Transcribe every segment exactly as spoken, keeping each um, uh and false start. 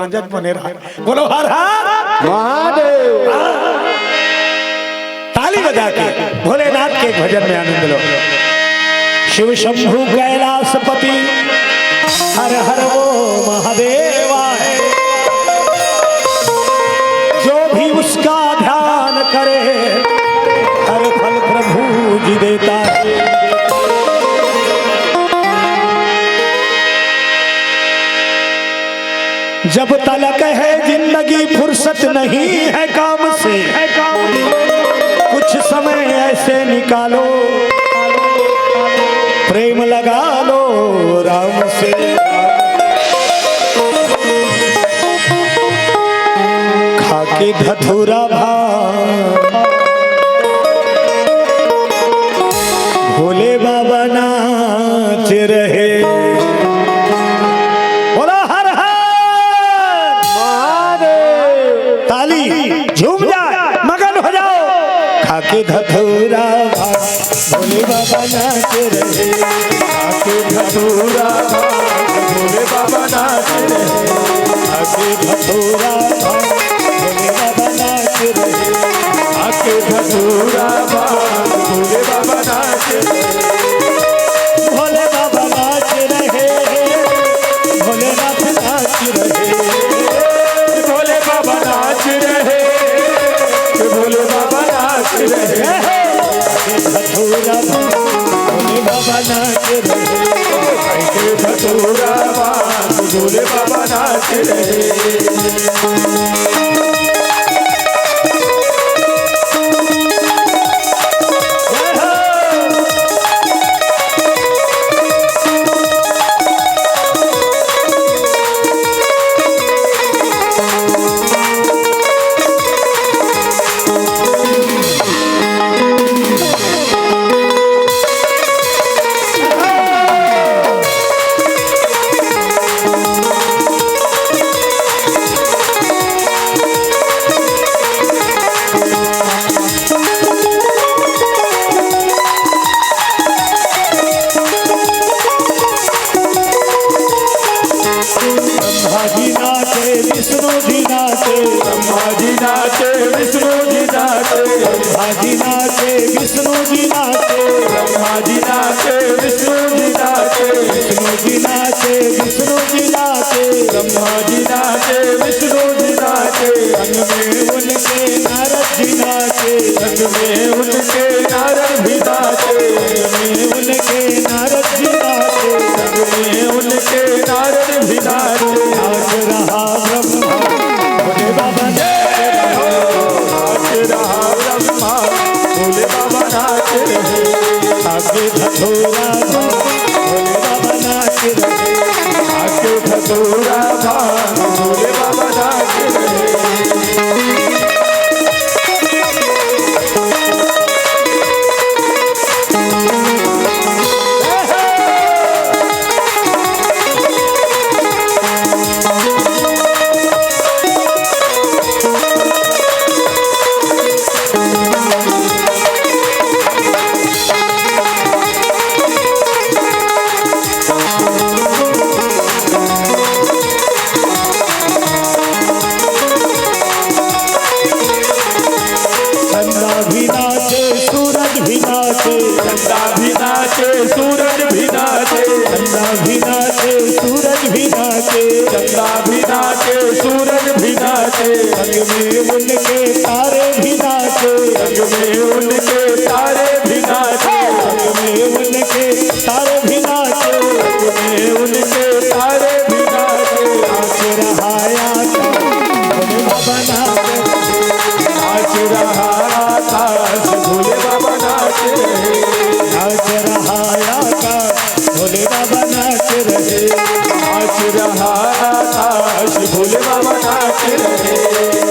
जग बने रहा। बोलो हर हर महादेव। ताली बजा के भोलेनाथ के भजन में आनंद लो। शिव शंभु कैलाशपति हर हर वो महादेवा है। जो भी उसका ध्यान करे हर फल प्रभु जी देता है। जब तलक है जिंदगी फुर्सत नहीं है काम से, कुछ समय ऐसे निकालो, प्रेम लगा लो राम से। खाके धतूरा भांग भोले बाबा नाच रहे। बोलो हर हर महादेव। ताली झूम जाए, मगन हो जाओ। खाके धतूरा भांग भोले बाबा नाच रहे। खाके धतूरा भांग भोले बाबा नाच रहे। खाके धतूरा भांग भोले बाबा नाच रहे। खाके धतूरा भांग भोले बाबा नाच रहे। भोले बाबा नाच रहे, भोलेनाथ नाच रहे। भोले बाबा नाच रहे, भोले बाबा नाच रहे। खाके धतूरा भांग भोले बाबा नाच रहे। खाके धतूरा भांग भोले बाबा नाच रहे। ब्रह्मा जी नाचे, विष्णु जी नाचे। ब्रह्मा जी नाचे, विष्णु जी नाचे। ब्रह्मा जी नाचे, विष्णु जी नाचे। ब्रह्मा जी नाचे, विष्णु जी नाचे। विष्णु जी नाचे, विष्णु जी नाचे। ब्रह्मा जी नाचे, विष्णु जी नाचे। संग में उनके नारद जी नाचे। संग में उनके नारद भी नाचे। संग में उनके नारद जी नाचे। संग में उनके नारद भी नाचे। नाच रहा ब्रह्मा, भोले बाबा नाच रहे। नाच रहा ब्रह्मा, भोले बाबा नाच रहे। खाके धतूरा भांग, भोले बाबा नाच रहे। खाके धतूरा भांग, भोले बाबा नाच रहे। चंदा भी नाचे, सूरज भी नाचे। चंदा भी नाचे, सूरज भी नाचे। चंदा भी नाचे, सूरज भी नाचे। चंदा भी नाचे, सूरज भी नाचे। संग में उनके तारे भी नाचे। संग में उनके तारे भी नाचे। संग में उनके तारे भी नाचे। संग में उनके तारे भी नाचे। नाच रहा आकाश, भोले बाबा नाच रहे। नाच रहा आकाश, भोले बाबा नाच रहे। नाच रहा आकाश, भोले बाबा नाच रहे। नाच रहा आकाश, भोले बाबा नाच रहे।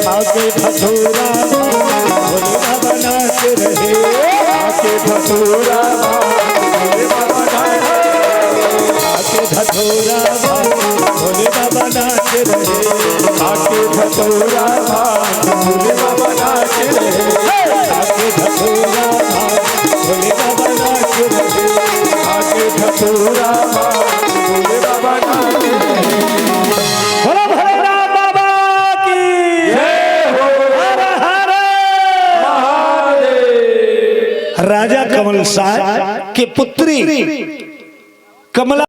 खाके धतूरा भांग, भोले बाबा नाच रहे। खाके धतूरा भांग, भोले बाबा नाच रहे। खाके धतूरा भांग, भोले बाबा नाच रहे। खाके धतूरा भांग, भोले बाबा नाच रहे। खाके धतूरा भांग, भोले बाबा नाच रहे। खाके धतूरा भांग, भोले बाबा नाच रहे। बोलो भोलेनाथ बाबा राजा कमल साय के पुत्री कमला।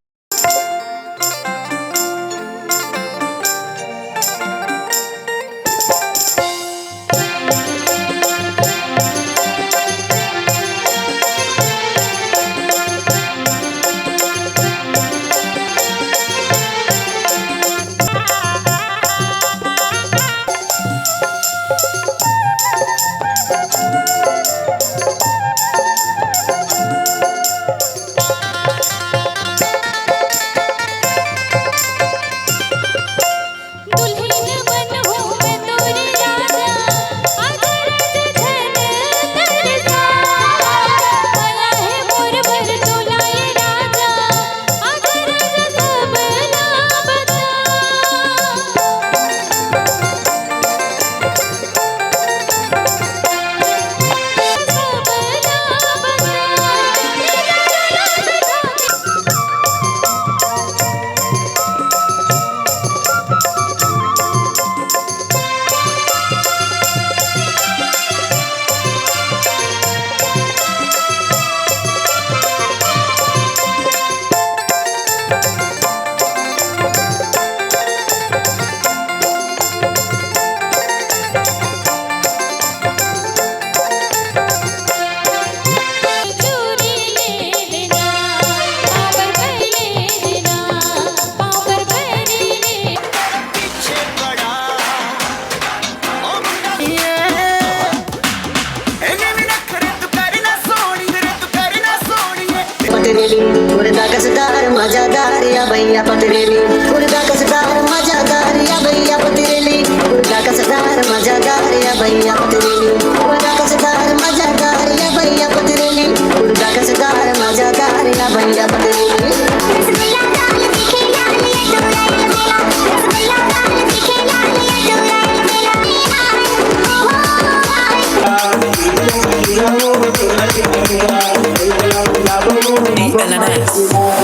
पतरेली, कुर्ता कसदार, मजादार या भैया पतरेली, कुर्ता कसदार, मजादार या भैया पतरेली, कुर्ता कसदार, मजादार या भैया पतरेली, कुर्ता कसदार, मजादार या भैया पतरेली, कुर्ता कसदार, मजादार या भैया पतरेली।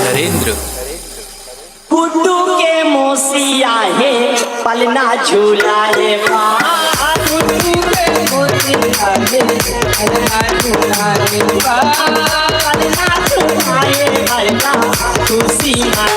नरेंद्र। गुड्डू के मोसिया हे, पलना झूला हे बा। गुड्डू के मोसिया हे, पलना झूला हे बा। पलना झूला हे, पलना खुशी मा।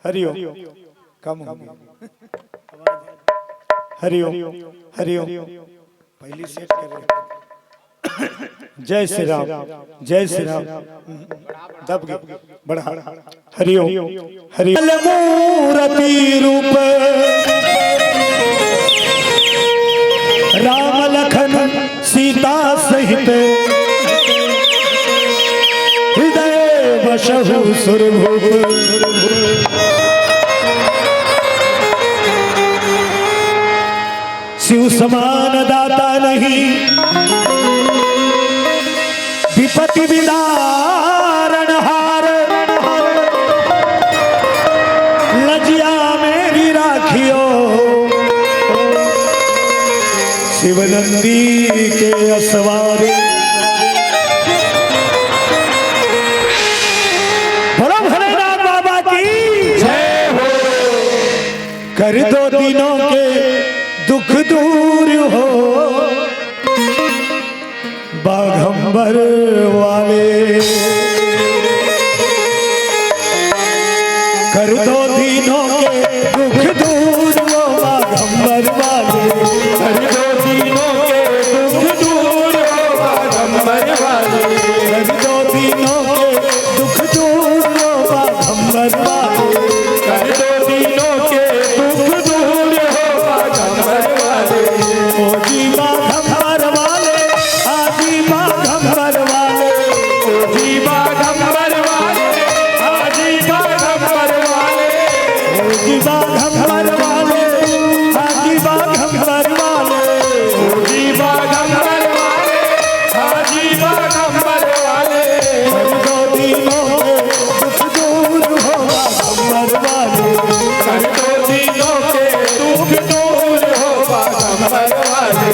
हरिओम। कम हो गया। हरिओम। हरिओम। पहली सेट कर रहे। जय श्री राम। जय श्री राम। दब गए। बढ़ा। हरिओम। हरि मूरति रूप राम लखन सीता सहित हृदय बसहु सुरभूप। शिव समान दाता नहीं विपति विदारण हार। लजिया मेरी राखियो शिव नंदी के असवारे। बोलो भोलेनाथ बाबा की जय हो। कर दो दीनों के दुख दूर हो बाघंबर वाले। कर दो दीनों के दुख दूर हो बाघंबर वाले। कर दो दीनों के दुख दूर हो बाघंबर वाले। कर दो दीनों के दुख दूर हो बाघंबर वाले। कर दो दीनों के दुख दूर हो बाघंबर वाले। ओ जी बाघंबर वाले, आजी बाघंबर वाले। ओ जी बाघंबर वाले, आजी बाघंबर वाले। ओ जी बाघंबर वाले, आजी बाघंबर वाले। ओ जी बाघंबर वाले, आजी बाघंबर वाले। कर दो दीनों के दुख दूर हो बाघंबर वाले। कर दो दीनों के दुख दूर हो बाघंबर वाले।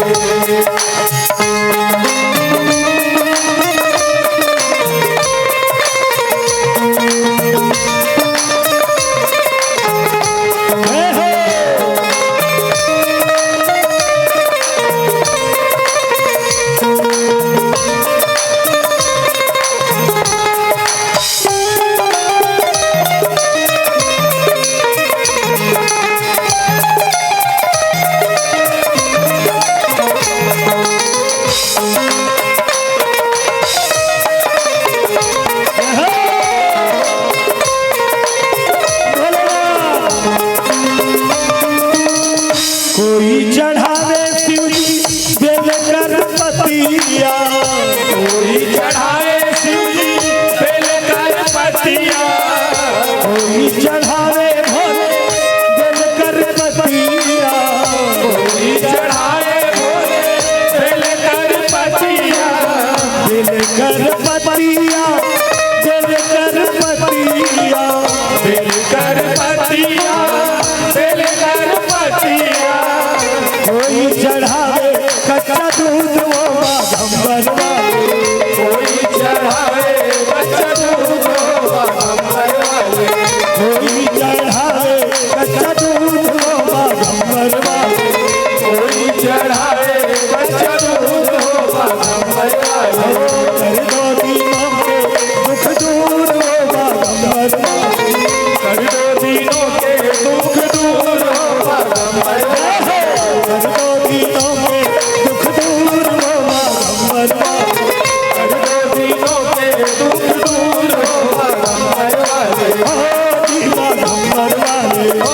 कोई चढ़ावे शिव जी बेल कर पतिया। कोई चढ़ावे शिव जी बेल कर पतिया। कोई चढ़ावे भोले बेल कर पतिया। कोई चढ़ावे भोले बेल कर पतिया। बेल कर पतिया, बेल कर पतिया। बेल कर पतिया, बेल कर पतिया। कोई चढ़ावे कच्चा दूध वो बाघंबर वाले। कोई चढ़ावे कच्चा दूध वो बाघंबर वाले। कोई चढ़ावे कच्चा दूध वो बाघंबर वाले। कोई चढ़ावे कच्चा दूध वो बाघंबर वाले। कर दो दीनों के दुख दूर वो बाघंबर वाले। कर दो दीनों के दुख दूर हो बाघंबर वाले। कर दो दीनों के दुख दूर हो बाघंबर वाले। कर दो दीनों के दुख दूर हो बाघंबर वाले। हो जी बाघंबर वाले। हो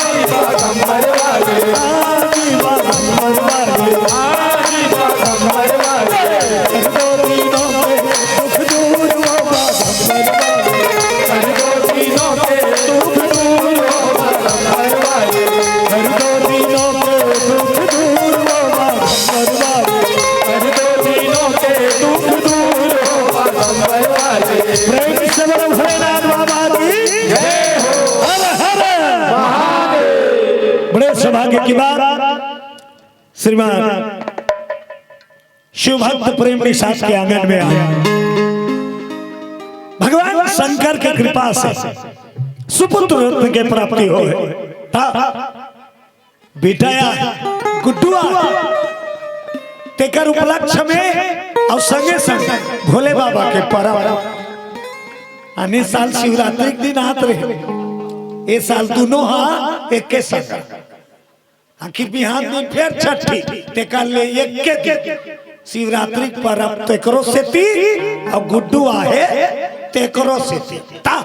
जी बाघंबर वाले। आ जी बाघंबर वाले। आ जी बाघंबर वाले। कर दो दीनों के दुख दूर हो बाघंबर वाले। कर दो दीनों के दुख दूर हो बाघंबर वाले। कर दो दीनों के दुख दूर हो बाघंबर वाले। कर दो दीनों के दुख दूर हो बाघंबर वाले। प्रेम से बोलो भोलेनाथ बाबा की जय हो। हर हर महादेव। बड़े सौभाग्य की बात, श्रीमान शिव भक्त प्रेम निषाद के आंगन में आया। भगवान शंकर के कृपा से सुपुत्र रत्न के प्राप्ति होय। ता बेटा या गुड्डुआ, तेकर उपलक्ष्य में अउ संगे संग भोले बाबा के परब। आने साल शिवरात्रि के दिन आत रहे, ए साल दुनो हा एके संग। आखिर बिहान दिन फेर छठी, तेकर ले एके दिन। शिवरात्रि के परब तेकरो सेती अउ गुड्डू आहे तेकरो सेती। ता,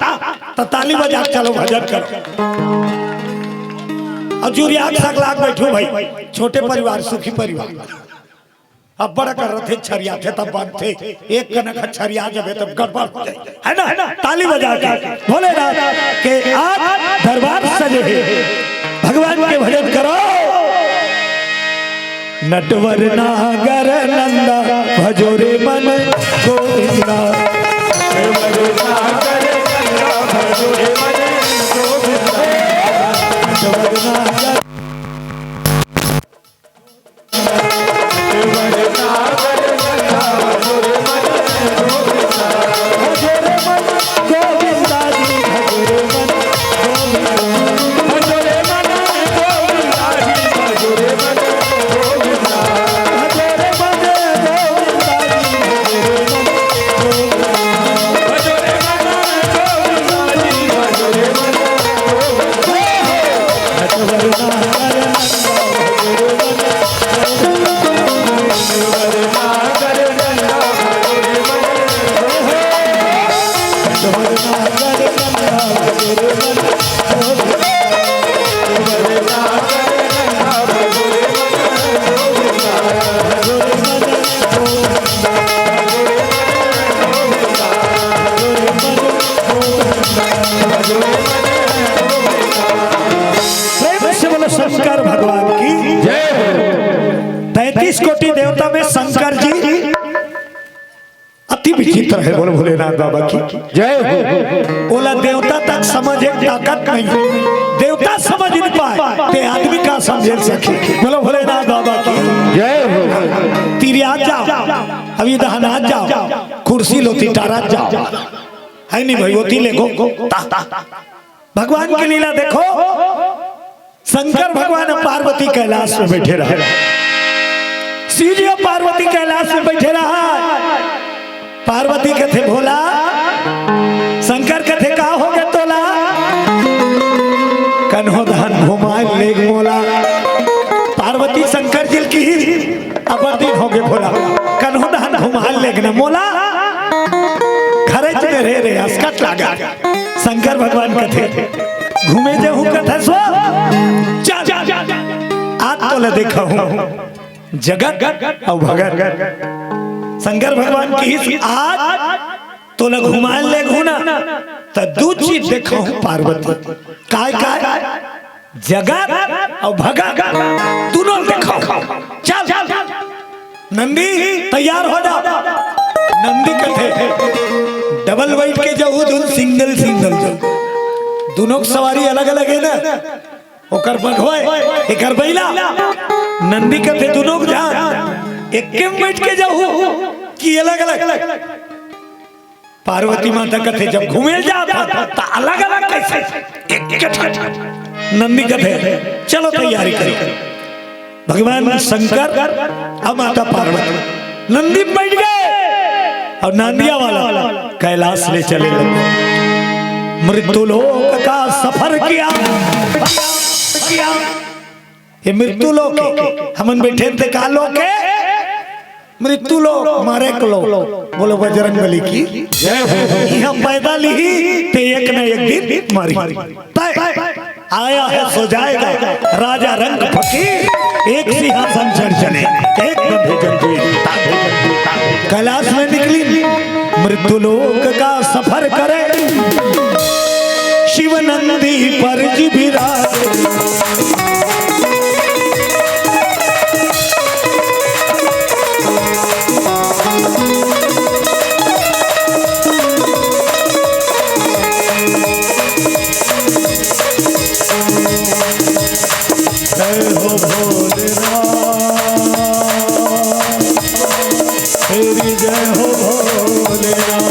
ता ताली बजा के चलो भजन करो। अउ जुरिया के सगला के बैठो भाई, छोटे परिवार, सुखी परिवार। अब्बड़ कर रथे, छरियाथे तब बनथे, एक कनक ह छरिया जबे तब गड़बड़ हो जाए, है ना? ताली बजा के भोलेनाथ के आज दरबार सजे हे, भगवान के भजन करो। नटवर नागर नंदा भजो रे मन गोविंदा। नटवर नागर नंदा भजो रे मन गोविंदा। नटवर नागर प्रेम से बोलो शंकर भगवान की। जय हो। तैंतीस कोटि देवता में शंकर जी अति विचित्र है। बोलो भोलेनाथ बाबा की। जय हो। ओला देवता तक समझे के ताकत नहीं, देवता समझ नहीं पाए ते आदमी का समझे सके। बोलो भोलेनाथ बाबा की। जय हो। तिरिया जाओ, अभी दहना जाओ, कुर्सी लो तिटारा जाओ, है नहीं भाई, होती ले गो। भगवान की लीला देखो, शंकर भगवान अउ पार्वती कैलाश में बैठे रहे, शिव जी अउ पार्वती कैलाश में बैठे रहा। पार्वती कथे भोला, शंकर कथे का हो गे तोला, कन्हो धान घुमाए लेग मोला। पार्वती शंकर जी की अबर दिन हो गे भोला, कन्हो धान घुमाए लेग न मोला, घरे च में रहे रहे असकट लागा। शंकर भगवान कथे, घूमे जाहूं कथे सो, चल, आज तोला देखहूं जगत अउ भगत। शंकर भगवान की आज तोला घुमाए लेगहूं ना, त दू चीज देखहूं पार्वती। काय काय? जगत अउ भगत दुनों देखहूं। चल, नंदी तैयार हो जा। नंदी कथे, डबल बैठ के जाहू, धुन सिंगल सिंगल जाहू। दुनों के सवारी अलग अलग है ना, ओकर बघवा, एकर बैला। नंदी कथे दुनों के जान, एक में बैठ के जाहू कि अलग अलग? पार्वती माता कथे, जब घूमे जात ह, त अलग-अलग कैसे? एक, एक ठन। नंदी कथे, चलो तैयारी करो। भगवान शंकर अउ माता पार्वती नंदी में बैठ गे अउ नांदिया वाला कैलाश ले चले लगे। मृत्यु लोक का सफर किया, किया। ये मृत्यु लोक हे, हमन बैठे ते का लोक हे? मृत्यु लोक, मारे के लोक। बोलो बजरंग बली की जय हो। इहां पैदा लिही ते एक न एक दिन मरही। तय आया है सो जाएगा, राजा रंक फकीर, एक सिंहासन चढ़ चले, एक बंधु जंजीर। कैलाश में निकली मृत्यु लोक का सफर करे, शिव नंदी पर जी विराज। जय हो भोलेनाथ, तेरी जय हो भोलेनाथ,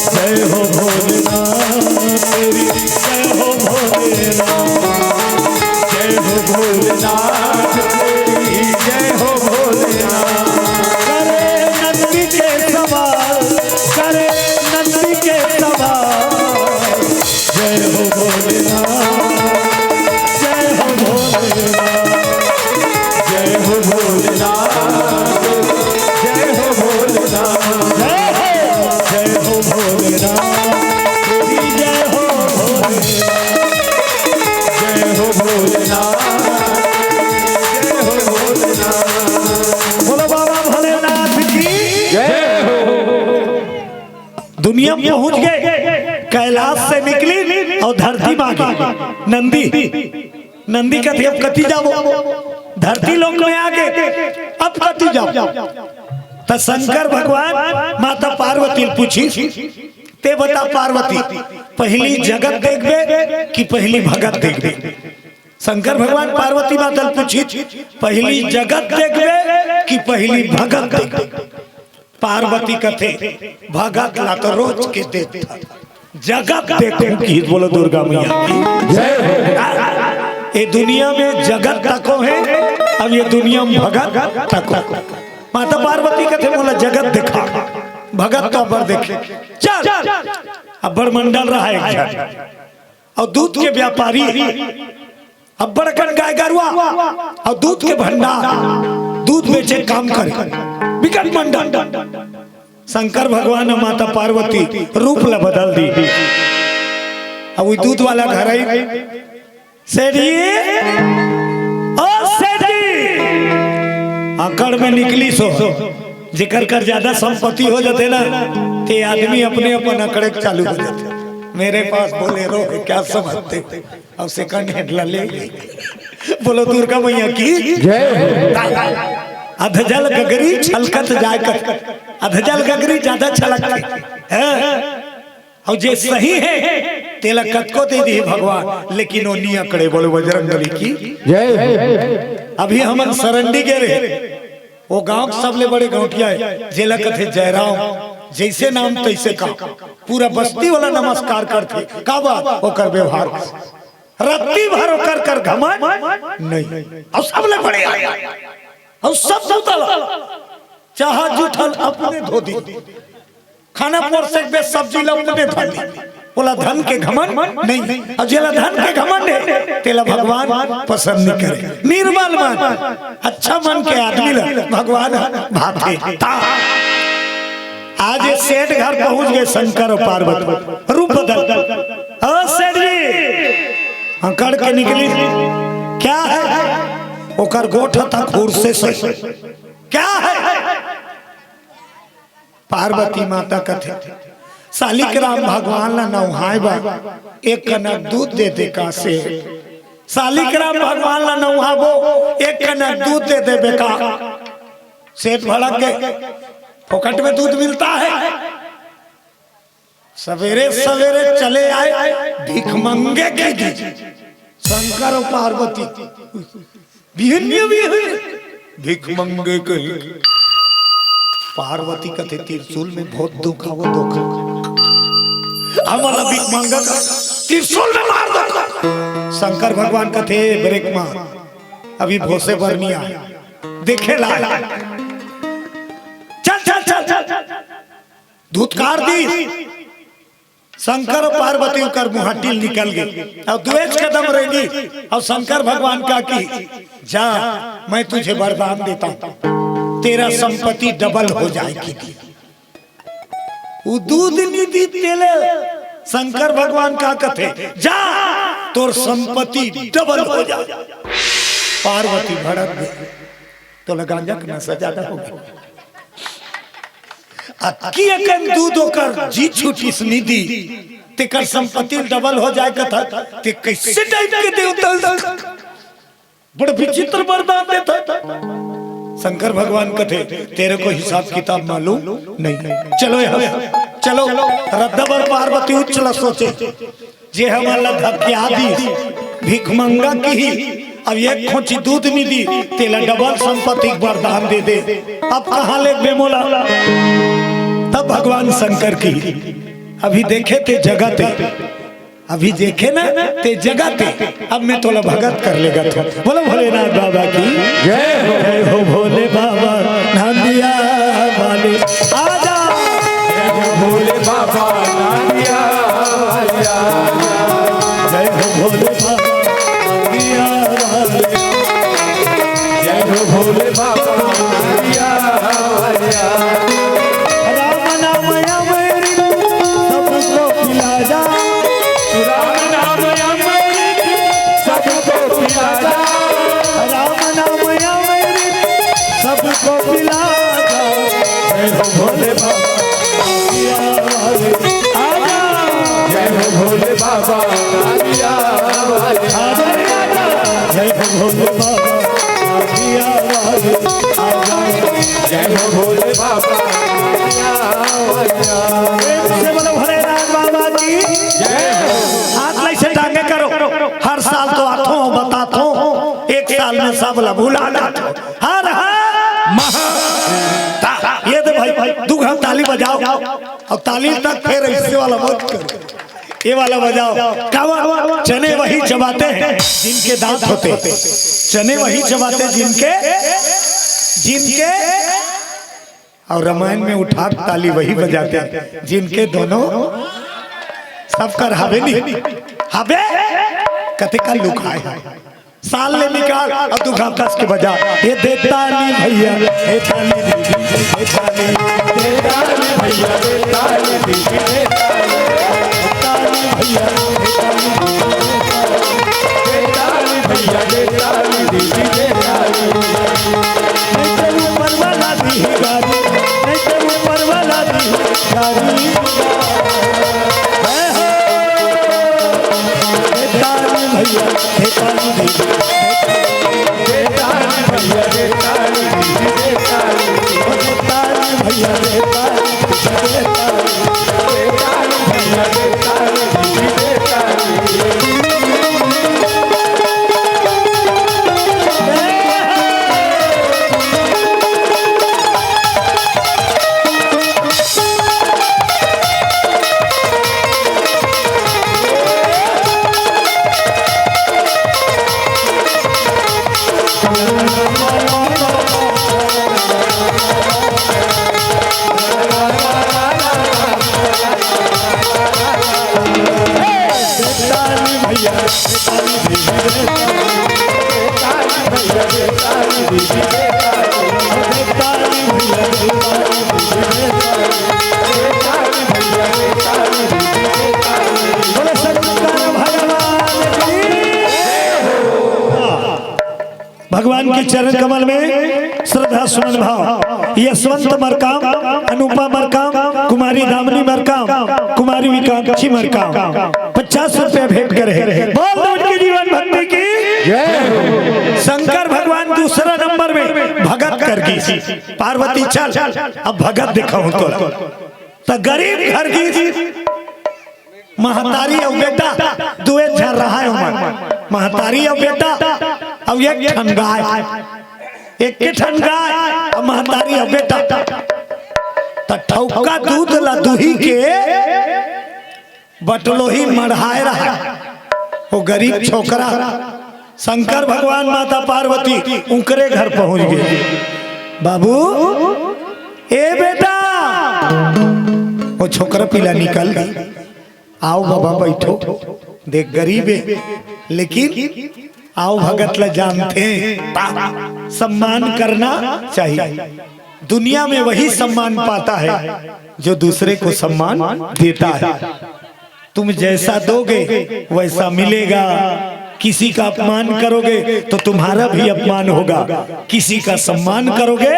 जय हो भोलेनाथ, तेरी जय हो, जय हो भोलेनाथ, तेरी जय हो भोलेनाथ, जय हो भोलेनाथ, जय हो भोलेनाथ। बोलो बाबा भोलेनाथ की जय हो। दुनिया पहुंच गए, कैलाश से निकली अउ धरती म आ गई। नंदी, नंदी कथे, "अब कति जाबो? धरती लोक में आ गए, अब कति जाबो?" त शंकर भगवान माता पार्वती ल पूछिस, "ते बता पार्वती, पहिली जगत देखबे कि पहिली भगत देखबे?" शंकर भगवान पार्वती माता ल पूछिस, "पहिली जगत देखबे कि पहिली भगत देखबे?" पार्वती कथे, "भगत ला तो रोज के देखथंव, जगत देखहूं कि।" बोलो दुर्गा मैया की जय हो। ए दुनिया में जगत तको हे, अब ए दुनिया में भगत तको। माता पार्वती कथे, "मोला जगत देखा, भगत तो अब्बड़ देखे।" चल, अब्बड़ मंडल रहा एक झन, अउ दूध के व्यापारी, अब्बड़ अकन गाय गरुवा अउ दूध के भंडार, दूध बेचे काम करे, बिकट मंडल। शंकर भगवान अउ माता पार्वती रूप ला बदल दी। अब वो दूध वाला घर आई, "सेठ जी, ओ सेठ जी।" अकड़ में निकलिस हो, जेकर कर ज्यादा संपत्ति हो जाथे ना, ते आदमी अपने अपन अकड़े के चालू हो जाथे। "मेरे पास बोलेरो है, क्या समझते हो?" अब सेकंड हैंड ला ले। बोलो दुर्गा मैया की जय हो। अधजल गगरी छलकत जाय कथे, अधजल गगरी ज्यादा छलकथे, हैं? अउ जे सही हे, तेला कतको दे दिही भगवान, लेकिन ओ नी अकड़े। बोलो बजरंग बली की जय हो। अभी हमन सरंडी गे रहे, ओ गांव के सबले बड़े गौंटिया हे, जेला कथे जयराम, जइसे नाम तइसे काम। पूरा बस्ती वाला नमस्कार करथे, काबर? ओकर व्यवहार। रत्ती भर ओकर कर घमंड नहीं, अउ सबले बड़े आय, अउ सब सुतल, चाहा जूठल अपने धो दी, खाना परोसे के बेर सब्जी ला अपने धो ली। ओला धन के घमंड नहीं, अउ जेला धन के घमंड हे, तेला भगवान पसंद नहीं करे। निर्मल मन, अच्छा मन के आदमी ला भगवान भाथे। ता आज ये सेठ घर पहुंच गए शंकर अउ पार्वती, रूप बदल। "ओ सेठ जी।" अकड़ के निकलिस, "क्या है?" ओकर गोठ तक हुरसे से, "क्या है?" पार्वती माता कथे, "सालिक राम भगवान ला नहाय बर एक कनक दूध दे दे का सेठ। सालिक राम भगवान ला नहाबो, एक कनक दूध दे देबे का?" सेठ भड़क गे, "फोकट में दूध मिलता है?" सवेरे सवेरे चले आए भिखमंगे के दिन। शंकर अउ पार्वती बिहनिया बिहनिया भिखमंगे कहीं। पार्वती कथे, "त्रिशूल में बहुत दुख आवो, दुख। हमला भिखमंगा का त्रिशूल में मार दो।" शंकर भगवान कथे, "ब्रेक मार, अभी भोसे बर नइ आय, देखे ला। चल, चल, चल, चल।" धुतकार दी। शंकर अउ पार्वती ओकर मुहाटी ले निकल गे अउ दुएच कदम रेंगी अउ शंकर भगवान का कि, "जा, मैं तुझे वरदान देता हूँ, तेरा संपत्ति डबल हो जाएगी।" वो दूध निधि तेले शंकर भगवान का कथे, "जा, तोर संपत्ति डबल हो जाए।" पार्वती भड़क गई, "तोला गांजा के नशा ज्यादा हो गया।" अतकी अकन दूध ओकर जी छूटिस निधि, तेकर संपत्ति डबल हो जाय कथा, ते कइसे टाइप के देवता? बड़ विचित्र वरदान देता। शंकर भगवान कथे, "तेरे को हिसाब किताब मालूम नहीं, चलो यहाँ से, चलो।" रद्दा बर पार्वती उच्च ला सोचे, जे हमन ला धकिया दिस, भिखमंगा किहिस, अब एक खोंची दूध नइ दिस, तेला डबल संपत्ति के वरदान दे दे। अब कहाँ लेगबे मोला? तब भगवान शंकर किहिस, "अभी देखे ते जगत हे, अभी देखे ना ते जगत हे, अब मैं तोला भगत कर लेगत हँव।" बोलो भोलेनाथ बाबा की जय हो। जय हो भोले बाबा नांदिया वाले, आजा। जय हो भोले बाबा नांदिया वाले, आजा। जय हो भोले बाबा नांदिया वाले। जय हो भोले बाबा नांदिया वाले, आजा। भोले बाबा, आजा। जय हो भोले बाबा, आजा। जय हो भोले बाबा, आजा। जय हो भोले बाबा, आजा। प्रेम से बोलो भोलेनाथ बाबा की जय। हाथ ला ऐसे टांगे करो। हर साल तो आथो, बताथो, एक साल में सब ला भुला जाथो। हर हर महा। ये दे भाई, दू घंटा ताली बजाओ। अब ताली तक फेर ऐसे वाला मत करो, ये वाला बजाओ। कावर, चने वही चबाते हैं जिनके दांत होते, चने वही चबाते जिनके, जिनके, और रामायण में उठा ताली वही बजाते हैं जिनके दोनों, सबकर हवे नहीं, हवे कते का लुकाए है। साल ले निकाल, अब तू घाम कस के बजा। ये देता नहीं भैया, देता नहीं दीदी, देता नहीं। देता नहीं भैया, देता नहीं दीदी, देता नहीं। देता नहीं भैया, देता नहीं दीदी, देता नहीं। देता नहीं भैया, देता नहीं दीदी, देता नहीं। नहीं तो ऊपर वाला दी गारी, नहीं तो ऊपर वाला दी गारी। जय हो। देता नहीं भैया, देता नहीं दीदी। भगवान के चरण कमल में श्रद्धा सुमन भाव। यशवंत मरकाम, अनुपा मरकाम, कुमारी दामिनी मरकाम, कुमारी विकांक्षी मरकाम पचास रुपया भेंट करे। बोल दो उनकी जीवन भक्ति की। शंकर भगवान दूसरा नंबर में भगत कर गी। पार्वती चल, अब भगत दिखाऊं तोला। त गरीब घर की महतारी अउ बेटा दुए झन रहाय ओमन। महतारी अउ बेटा अउ एक ठन गाय, एक ठन गाय अउ महतारी अउ बेटा। त ठौका दूध ला दुही के बटलोही मढ़ाए रहा। वो गरीब छोकरा शंकर भगवान माता पार्वती उनकरे घर पहुंच गे। बाबू, ए बेटा, वो छोकरा पीला निकल गे। आओ बाबा बैठो, देख गरीब है लेकिन आओ भगत ला जानथे, सम्मान करना चाहिए। दुनिया में वही सम्मान पाता है जो दूसरे को सम्मान देता है। तुम जैसा दोगे वैसा मिलेगा। किसी का अपमान करोगे तो तुम्हारा भी अपमान होगा, किसी का सम्मान करोगे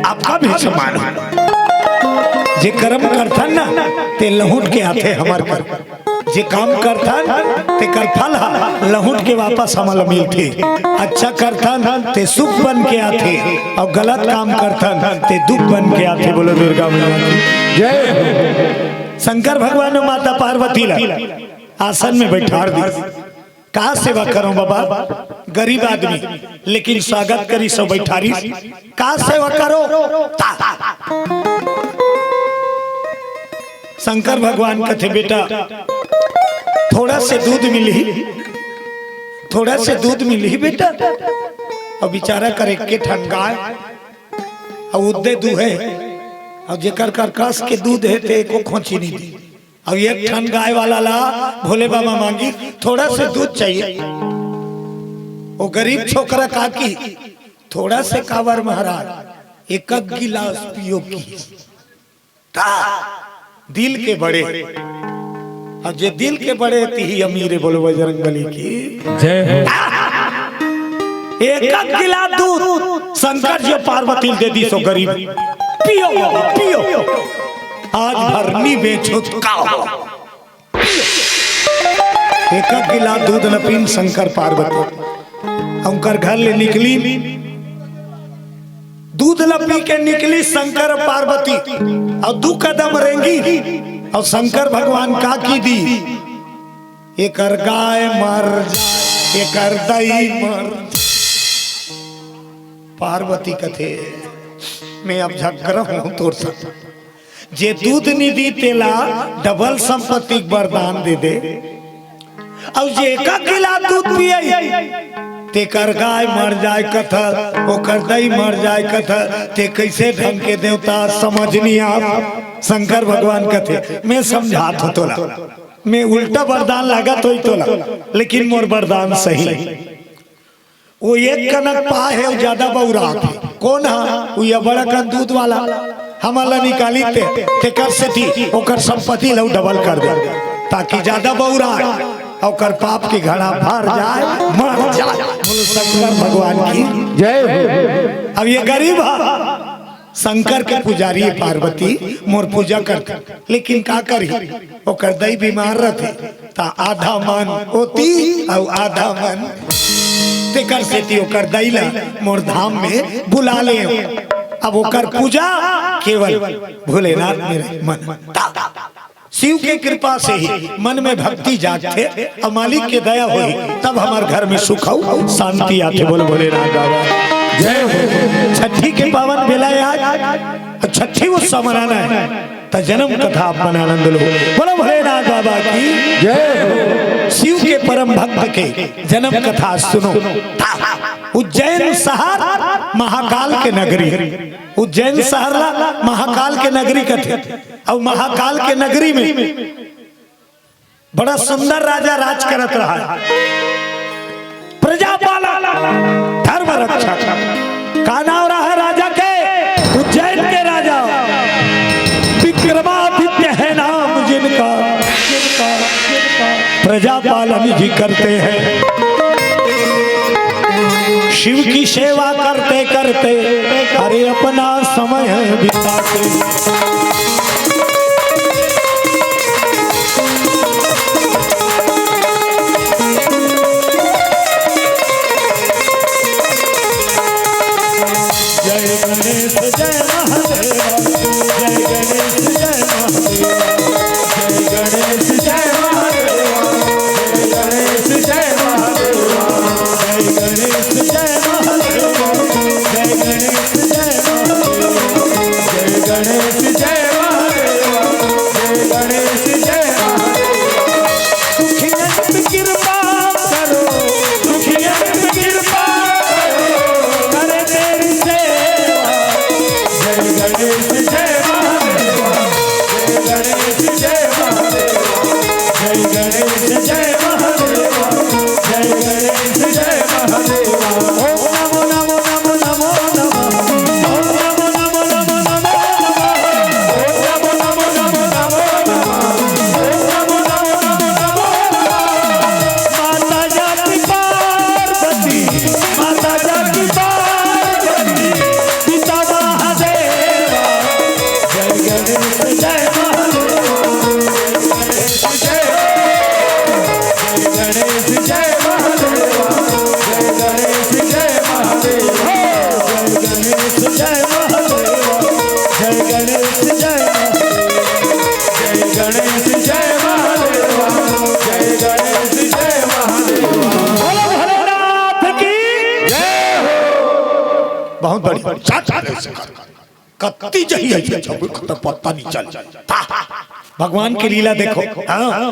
आपका भी सम्मान होगा। जे कर्म करथन ना ते लहुट के आथे हमर कर, जे काम करथन तेकर फल ह लहुट के वापस हमला मिलथे। अच्छा करथन ते सुख बन के आथे अउ गलत काम करथन ते दुख बन के आथे। बोलो दुर्गा मैया की जय। शंकर भगवान अउ माता पार्वती ला आसन में बैठार दिस। का सेवा करो बाबा, गरीब आदमी, लेकिन स्वागत करिस अउ बैठारिस। का सेवा करो? ता। शंकर भगवान कथे, बेटा, थोड़ा से दूध मिलही, थोड़ा से दूध मिलही बेटा। अउ बिचारा कर एके ठन गाय, अउ उद्दे दूहे, अउ जेकर कर कस के दूध हे ते एको खोंची नहीं दी। अउ एक ठन गाय वाला ला भोले बाबा मांगी, थोड़ा से दूध चाहिए। वो गरीब छोकरा का की, थोड़ा से काबर महाराज, एक गिलास पियो की। का? दिल के बड़े। अउ जे दिल के बड़े तिही अमीर हे, बोलो बजरंग बली की। जय हो। एक गिलास दूध शंकर जी पार्वती दे दिस ओ गरीब। पियो बाबा, पियो। आज भर नी बेचो त का हो? एक गिलास दूध ल पीन शंकर पार्वती। ओकर घर ले निकली, दूध ल पी के निकली शंकर पार्वती, अउ दू कदम रेंगी, अउ शंकर भगवान का की दी, एकर गाय मर जाय, एकर दई मर जाय। पार्वती कथे, मैं अब झगड़ा हूं तोर संग। जे दूध नी दी तेला डबल संपत्ति के वरदान दे दे, अउ जे एक गिलास दूध पिए तेकर गाय मर जाय कथा, ओकर दई मर जाय कथा, ते कैसे ढंग के देवता समझ नी आ। शंकर भगवान कथे, मैं समझात हूं तोला, मैं उल्टा वरदान लागत होई तोला, लेकिन मोर वरदान सही। वो एक कनक पा हे, वो ज्यादा बउरात हे। कौन हा? वो ये बड़ा कन दूध वाला। हमन ला निकाली ते, तेकर सेती ओकर संपत्ति ला डबल कर दे, ताकि ज्यादा बउराय, ओकर पाप के घड़ा भर जाय, मर जाय। बोलो शंकर भगवान की जय हो। अब ये गरीब हा, शंकर के पुजारी हे पार्वती, मोर पूजा करथे, लेकिन का करही, ओकर दई बीमार रथे, त आधा मन ओती अउ आधा मन तेकर सेती ओकर दई ल मोर धाम में बुला ले। अब ओकर पूजा केवल भोलेनाथ में रहे मन। शिव के कृपा से ही मन में भक्ति जागथे अउ मालिक के दया होही, तब हमर घर में सुख अउ शांति आथे। बोलो भोलेनाथ बाबा जय हो। छठी के पावन बेला हे आज, छठी उत्सव मनाना हे, त जन्म कथा अपन आनंद लो। बोलो भोलेनाथ बाबा की जय हो। शिव के परम भक्त के जन्म कथा सुनो। उज्जैन शहर महाकाल के नगरी, उज्जैन शहर ला महाकाल के नगरी कथे। अउ महाकाल के नगरी में बड़ा सुंदर राजा राज करत रहा, प्रजापालक, धर्म रक्षक। का नाम रहा राजा के? उज्जैन के राजा विक्रमादित्य है नाम जिनका। प्रजा पालन भी करते हैं, शिव की सेवा करते करते अरे अपना समय बिताते। जय गणेश जय महादेवा, जय गणेश जय महादेवा, जय गणेश जय महादेवा, जय गणेश जय महादेवा, जय गणेश जय महादेवा, जय गणेश जय महादेवा, जय गणेश जय महादेवा, जय गणेश जय महादेवा। दुखियन पे कृपा करो, दुखियन पे कृपा करो, करे तेरी सेवा। जय गणेश जय महादेवा, जय गणेश जय महादेवा, जय गणेश जय महादेवा, जय गणेश जय महादेवा। ओम नमो नमो नमो नमो नमः। ओम नमो नमो नमो नमो नमः। ओम नमो नमो नमो नमो नमः। ओम नमो नमो नमो नमो नमः। माता जाति पार्वती, माता जाति पार्वती, पिता महादेवा। जय गणेश जय महादेवा, जय गणेश जय, जय गणेश जय महादेवा, जय गणेश जय महादेवा, जय गणेश जय महादेवा, जय गणेश जय महादेवा, जय गणेश जय महादेवा, जय गणेश जय महादेवा। बोलो भोलेनाथ की जय हो। बहुत बढ़िया। कत्ती जही है, जब तक पता नहीं चल। भगवान की लीला देखो। हाँ,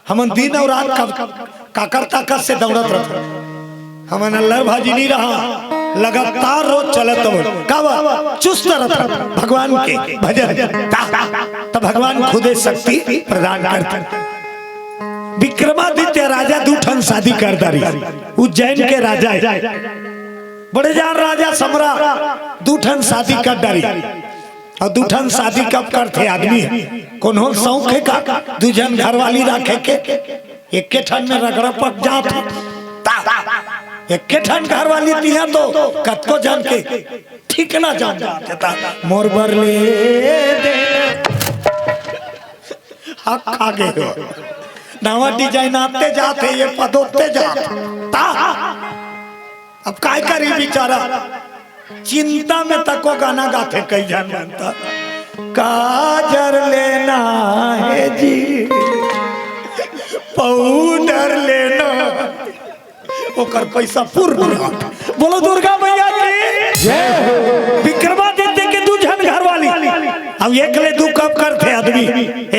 हमन दिन अउ रात का, काकर ताकत से दौड़त रहत। हमन अल्लर भाजी नहीं रहा, लगातार रोज चलत हो। का बा? चुस्त रहत भगवान के भजन। त भगवान खुदे शक्ति प्रदान करथे। विक्रमादित्य राजा दू ठन शादी कर डारी, उज्जैन के राजा हे। बड़े जान राजा सम्राट दू ठन शादी कर डारी। अउ दू ठन शादी कब करथे आदमी? कोनो शौक हे का दू झन घरवाली राखे के? एके ठन में रगड़ा पट जात हे। एके ठन घरवाली तिहा तो कतको झन के ठीक ना जान जाते ता। मोर बर ले दे। हक खा गए हो। नवा डिजाइन आते जात हे, ये पदोते जात। ता अब काय करी बेचारा, चिंता में तको गाना गाथे कई झन मन ता। काजर लेना हे जी, पाउडर लेना, ओकर पैसा पूर्ण। बोलो दुर्गा मैया की जय हो। विक्रमादित्य के दू झन घरवाली, अब एक ले दू कब करथे आदमी,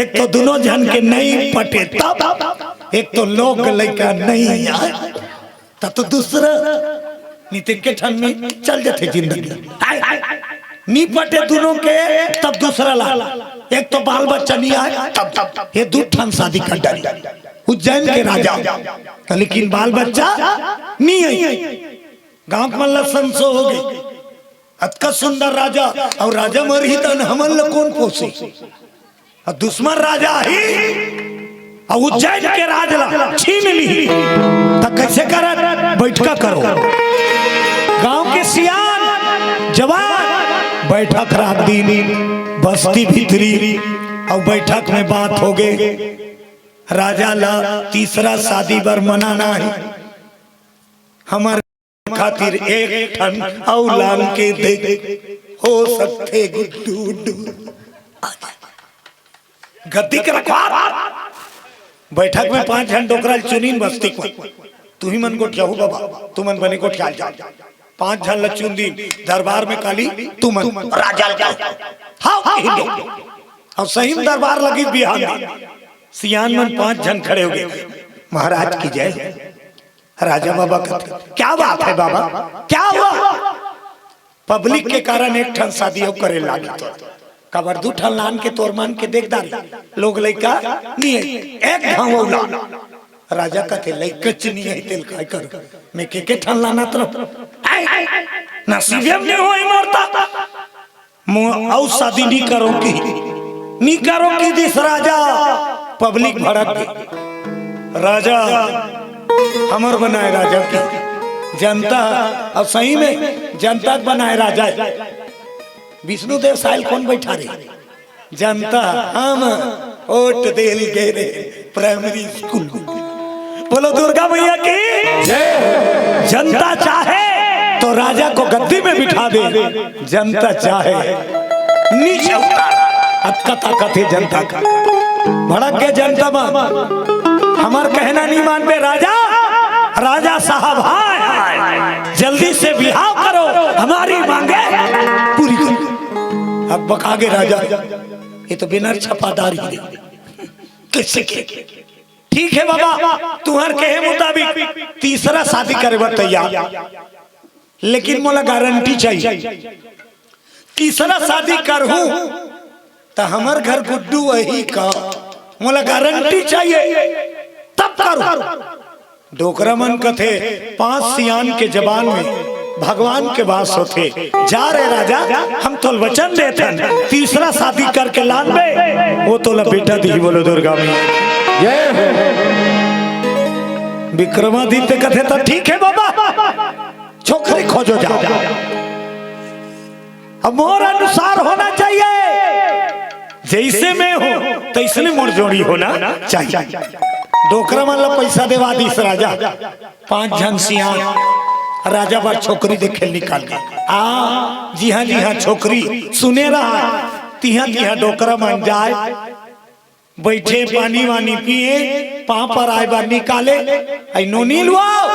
एक तो दोनों झन के नहीं पटे तब, एक तो लोग लइका नहीं आए। तब तो दूसरा, नहीं तो के ठन में चल जाथे जिंदगी। आय, आय, आय, नी पटे दोनों के, तब दूसरा ला। एक तो बाल बच्चा नहीं आए, तब, तब, तब ये दू ठन शादी कर डारी। उज्जैन के राजा, लेकिन बाल बच्चा नहीं आई। गांव के मन ला संसो हो गई। अतका सुंदर राजा, और राजा मरही तन हमन ला कौन पोसी? अउ दुश्मन राजा ही, अउ उज्जैन के राज ला छीन ली, त कैसे करत? बैठका करो। गांव के सियान जवान बैठक राख दीन बस्ती भीतरी, अउ बैठक में बात हो गए, राजा ला तीसरा शादी बर मना ना है, हमर खातिर एक ठन अउ लान के दे, हो सकथे गुड्डू उड्डू। गद्दी के रखवार। बैठक में पांच झन डोकरा ल चुनिन बस्ती को। तुही मन गोठियाहू बाबा, तुमन बने गोठियाल जाओ। पांच झन ल चुन दिन, दरबार में काली तुमन राजा ल कहो। हाँ, हिंदू। अउ सही में दरबार लगी बिहान दिन। सियान मन पांच झन खड़े हो गए। महाराज की जय। राजा बाबा कहते, "क्या बात है बाबा, क्या हुआ?" पब्लिक के कारण एक ठन शादी अउ करे लागी तो। काबर दू ठन लान के तोर मन के देख डारे। लोग लइका नहीं है, एक घाव अउ लान। राजा कहते, "लइकच नहीं है, तेल काय करो? मैं के के ठन लानत रहूं? आय, नसीबे में नहीं होई मोर ता।" मो-, अउ शादी नी करो की, नी करो की दिस राजा, पब्लिक भड़क गई। राजा हमर बनाए राजा की जनता, अउ सही में जनता के बनाए राजा है। विष्णुदेव साहिल कौन बैठा रहे? जनता हम वोट देल गे रहे। Primary school. बोलो दुर्गा मैया की जय। जनता चाहे तो राजा को गद्दी में बिठा दे, जनता चाहे नीचे उतार। अतका ताकत है जनता का। भड़क के जनता मन हमर कहना नहीं मानबे। राजा, राजा साहब आए, जल्दी से बिहाव करो, हमारी मांगे पूरी करो। अब बकागे राजा, ये तो बिना छपादार ही दे। कैसे के? ठीक है बाबा, तुहर कहे मुताबिक तीसरा शादी करे बर तैयार, लेकिन मोला गारंटी चाहिए। तीसरा शादी करहूं त हमर घर गुड्डू वही का, मोला गारंटी चाहिए तब करूं। डोकरा मन कथे, पांच सियान के जबान में भगवान के वास होथे। जा रे राजा, हम तोल वचन देथन, तीसरा शादी करके लानबे, वो तोला बेटा दिही। बोलो दुर्गा मैया। जय हो। विक्रमादित्य कथे, "तो ठीक है बाबा, छोकरी खोजो जाओ।" अब मोर अनुसार होना चाहिए, जैसे मैं हूँ तैसने मोर जोड़ी होना चाहिए। डोकरा मन ला पैसा देवा दिस राजा, पांच झन सियान राजा बर छोकरी देखे निकाल गए। आ जिहां जिहां छोकरी सुने रहा, तिहां तिहां डोकरा मन जाए, बैठे पानी वानी पिए, पांव पर आए बर निकाले, "ऐ नोनी लुआ।"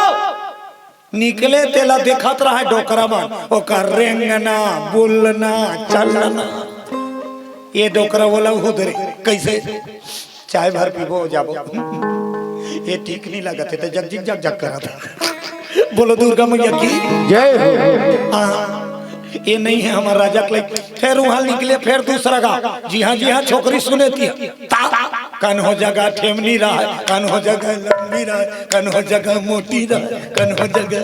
निकले तेला देखत रहा डोकरा मन, ओकर रेंगना, बोलना, चलना। ये डोकरा बोला उधरे, "कैसे? चाय भर पीबो, जाबो।" ये ठीक नहीं लगत है, तो जग जिग जग जग करत है। बोलो दुर्गा मैया की जय हो। हाँ, ये नहीं है हमारा राजा के लायक। फिर वहां निकले, फिर दूसरा गांव, जिहां जिहां छोकरी सुने थी, ता, कन्हो जगह ठेमनी रहा, कन्हो जगह लंबी रहा, कन्हो जगह मोटी रहा, कन्हो जगह।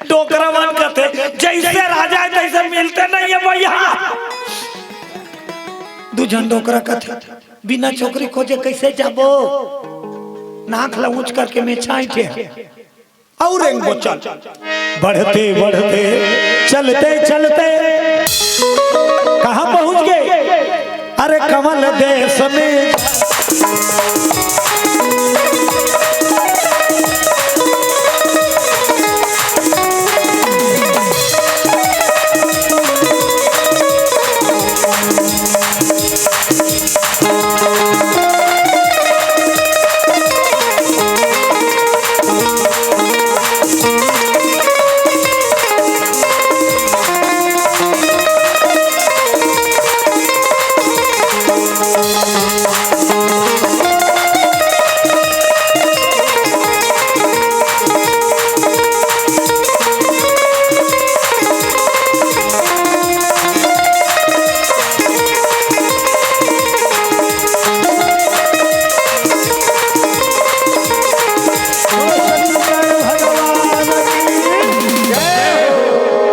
डोकरा मन कथे, "जैसे राजा है तैसे मिलते नहीं है भैया।" दू झन डोकरा कथे, "बिना छोकरी खोजे कैसे जाबो?" नाक ला ऊंच करके में छाई थे। अउ रेंगबो चल। बढ़ते बढ़ते, चलते चलते कहाँ पहुँच गए? अरे कमल देश में।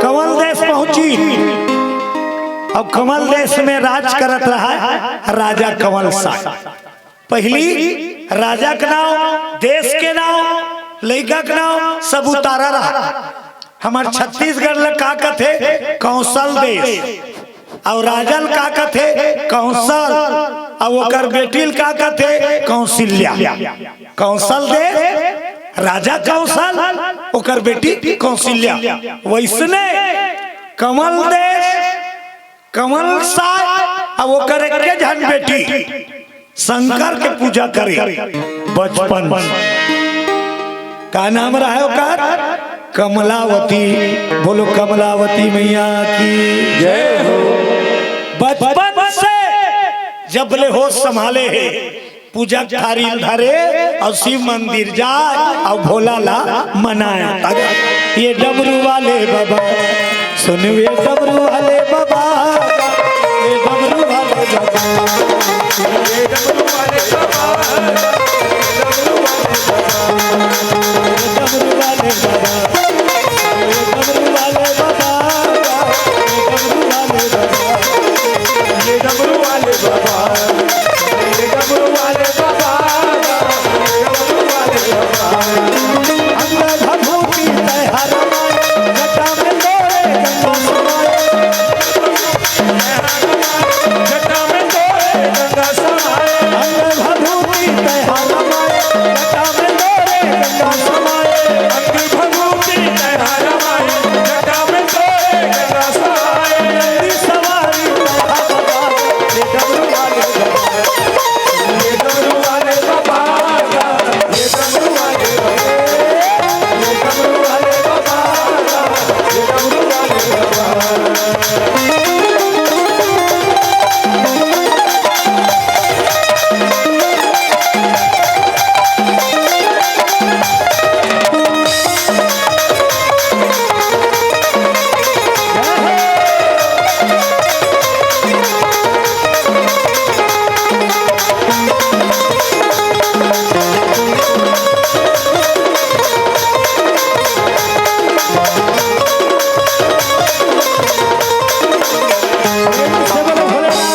कंवल देश पहुंची। अब कंवल देश में राज करत रहा राजा कंवल साय। पहिली राजा के नाव, देश के नाव, लइका के नाव सब उतारा रहा। हमर छत्तीसगढ़ ल का कथे? कौशल देश। अउ राजा ल का कथे? कौशल। अउ ओकर बेटी ल का कथे? कौशल्या। कौशल देश, राजा कौशल, ओकर बेटी कौशल्या। वइसने कंवल देश, कंवल साय, अउ ओकर एक्के झन बेटी शंकर के पूजा करे बचपन से। का नाम रहा ओकर? कमलावती। बोलो कमलावती मैया की जय हो। बचपन से जब ले होश संभाले हे, पूजा थारी धरे अउ शिव मंदिर जाय अउ भोला ला मनाय। ये डमरू वाले बाबा, सुन वे डमरू वाले बाबा, ये डमरू वाले बाबा, ये डमरू वाले बाबा, ये डमरू वाले बाबा, ये डमरू वाले बाबा, ये डमरू वाले बाबा, ये डमरू वाले बाबा, ये डमरू वाले बाबा, ये डमरू वाले बाबा। अंदर भभूति तैहार माए, जटा में तोरे गंगा समाए। जटा में तोरे गंगा समाए। अंदर भभूति तैहार माए, जटा में तोरे गंगा समाए। अंग भभूति तैहार माए, जटा में तोरे गंगा समाए। नंदी सवारी तैहार माए, ये डमरू वाले बाबा, ये डमरू वाले बाबा।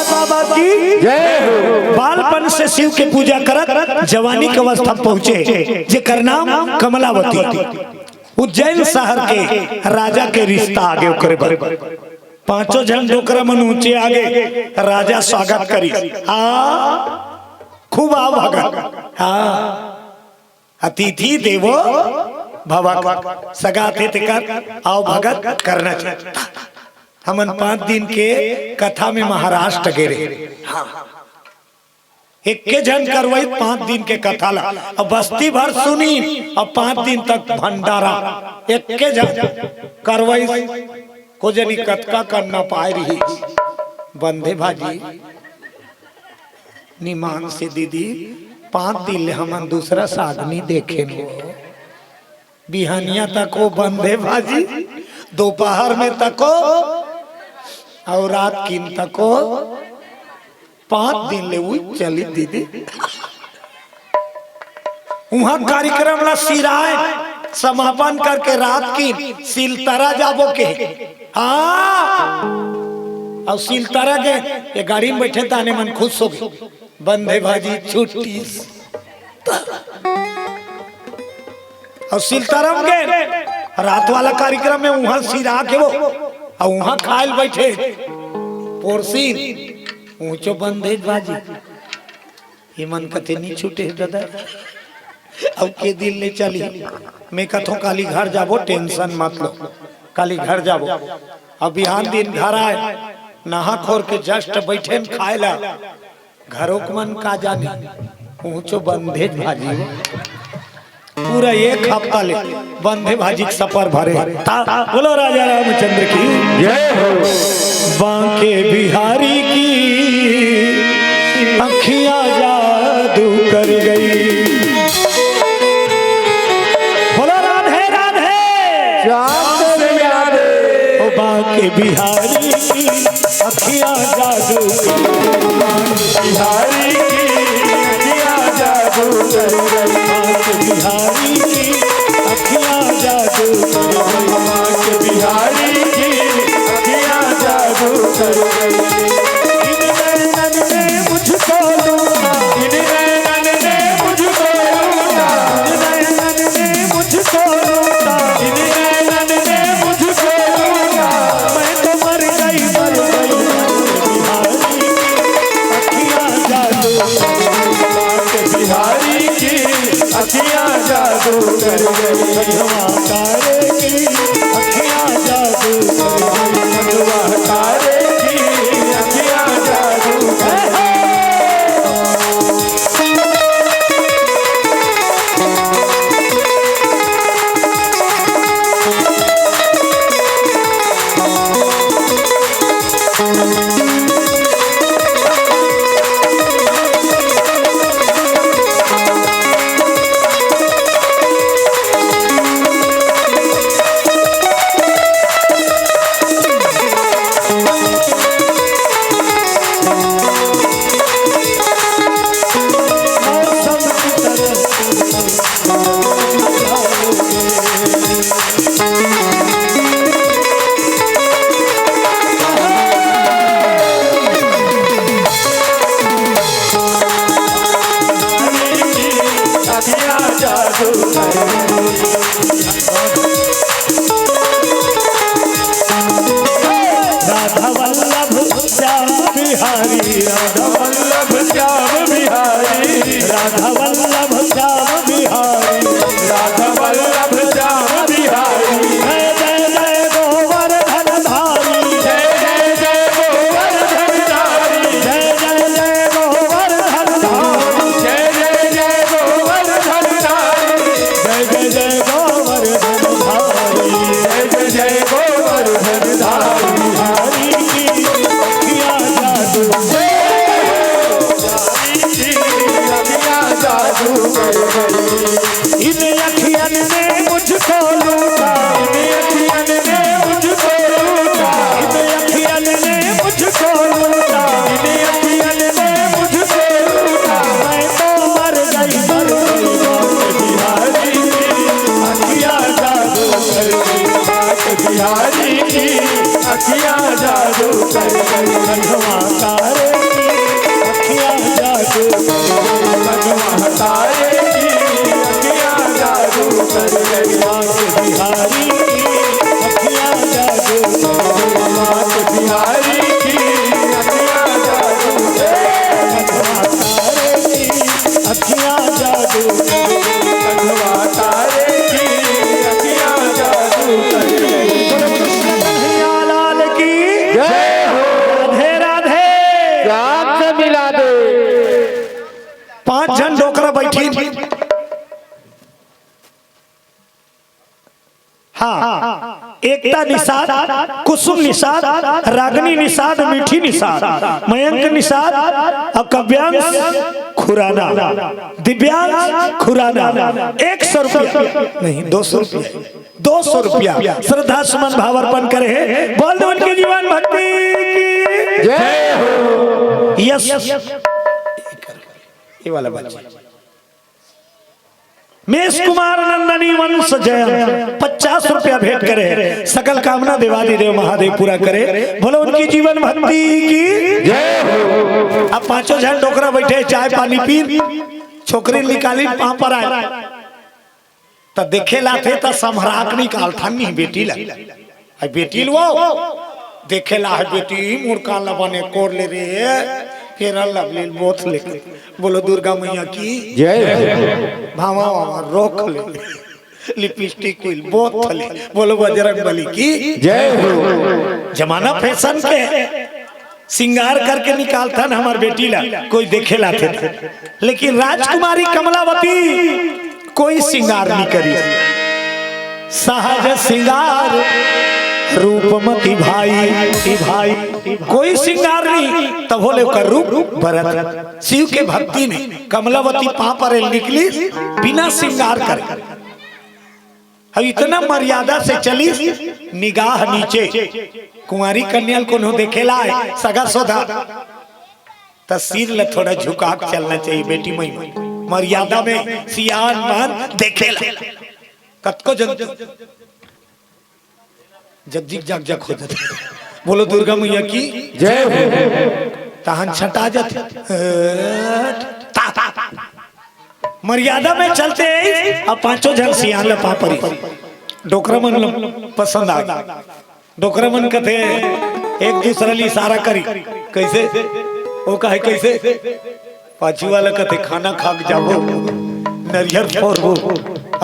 बाबा की जय हो। बालपन से शिव के पूजा करत, जवानी के अवस्था पहुंचे, जेकर नाम कमलावती। उज्जैन शहर के राजा के रिश्ता आगे ओकरे बर। पांचों झन डोकरा मन ऊंचे आगे, राजा स्वागत करी। हाँ, खूब आव भगत। हाँ, अतिथि देवो भव। सगा थे तेकर आव भगत करना चाहिए। हमन पांच दिन के कथा में महाराष्ट्र गे रहे। हाँ। एक्के झन करवई पांच दिन के कथा ला, अब बस्ती भर सुनी, अब पांच दिन तक भंडारा। एक्के झन करवई, को जनी कतका करना पाए रही। बंधे भाजी, निमान से दीदी, पांच दिन ले हमन दूसरा साग नहीं देखे न। बिहनिया तको बंधे भाजी, दोपहर में तको अउ रात किन तको, पांच दिन ले उही चली दीदी। उहां कार्यक्रम ला सिराय समापन करके रात किन सिलतरा जाबो के। हाँ, अउ सिलतरा के ये गाड़ी में बैठे ताने मन खुश हो गे। बंधे भाजी छुट्टी। अउ सिलतरा म गे, रात वाला कार्यक्रम में उहाँ सिरा के वो, अउ उहाँ खाए ल बइठे। पोरसीन, ऊँचो बंधेज भाजी। ये मन कथे नी छूटे हे दादा। अउ के दिन ले चली। मैं कथों काली घर जाबो, tension मत लो। काली घर जाबो। अब बिहान दिन घर आए, नहा खोर के just बइठे न खाए ला। घरोक मन का जाने, ऊँचो बंधेज भाजी। पूरा एक हफ्ता ले बंधे भाजी के सफर भरे। ता, बोलो राजा रामचंद्र की। जय हो। बांके बिहारी की अखियां जादू कर गई। बोलो राधे राधे। श्याम से मिला दे। ओ बांके बिहारी की अखियां जादू कर गई। बांके बिहारी की अखियां जादू कर गई। बांके बिहारी की अखियां जादू कर गई। बांके बिहारी की अखियां जादू कर गई। इन नैनन ने मुझको लूटा। इन नैनन ने मुझको लूटा। इन नैनन ने मुझको लूटा। इन नैनन ने मुझको लूटा। मैं तो मर गई, मर गई। अखियां जादू कर गई। बांके बिहारी की अखियां जादू कर गई। संगवा तारे की अखियां जादू कर गई। संगवा तारे की अखियां जादू कर गई। राधा वल्लभ श्याम बिहारी, राधा वल्लभ श्याम बिहारी, राधा वल्लभ श्याम बिहारी, राधा वल्लभ श्याम बिहारी। जय जय जय गोवर्धन धारी। जय जय जय गोवर्धन धारी। जय जय जय गोवर्धन धारी। जय जय जय गोवर्धन धारी। जय जय जय गोवर्धन धारी। जय जय जय गोवर्धन धारी। हरि की अखियां जादू। हरि की अखियां जादू कर गई। इन अखियन ने मुझको लूटा। इन अखियन ने मुझको लूटा। इन अखियन ने मुझको लूटा। इन अखियन ने मुझको लूटा। मैं तो मर गई, मर गई, मर गई। बिहारी की अखियां जादू कर गई। बांके बिहारी की अखियां जादू कर गई। संगवा तारे की अखियां जादू कर गई। संगवा तारे की अखियां जादू कर गई। बांके बिहारी की अखियां जादू कर गई। बांके बिहारी की अखियां जादू कर गई। संगवा तारे की अखियां जादू कर गई। संगवा तारे की अखियां जादू कर गई। बोलो कृष्ण कन्हैया लाल की जय हो। राधे राधे। श्याम से मिला दे। पांच झन डोकरा बइठिन। हाँ, एकता निषाद, कुसुम निषाद, रागनी निषाद, मीठी निषाद, मयंक निषाद अउ काव्यांश खुराना, दिव्यांश खुराना। एक सौ रुपया नहीं, दो सौ रुपया, दो सौ रुपया श्रद्धा सुमन भाव अर्पण करे हे। बोल दो उनके जीवन भक्ति की जय हो। यस, ये वाला बात। मेष कुमार नंदनी वंश जयंत पचास रुपया भेंट करे, सकल कामना देवादिदेव महादेव पूरा करे। बोलो उनकी जीवन भक्ति की जय हो। अब पांचों झन डोकरा बइठे, चाय पानी पीन, छोकरी निकालिन, पांव पराय। त देखे ल आथे त समहरा के निकालथन नहीं बेटी ला। अई बेटी ल वो देखे ल आहे, बेटी मुड़का ल बने कोर ले रे, फेर लवली ल बोथ ले। बोलो दुर्गा मैया की जय। भावा भावा रोख ले, लिपस्टिक ल बोथ ले। बोलो बजरंग बली की जय हो। जमाना फैशन के, सिंगार करके निकालथन हमर बेटी ला, कोई देखे ल आथे त। लेकिन राजकुमारी कमलावती कोई सिंगार नहीं करी। सहज सिंगार रूपमती भाई, भाई, कोई सिंगार नहीं, तभो ले ओकर रूप बरत। शिव के भक्ति में कमलावती पाँव परे ल निकली बिना सिंगार करे। अब इतना मर्यादा से चली, निगाह नीचे। कुंवारी कन्या ल कोनो देखे ल आए, सगा सोधा, त सिर ल थोड़ा झुका के चलना चाहिए बेटी मई। मर्यादा में सियान मन देखे ल। कतको जग, जगजिग जगजग हो जाथे। बोलो दुर्गा मैया की जय हो। तहन छटा जाथे। ता, ता, ता। मर्यादा में चलते ही अब पांचों झन सियान ल पाँव परी। डोकरा मन ल पसंद आ गे। डोकरा मन कथे, एक दूसरा ल इशारा करी। कैसे? वो कहे कैसे? पाछू वाला कथे, "खाना खा के जाबो, नरियर फोरबो,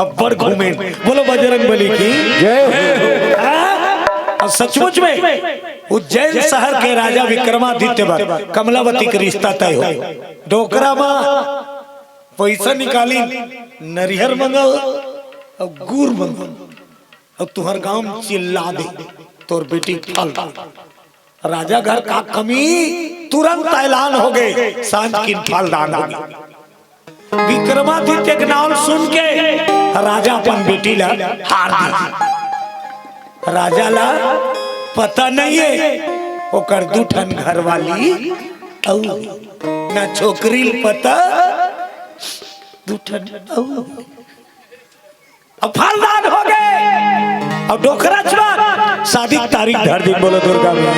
अब्बड़ घूमे।" बोलो बजरंग बली की जय हो। हाँ? और सचमुच में उज्जैन शहर के राजा विक्रमादित्य बर कमलावती के रिश्ता तय हो। डोकरा म पैसा निकाली, नरियर मंगाओ और गुर मंगाओ, और तुहर गांव में चिल्ला दे, तोर बेटी फल। राजा घर का कमी, तुरंत ऐलान हो गे, सांझ किन फलदान हो गे। विक्रमादित्य के नाम सुन के राजा अपन बेटी ला हार दे। राजा ला पता नहीं है, ओकर दू ठन घरवाली अउ ना छोकरी ल पता, दू ठन अउ। अब फलदान हो गे, अब डोकरा चुरा शादी के तारीख धर दिन। बोलो दुर्गा मैया।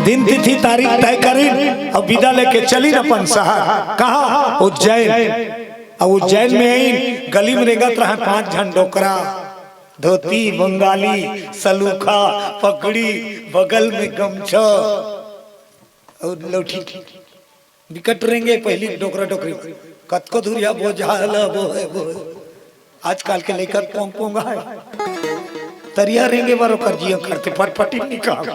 दिन तिथि तारीख तय करिन, अब विदा लेके चलिन अपन शहर। कहाँ? उज्जैन। अब उज्जैन में आइन, गली में रेंगत रहन पांच झन डोकरा, धोती बंगाली, सलूखा पगड़ी, बगल में गमछा और लौठी। बिकट रेंगे पहिली डोकरा डोकरी, कतको दूरिहा बोझा ल बोहे बोहे। आजकल के लइका पोंग पोंग आए, तरिया रेंगे बर ओकर जिया करथे, फटफटी निकाल।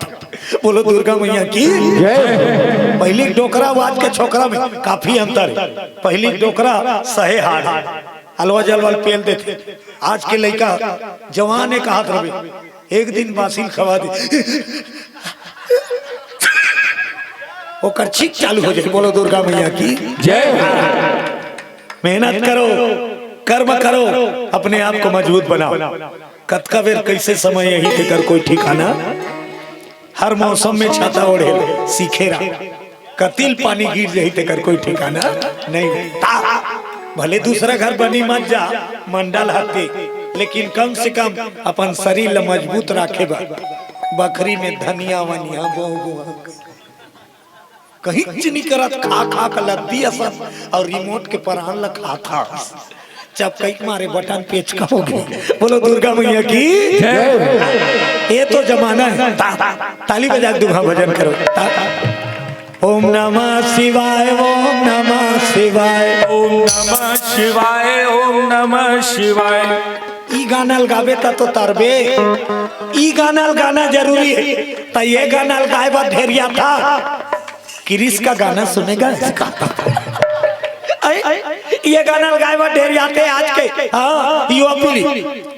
बोलो दुर्गा मैया की जय। पहिली डोकरा अउ आज के छोकरा में काफी अंतर है। पहिली डोकरा सहे हाल है, अलवा जलवा ल पेल देथे। आज के लइका जवान है, कहत रहे, एक दिन बासी ल खवा दे, ओकर छींक चालू हो जाए। बोलो दुर्गा मैया की जय। मेहनत करो, कर्म करो, अपने आप को मजबूत बनाओ। कतका बेर कैसे समय यही तेकर कोई ठिकाना। हर मौसम में छाता ओढ़े सीखे रहा। कतिल पानी गिर जाही तेकर कोई ठिकाना नहीं। ता भले दूसरा घर बनी मत जा, मंडल हते, लेकिन कम से कम अपन शरीर ल मजबूत राखे बर बखरी में धनिया वनिया बो बो। कहीं च नहीं करत, खा खा के लद्दी असन और रिमोट के परान ल खाता। चपकई के मारे बटन पेचका हो गे। बोलो दुर्गा मैया की जय। ये तो जमाना है। ता-, ताली बजा के दुहा भजन करो। ता-, ओम नमः शिवाय, ओम नमः शिवाय। ओम नमः शिवाय, ओम नमः शिवाय। ई गाना ल गाबे त तो तरबे। ई गाना ल गाना जरूरी है। त ये गाना ल गाए बर ढेरिया था। किरिस का गाना सुनेगा इसका। अरे, ये गाना ल गाए बर ढेरियाथे आज के, हाँ, युवा पीढ़ी।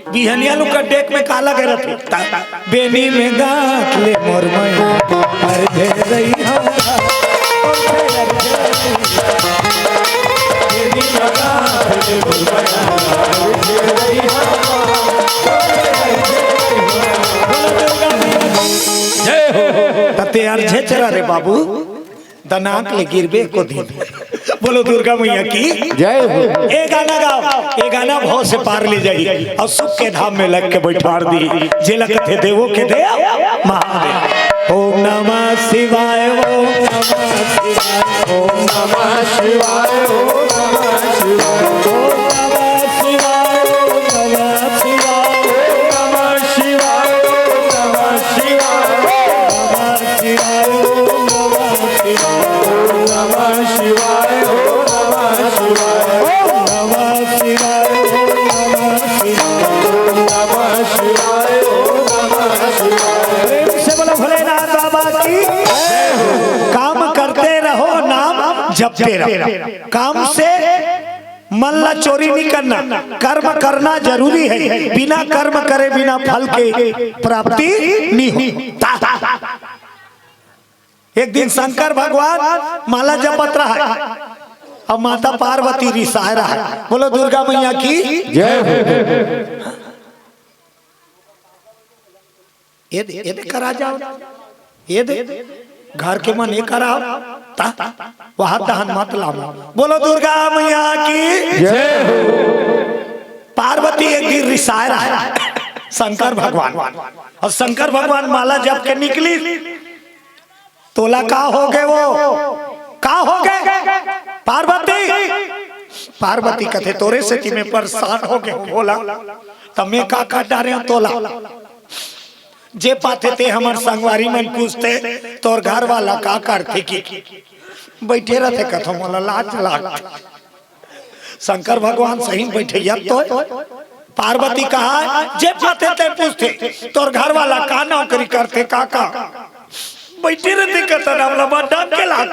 बिहनिया लुका डेक में काला करत हे। बेनी में गांठ ले मोर मैया, अरे भेज रही हो। जय हो। तते यार झेचरा रे बाबू। दनाक ले गिरबे को दिन। बोलो दुर्गा मैया की जय हो। ए गाना गाओ, ए गाना भव से पार ले जाई और सुख के धाम में लग के बैठार दी। जेला कथे देवो के देव महादेव। ओम नमः शिवाय, ओम नमः शिवाय, ओम नमः शिवाय, ओम नमः शिवाय, ओम नमः शिवाय। काम करते रहो, नाम जपते रहो। काम से मन ला चोरी नहीं करना, कर्म करना जरूरी है। बिना कर्म करे बिना फल के प्राप्ति नहीं होता। एक दिन शंकर भगवान माला जपत रहा, अब माता पार्वती रिसाय रहा। बोलो दुर्गा मैया की। जय हो। ये दे, ये दे करा जाओ, ये दे, घर के मन ये कराओ, ता, वहां तहन मत लाओ। बोलो दुर्गा मैया की। जय हो। पार्वती एक दिन रिसाय रहा शंकर भगवान, और शंकर भगवान माला जप के निकली। तोला का हो गए वो? का हो गए पार्वती? पार्वती कथे, तोरे सेती मैं परेशान हो गए हूँ भोला, त मैं का कर डारे हूँ तोला। जे पाथे ते हमर संगवारी मन पूछते, तोर घर वाला का करथे कि बैठे रहते, कथो मोला लाज लाग। शंकर भगवान सही बैठे, या तो पार्वती कहा, जे पाथे ते पूछते, तोर घर वाला का नौकरी करथे, का का बैठे रहते, कथन हमला बड़ डर के लाग,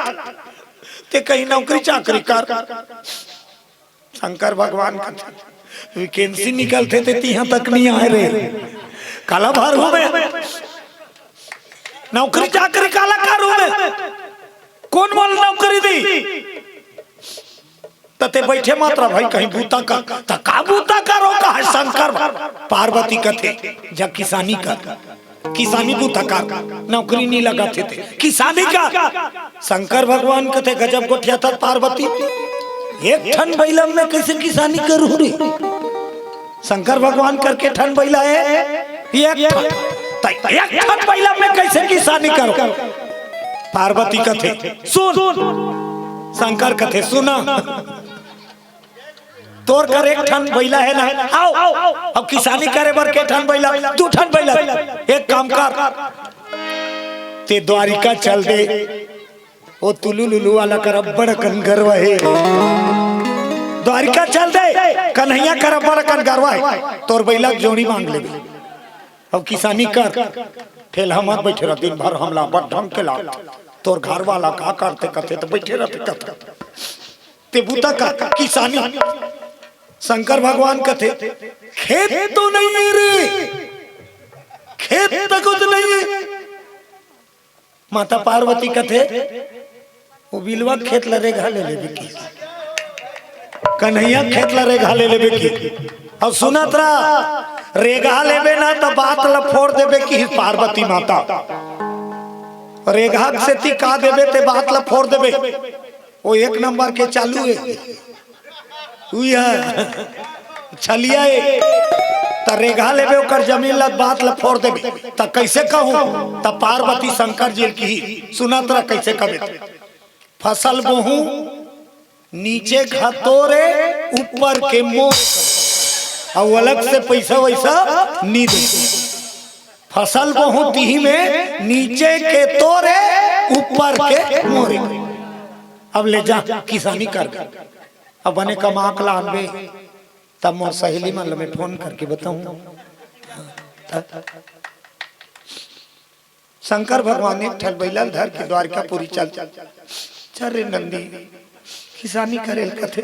ते कहीं नौकरी चाकरी कर। शंकर भगवान कथे, वैकेंसी निकलथे ते तिहां तक नहीं आए रे, काला भर हो गया, नौकरी चाकरी काला करू मैं, कौन मोला नौकरी दी? त ते बैठे मत रह भाई, कहीं बूता कर। त का बूता करो, कहा शंकर भगवान। पार्वती कथे, जा किसानी कर, किसानी बूता कर, नौकरी नहीं लगा थे ते किसानी कर। शंकर भगवान कथे, गजब गोठियाथस पार्वती, एक ठन बैला में कैसे किसानी करूं रे? शंकर भगवान कर के ठन बैला है, एक ठन। त एक ठन बैला में कैसे किसानी करो? पार्वती कथे, सुन। शंकर कथे, सुना, तोर कर एक ठन बैला है ना, आओ, अब किसानी करे बर के ठन बैला, दू ठन बैला। एक काम कर, ते द्वारिका चल दे, वो तुलू लुलू वाला कर अब्बड़ अकन गरवा हे। द्वारिका चल दे, कन्हैया कर अब्बड़ अकन गरवा हे, तोर बैला के जोड़ी मांग लेबे। अब किसानी कर, ठेलहा मत बैठे रह, दिन भर हमला बड़ ढंग के लाग। तोर घर वाला का करथे कथे त बैठे रहते कथे। ते बूता कर, किसानी। शंकर भगवान कथे, खेत तो नहीं है रे, खेत तो कुछ नहीं है। माता पार्वती कथे, वो बिलवा खेत ल रेगहा ले लेबे की, कन्हैया खेत ल रेगहा ले लेबे की। अउ सुनत रह, रेगहा लेबे ना त बात ल फोर देबे की पार्वती माता। रेगहा के सेती का देबे ते बात ल फोर देबे। वो एक नंबर के चालू हे। हुई है। छलिया ए। त रेगहा लेबे ओकर जमीन ल बात ल फोर देबे। त कैसे कहूं? त पार्वती शंकर जी ल किही, सुनत रह कैसे कहबे। फसल बोहूं नीचे घा तोरे ऊपर के मोर। अउ अलग से पैसा वैसा नी दे। फसल बोहूं तिही में नीचे के तोरे ऊपर के मोरे। अब ले जा किसानी कर। अब बने कमा के लानबे, तब मोर सहेली मन ल मैं फोन करके बताऊं। शंकर भगवान एक ठन बैला ल धर के द्वारिकापुरी चल, चल रे नंदी, किसानी करे ल कथे।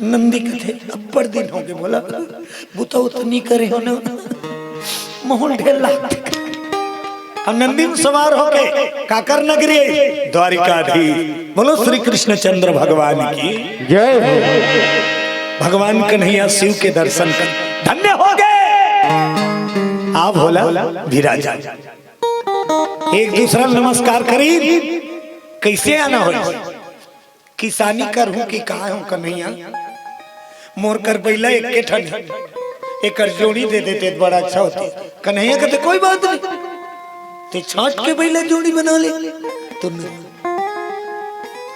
नंदी कथे, अब्बड़ दिन होगे भोला, बुता उता नी करे हो ना, मोहन ढेर लागथे। अब नंदी में सवार होके काकर नगरी द्वारिकाधीश। बोलो श्री कृष्णचंद्र भगवान की। जय हो। भगवान कन्हैया शिव के दर्शन कर धन्य हो गए। आ भोला विराजा, एक दूसरा नमस्कार करी, कैसे आना हो? किसानी करहूं कि का हूं कन्हैया, मोर कर बैला एक ठन हे, एकर जोड़ी दे देते त बड़ा अच्छा होते। कन्हैया कहते कोई बात नहीं, ते छांट के बैला जोड़ी बना ले। तो नहीं,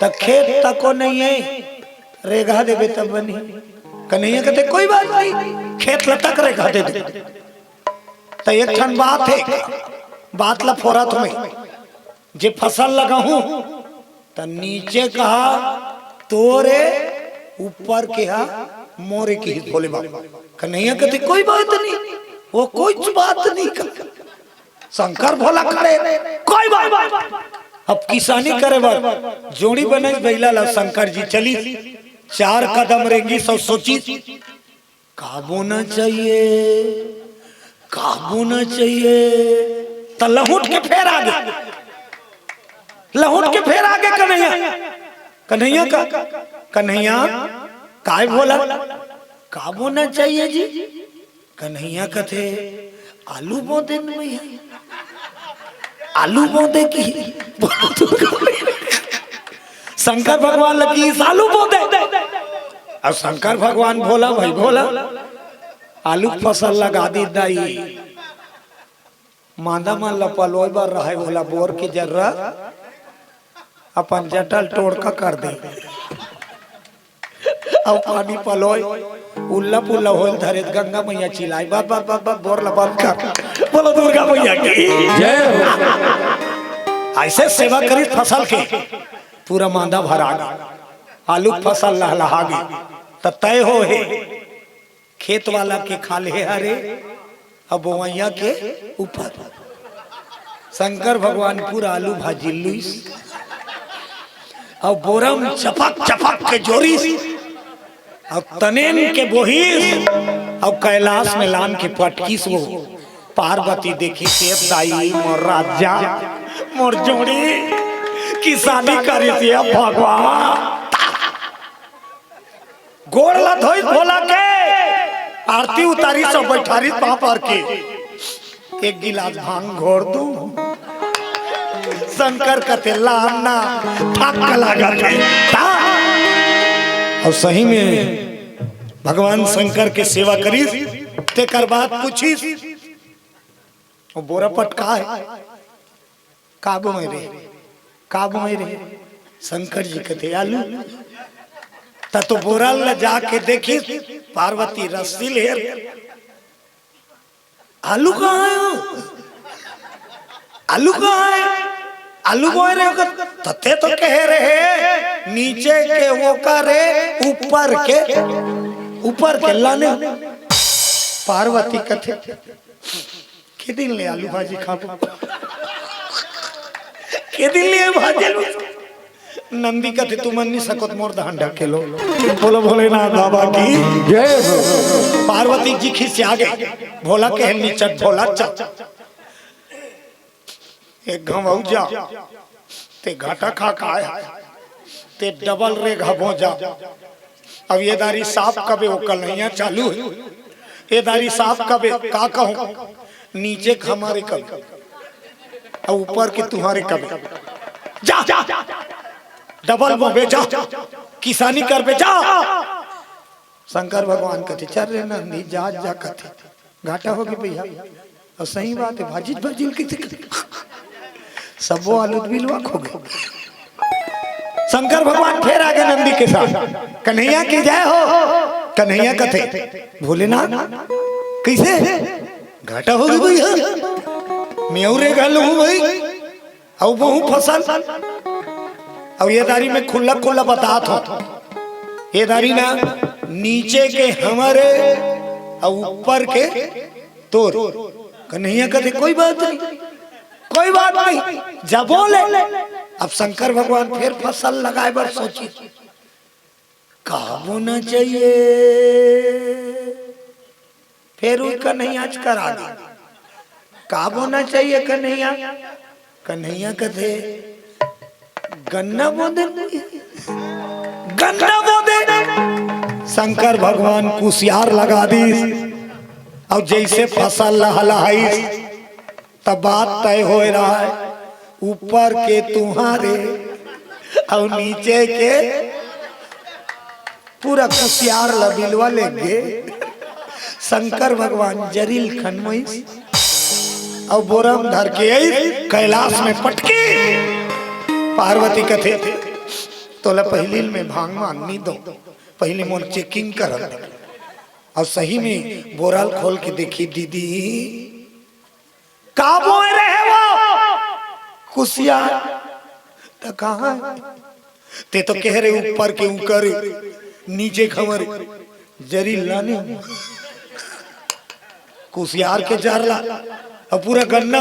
त खेत तको नहीं है, रेगहा देबे तब बनी। कन्हैया कहते कोई बात नहीं, खेत ल तक रेगहा दे दे। त एक ठन बात हे, बात ल फोरत हूं मैं, जे फसल लगाहूं त नीचे कहा तोरे, ऊपर के हा मोरे, किही भोले बाबा। कन्हैया कहते कोई बात नहीं, वो कुछ बात नहीं कर। शंकर भोला खड़े, कोई बात। अब किसानी करे बर जोड़ी बनइस बइला ला शंकर जी चलिस। चार कदम रेंगिस अउ सोचिस, का बोना चाहिए, का बोना चाहिए। त लहुट के फेर आगे, लहुट के फेर आगे कन्हैया। कन्हैया का, कन्हैया, काय भोला, का बोना चाहिए जी? कन्हैया कथे, आलू बो दे न भैया। आलू बो दे कि? शंकर भगवान लगी, आलू बो दे। अब शंकर भगवान भोला भाई भोला, आलू के फसल लगा दी दाई। मांदा मन ल पलोय बर रहय, ओला बोर के जर्रा अपन जटल टोड़का कर दे। अउ पानी पलोय, उल्ला पुल्ला होल धरे, गंगा मैया चिल्लाई, "बस, बस, बस, बस, बोर ल बंद कर।" बोलो दुर्गा मैया की। जय हो। अइसे सेवा करिस फसल के, पूरा मांदा भरा गे, आलू के फसल लहलहा गे, त तय हो हे। खेत वाला के खाल्हे हरे, अब बोवइया के ऊपर। शंकर भगवान पूरा आलू भाजी लुइस, अब बोरा म चपक चपक के जोरिस, अब तनेन के बोहिस, अब कैलाश में लान के पटकिस वो। पार्वती देखिस, "ए दाई मोर राजा, मोर जोड़ी, किसानी करिस हे भगवान।" गोड़ ला धोइस भोला के, आरती उतारिस अउ बइठारिस पाँव पर के। एक गिलास भांग घोर दूं? शंकर कथे, "ला ना, थक लागत हे।" ता। अउ सही में भगवान शंकर के सेवा करिस, तेकर बाद पूछिस, वो बोरा पटका हे। "का बोए रे? का बोए रे?" शंकर जी कथे, "आलू।" त तो बोरा ल जाके देखिस, पार्वती रस्सी ले, "आलू कहाँ हे? आलू कहाँ हे? आलू बोए रहे हो?" "त तैं तो कहे रहे, नीचे के वो करे, ऊपर के, ऊपर के लाने।" पार्वती कथे, "के दिन ले आलू भाजी खाबो? के दिन ले भाजी आलू?" नंदी कथे, "तुमन नइ सकोत, मोर धान ढकेलो।" बोलो भोलेनाथ बाबा की जय हो। पार्वती जी खिसिया गे, भोला कहे, "निचट भोला चल, एक घांव अउ जा, तैं घाटा खा के आय, तैं डबल रेगहा बोजा।" अब ये दारी साफ कबे, वो कन्हैया चालू हे। ये दारी साफ कबे, का कहूं, नीचे के हमर कबे, अउ ऊपर के तुंहर कबे। जा, डबल बोबे, जा, किसानी करबे, जा। शंकर भगवान कथे, "चल रे नंदी, जा, जा," कथे। घाटा होगे भैया। अउ सही बात हे, भाजिल भाजिल कइसे कर-, सबो आलू बिलवा खो गे। शंकर भगवान फेर आगे नंदी के साथ, "कन्हैया की जय हो।" कन्हैया कथे, "भोलेनाथ, कइसे? घाटा होगे भैया, मैं अउ रेगहा लूहूं भाई।" अउ बोहूं फसल। अउ ये दारी में खुल्ला खुल्ला बतात हों, ये दारी ना, नीचे के हमर, अउ ऊपर के तोर। कन्हैया कथे, "कोई बात नहीं, कोई बात नहीं, जा बोले।" अब शंकर भगवान फेर फसल लगाय बर सोचिस, "का बोना चाहिए?" फेर वो कन्हैया च करा दे, "का बोना चाहिए कन्हैया?" कन्हैया कथे, "गन्ना बो दे, गन्ना बो दे।" शंकर भगवान कुसियार लगा दिस, अउ जइसे फसल लहलहाइस, त बात तय होय रहय, ऊपर के तुंहर अउ नीचे के। पूरा कुसियार ल बिलवा ले गे। शंकर भगवान जरी ल खनमोइस अउ बोरा म धर के आइस, कैलाश में पटके। पार्वती कथे, "तोला पहिली ल मैं भांग मान नइ दों, पहिली मोर checking करन दे।" अउ सही में बोरा ल खोल के देखिस, दीदी, का बोए रहे वो? कुसियार। त कहाँ हे? तैं तो कहे रहे ऊपर के ऊपर, नीचे के हमर, जरी लाने। कुसियार के जर ला। अउ पूरा गन्ना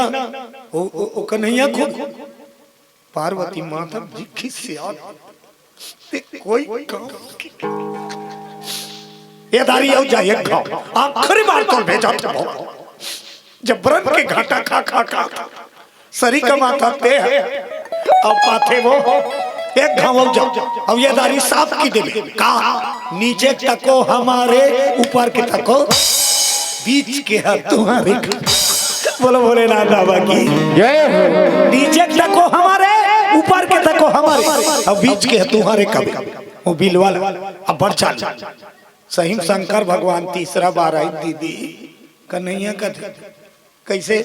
ओ, ओ, ओ कन्हैया खुद। पार्वती माता जी खिसियात, ते कोई काम। ए दारी, अउ जा एक घांव, आखिरी बार तोर भेजा था। जबरन के घाटा खा खा खा सरी कमाथस ते ह, अउ पाथे वो एक घांव। अउ जा, अउ ए दारी साफ की देबे का, नीचे तको हमरे, ऊपर के तको, बीच के ह तुम्हरे। बोलो भोलेनाथ बाबा की जय हो। नीचे तको हमरे, ऊपर के तको हमरे, अउ बीच के ह तुम्हरे कबे। वो बिल वाला, अब बढ़ चल। सही म शंकर भगवान तीसरा बार आइस दीदी, कन्हैया कथे, कइसे?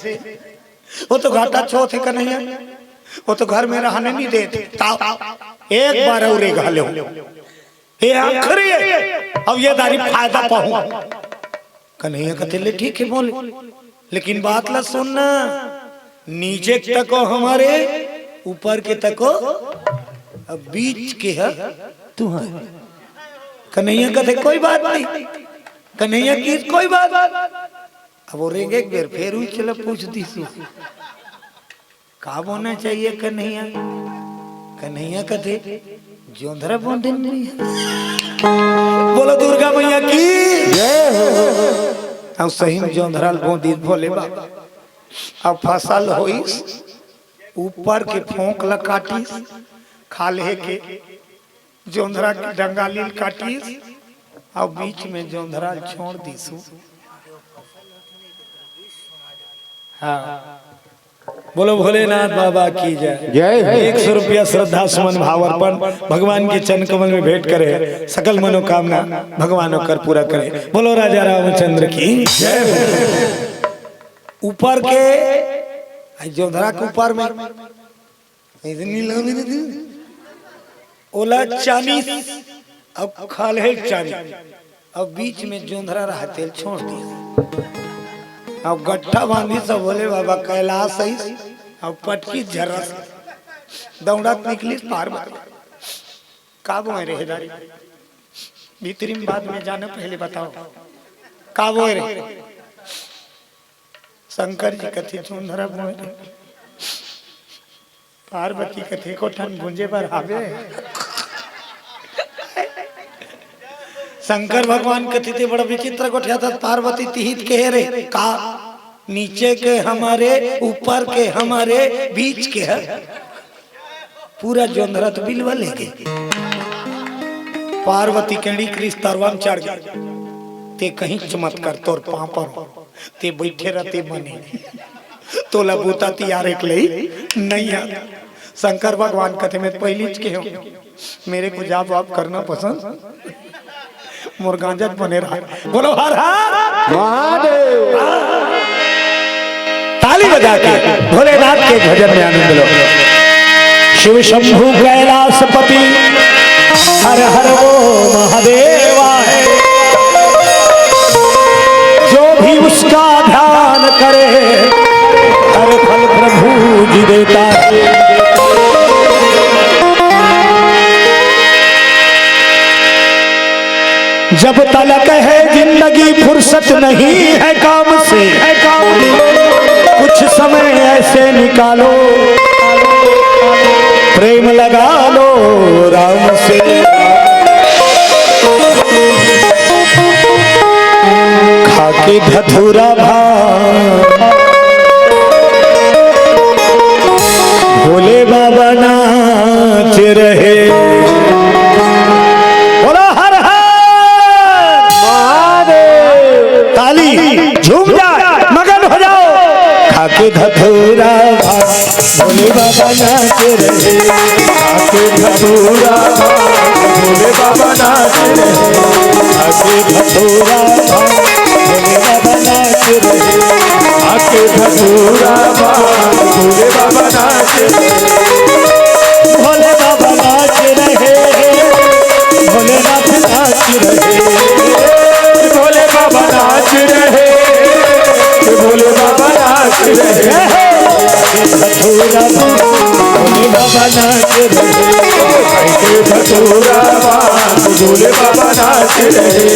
वो तो घाटा छोत हे कन्हैया, वो तो घर में रहने नइ देथे। त एक बार अउ रे घाले हो, ए आखिरी हे, अब ए दारी फायदा पाहूं। कन्हैया कथे, ले ठीक हे बोले, लेकिन बात ला सुन ना, नीचे तको हमरे, ऊपर के तको, अउ बीच के ह तुम्हरे। कन्हैया कथे, कोई बात नहीं। कन्हैया कथे, कोई बात। अब वो रेंगे एक बेर, फेर उही चला पूछ दीसू, का बोना चाहिए कन्हैया? कन्हैया कथे, जोंधरा बोन देन भैया। बोलो दुर्गा मैया की जय हो। अउ सही म जोंधरा ल बोन दिस भोले बाबा। अउ फसल होइस, ऊपर के फोंक ल काटिस, खाल्हे के जोंधरा के डंगाली ल काटिस, अउ बीच में जोंधरा ल छोड़ दीसू। हाँ, बोलो भोलेनाथ बाबा की जय। जय हो। एक सौ रुपया श्रद्धा सुमन भाव अर्पण, भगवान के चरण कमल में भेंट करे, सकल मनोकामना भगवान ओकर पूरा करे। बोलो राजा रामचंद्र की जय हो। ऊपर के, आई जोंधरा के ऊपर में, इतनी लंबी नहीं थी। ओला चानिस, अउ खाल्हे चानिस, अउ बीच में जोंधरा रहा तेल छोड़ दिस। अउ गट्ठा बांधिस, सब भोले बाबा कैलाश आइस, अउ पटकिस झर्रस, दौड़त निकलिस पार्वती। का बोए रहे दारी? भीतरी में बाद में जाना, पहले बताओ, का बोए रहे? शंकर जी कथे, जोंधरा बोए रहे। पार्वती कथे, एको ठन भूंजे बर हावे? शंकर भगवान कथे, ते बड़ा विचित्र गोठियाथस। पार्वती तिही त कहे रहे, का नीचे के हमरे, ऊपर के हमरे, बीच के ह? पूरा जोंधरा तो बिलवा ले गे। पार्वती के एड़ी करिस, तरवा म चढ़ गे। ते कहीं चमत्कार, तोर पांव परंव, ते बइठे रह, ते बने। तोला बूता तियार एक लई नइ आ। शंकर भगवान कथे, मैं पहिलीच कहे हंव, मेरे को जाप वाप करना पसंद, मोर गांजा बने रहा। बोलो हर हर महादेव। ताली बजा के भोलेनाथ के भजन में आनंद लो। शिव शंभु कैलाशपति, हर हर वो महादेवा है। जो भी उसका ध्यान करे, हर फल प्रभु जी देता है। जब तलक है जिंदगी, फुर्सत नहीं है काम से, कुछ समय ऐसे निकालो, प्रेम लगा लो राम से। खाके धतूरा भांग, भोले बाबा नाच रहे। बोलो हर हर महादेव। ताली, झूम जाए, मगन हो जाओ। खाके धतूरा भांग, भोले बाबा नाच रहे। खाके धतूरा भांग, भोले बाबा नाच रहे। खाके धतूरा भांग, भोले बाबा नाच रहे। खाके धतूरा भांग, भोले बाबा नाच रहे। भोले बाबा नाच रहे, भोलेनाथ नाच रहे। भोले बाबा नाच रहे, भोले बाबा नाच रहे। भोले बाबा नाच रहे, भोले बाबा नाच रहे।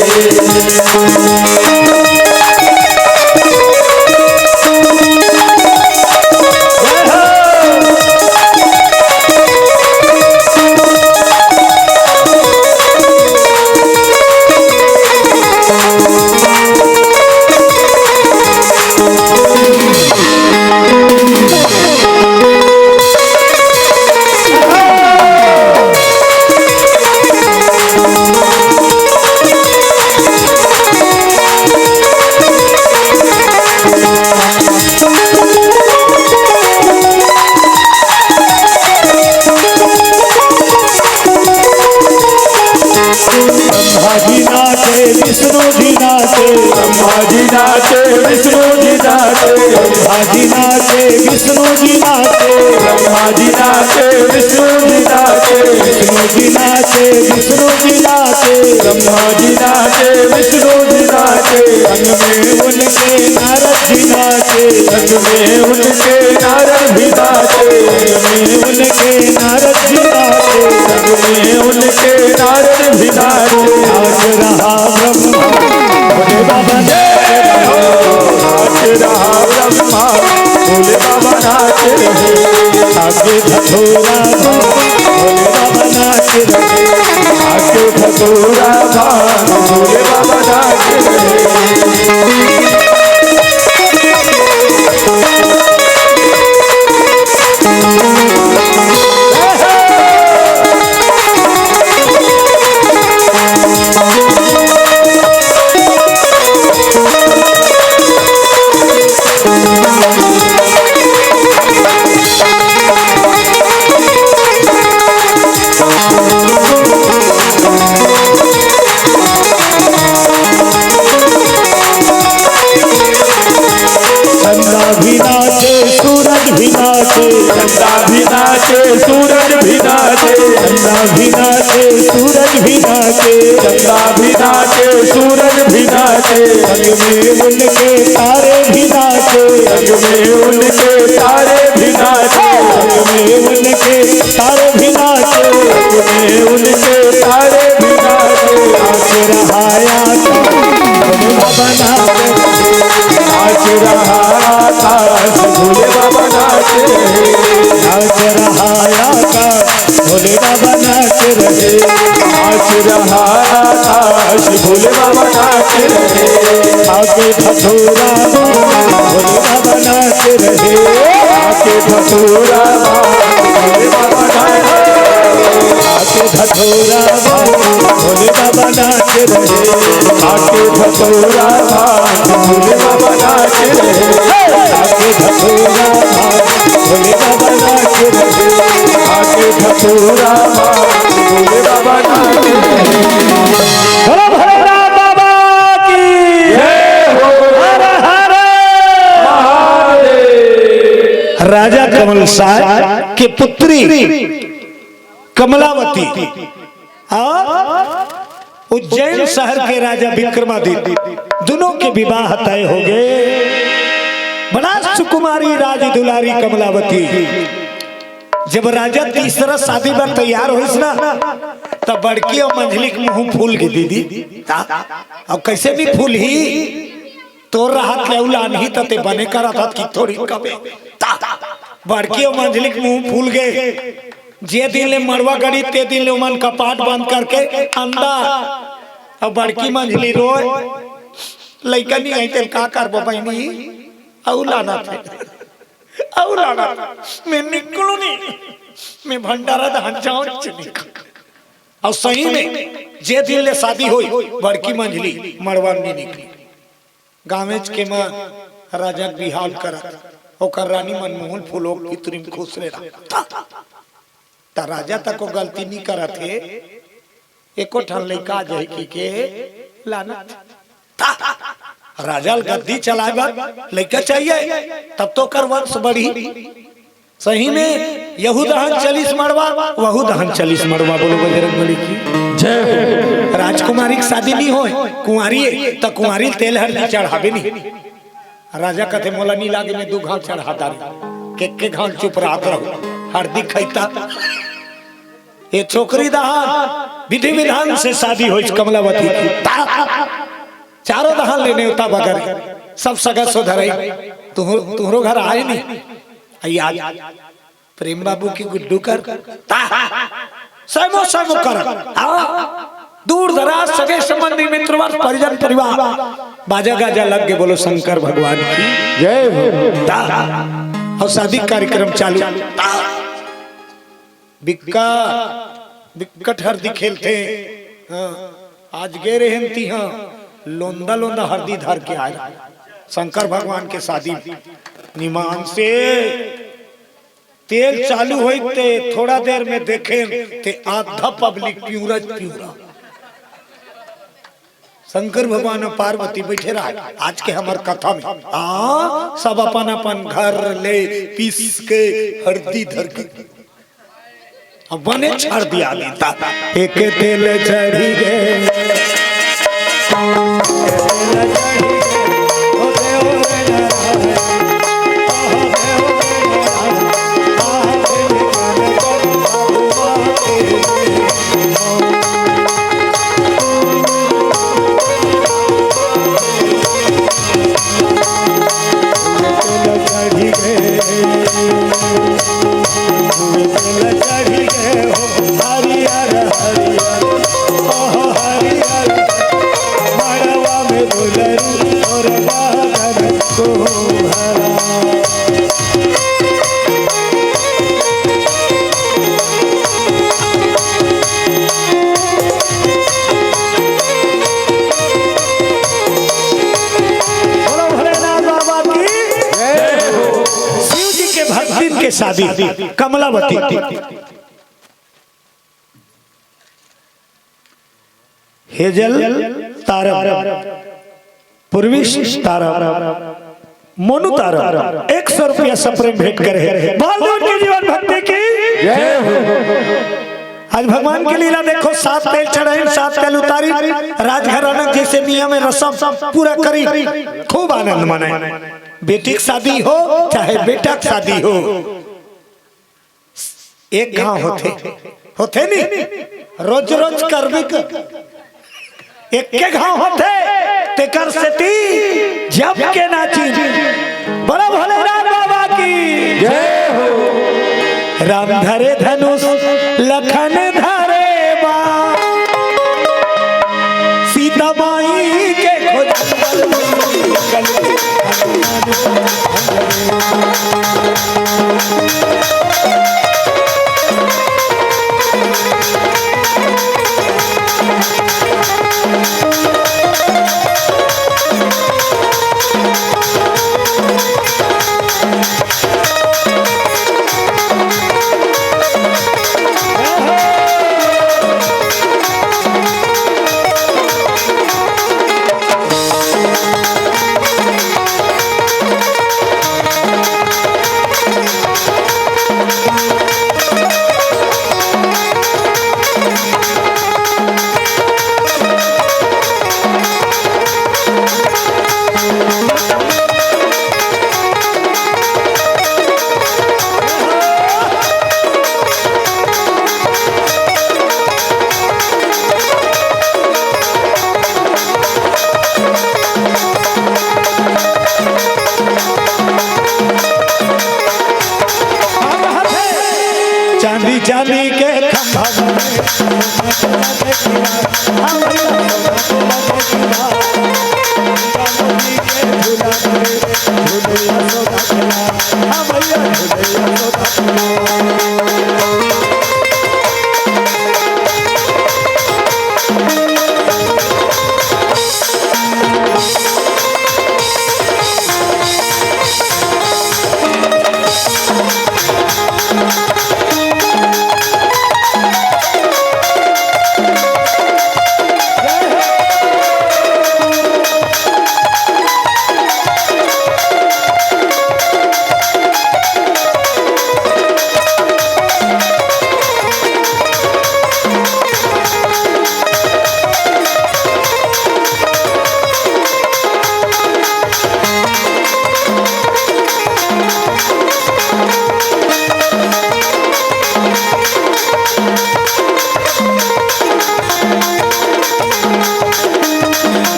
ब्रह्मा जी नाचे, विष्णु जी नाचे। ब्रह्मा जी नाचे, विष्णु जी नाचे। ब्रह्मा जी नाचे, विष्णु जी नाचे। विष्णु जी नाचे, विष्णु जी नाचे। ब्रह्मा जी नाचे, विष्णु जी नाचे। संग में उनके नारद जी नाचे। संग में उनके नारद भी नाचे। संग में उनके नारद जी नाचे। संग में उनके नारद भी नाचे। नाच रहा ब्रह्मा भोले बाबा नाच रहे। नाच रहा ब्रह्मा भोले बाबा नाच रहे। आके धतूरा भोले बाबा नाच रहे। आके धतूरा भोले बाबा नाच रहे। चंदा भी नाचे, सूरज भी नाचे। चंदा भी नाचे, सूरज भी नाचे। चंदा भी नाचे, सूरज भी नाचे। चंदा भी नाचे, सूरज भी नाचे। संग में उनके तारे भी नाचे। संग में उनके तारे भी नाचे। संग में उनके तारे भी नाचे। संग में उनके तारे भी नाचे। नाच रहा आकाश, भोले बाबा नाच रहे। नाच रहा आकाश, भोले बाबा नाच रहे। नाच रहा आकाश, भोले बाबा नाच रहे। नाच रहा आकाश, भोले बाबा नाच रहे। आके धतूरा भोले बाबा नाच रहे। आके धतूरा भोले बाबा नाच रहे। आके धतूरा भोले बाबा नाच रहे। आके धतूरा भोले बाबा नाच रहे। आके धतूरा भोले बाबा नाच रहे। आके धतूरा भोले बाबा नाच रहे। बोलो भोलेनाथ बाबा की। जय हो। हर हर महादेव। राजा कमल साय के पुत्री कमलावती और उज्जैन शहर के राजा विक्रमादित्य, दोनों के विवाह तय हो गए। बड़ा सुकुमारी राज दुलारी कमलावती। जब राजा तीसरा शादी बर तैयार होइस ना, तब बड़की और मंझली के मुंह फूल गए, दीदी। अब कैसे भी फूल ही, तोर रहत ले उलान ही तते बने करत हत कि थोड़ी कबे। बड़की और मंझली के मुंह फूल गए। जे दिन ले मड़वा गड़ी, ते दिन ले ओमन कपाट बंद करके अंदर। अब बड़की मंझली रोए, लइका नहीं आई, तेल का करबो बहिनी? अउ लाना थे, अउ लाना थे। मैं निकलू नहीं, मैं भंडारा दहन जाऊं चुनी। और सही में जे दिन ले शादी होई, बड़की मंझली मड़वा नहीं निकली। गाँवेच के म राजा के बिहाव करत, ओकर रानी मनमोहन फूलो के भीतरी में खुश रहे रहा। त राजा तको गलती नहीं करत हे, एको ठन लइका आ जाए की के लानत। राजा ल गद्दी चलाए बर लइका चाहिए, तब तो ओकर वंश बढ़ी। सही में यहू दहन चलिस मड़वा, वहू दहन चलिस मड़वा। बोलो बजरंग बली की। जय हो। राजकुमारी के शादी नहीं होए, कुंवारी है, त कुंवारी तेल हरदी चढ़ावे नहीं। राजा कथे, "मोला नहीं लागे, मैं दू घाव चढ़ा डारे।" के, के घाव चुप रहत रहो, हरदी खैता। ये छोकरी दहन विधि विधान से शादी होइस कमलावती की। ता-, चारों दहन ले नेवता बगर, सब सगा सोधरई, तुहरो घर आए नहीं। आई आज प्रेम बाबू की गुड्डू कर, ता, सैमो सैमो कर, हाँ, दूर दराज सगे संबंधी मित्र वर्ग परिजन परिवार, बाजा गाजा लग के बोलो शंकर भगवान की। जय हो। ता, और शादी कार्यक्रम चालू। ता, बिक्का, बिक्कट हरदी खेलथे। हाँ, आज गे रहेन तिहाँ, लोंदा लोंदा हरदी धर के आए। शंकर भगवान के शादी निमान से तेल चालू होई ते थोड़ा देर में देखेन ते आधा पब्लिक पिउरा पिउरा। शंकर भगवान अउ पार्वती बइठे रहय। आज के हमर कथा में, हाँ, सब अपन अपन घर ले पीस के हरदी धर के अब बने छाड़ दिया गीता। एक तेल चढ़ी गे। बोलो भोलेनाथ बाबा की। शिव जी के भक्तिन के शादी, कमलावती। हेजल तारम, पूर्विश तारम, मोनू तारम एक सौ रुपया सप्रेम भेंट करे हे। बोल दो उनके जीवन भक्ति की। जय हो। आज भगवान की लीला देखो, सात तेल चढ़ाइन, सात तेल उतारी, राजघराना जैसे नियम है, रसम पूरा करी, खूब आनंद मनाए। बेटी की शादी हो चाहे बेटा की शादी हो, एक घाव होथे, होथे नी, रोज रोज करबे कर, एक के घाव होथे, तेकर सेती जम के नाची। बोलो भोलेनाथ बाबा की। जय हो। राम धरे धनुष लखन धरे बाण, सीता माई के खोज। चांदी चांदी के खंभा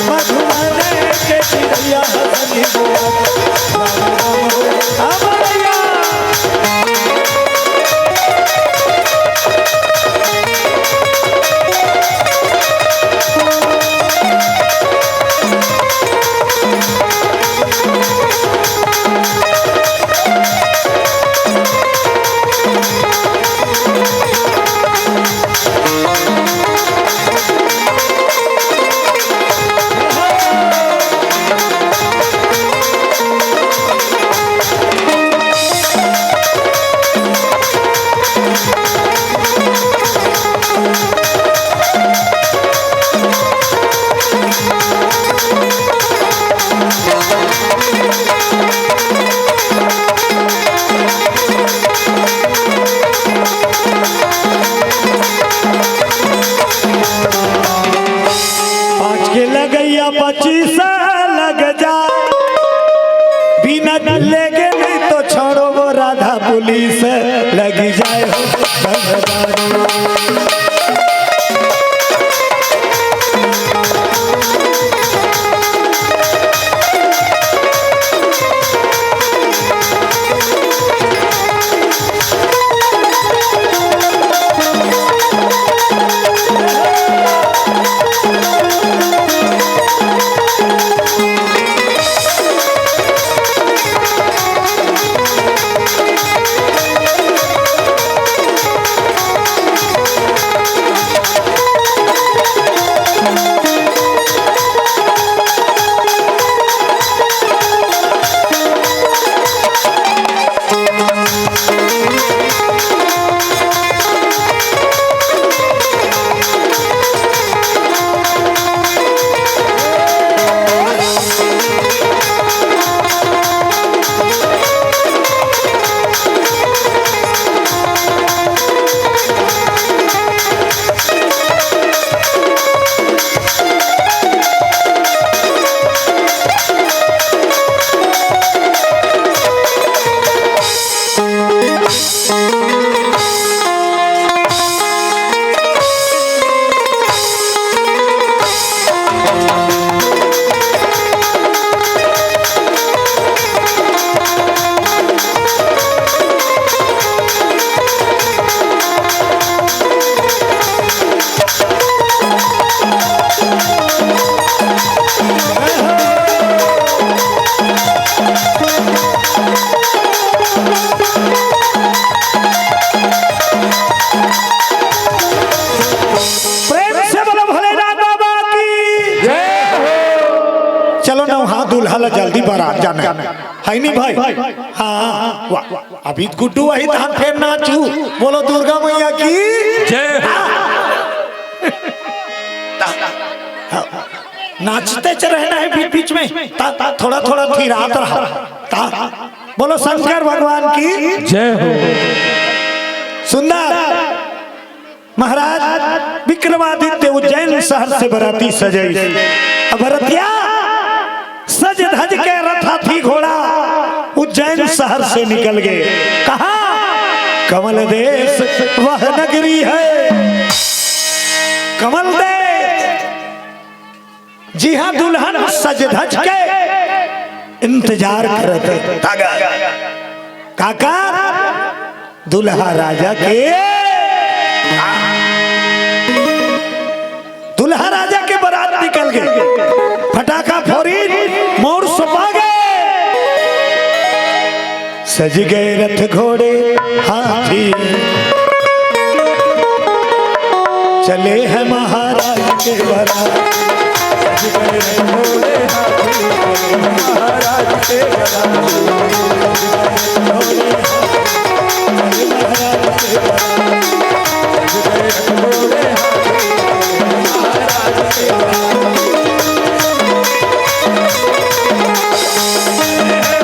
मधुबन के चिड़ैया हंसनी बोलत, राम राम हो। हाँ, बोलैया। पाँच के लगैया पच्चीस लग जा, बिना लेगे नहीं तो छोड़ो वो राधा पुलिस लगी जाए हो। प्रेम से बोलो भोलेनाथ बाबा की। जय हो। चलो ना, हाँ, दूल्हा ला जल्दी बारात जाना है, है नहीं भाई? हाँ, वाह, अभी गुड्डू वही धान फेर नाचू। बोलो दुर्गा मैया की। जय हो। हाँ। नाचते च रहना है बीच बीच में, ता, ता, थोड़ा थोड़ा थिरात रहा। ता, बोलो शंकर भगवान की। जय हो। सुंदर महाराज विक्रमादित्य उज्जैन शहर से बराती सजई। अब बरतिया सज धज के रथ हाथी घोड़ा उज्जैन शहर से निकल गए। कहा? कमल देश वह नगरी है, कमल देश, जिहां दुल्हन सज धज के इंतजार करत हे। काका, काका, दुल्हा राजा के, दुल्हा राजा के बारात निकल गए, फटाका फोरी, मौर सपा गए। सज गए रथ घोड़े हाथी, चले हैं महाराज के बारात। सज गए रथ घोड़े हाथी, चले हैं महाराज के बारात। सज गए रथ घोड़े हाथी, चले महाराज के बारात। सज गए रथ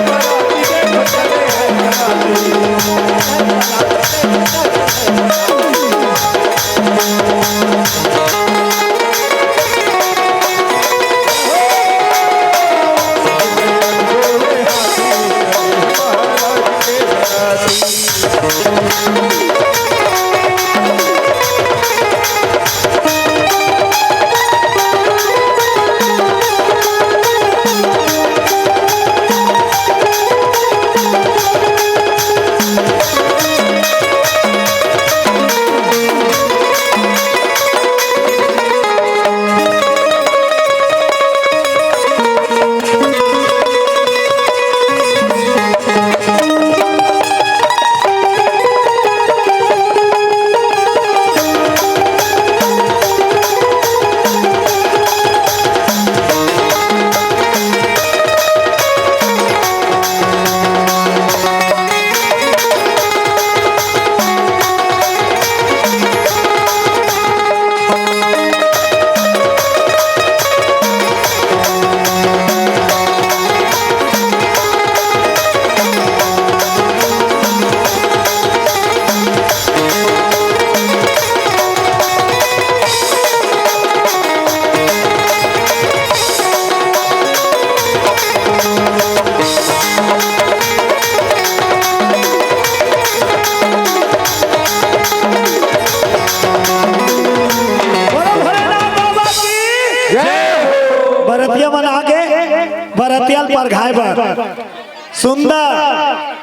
घोड़े हाथी, चले महाराज के बारात। बरतिया मन आगे, बरतिया ल परघाय बर सुंदर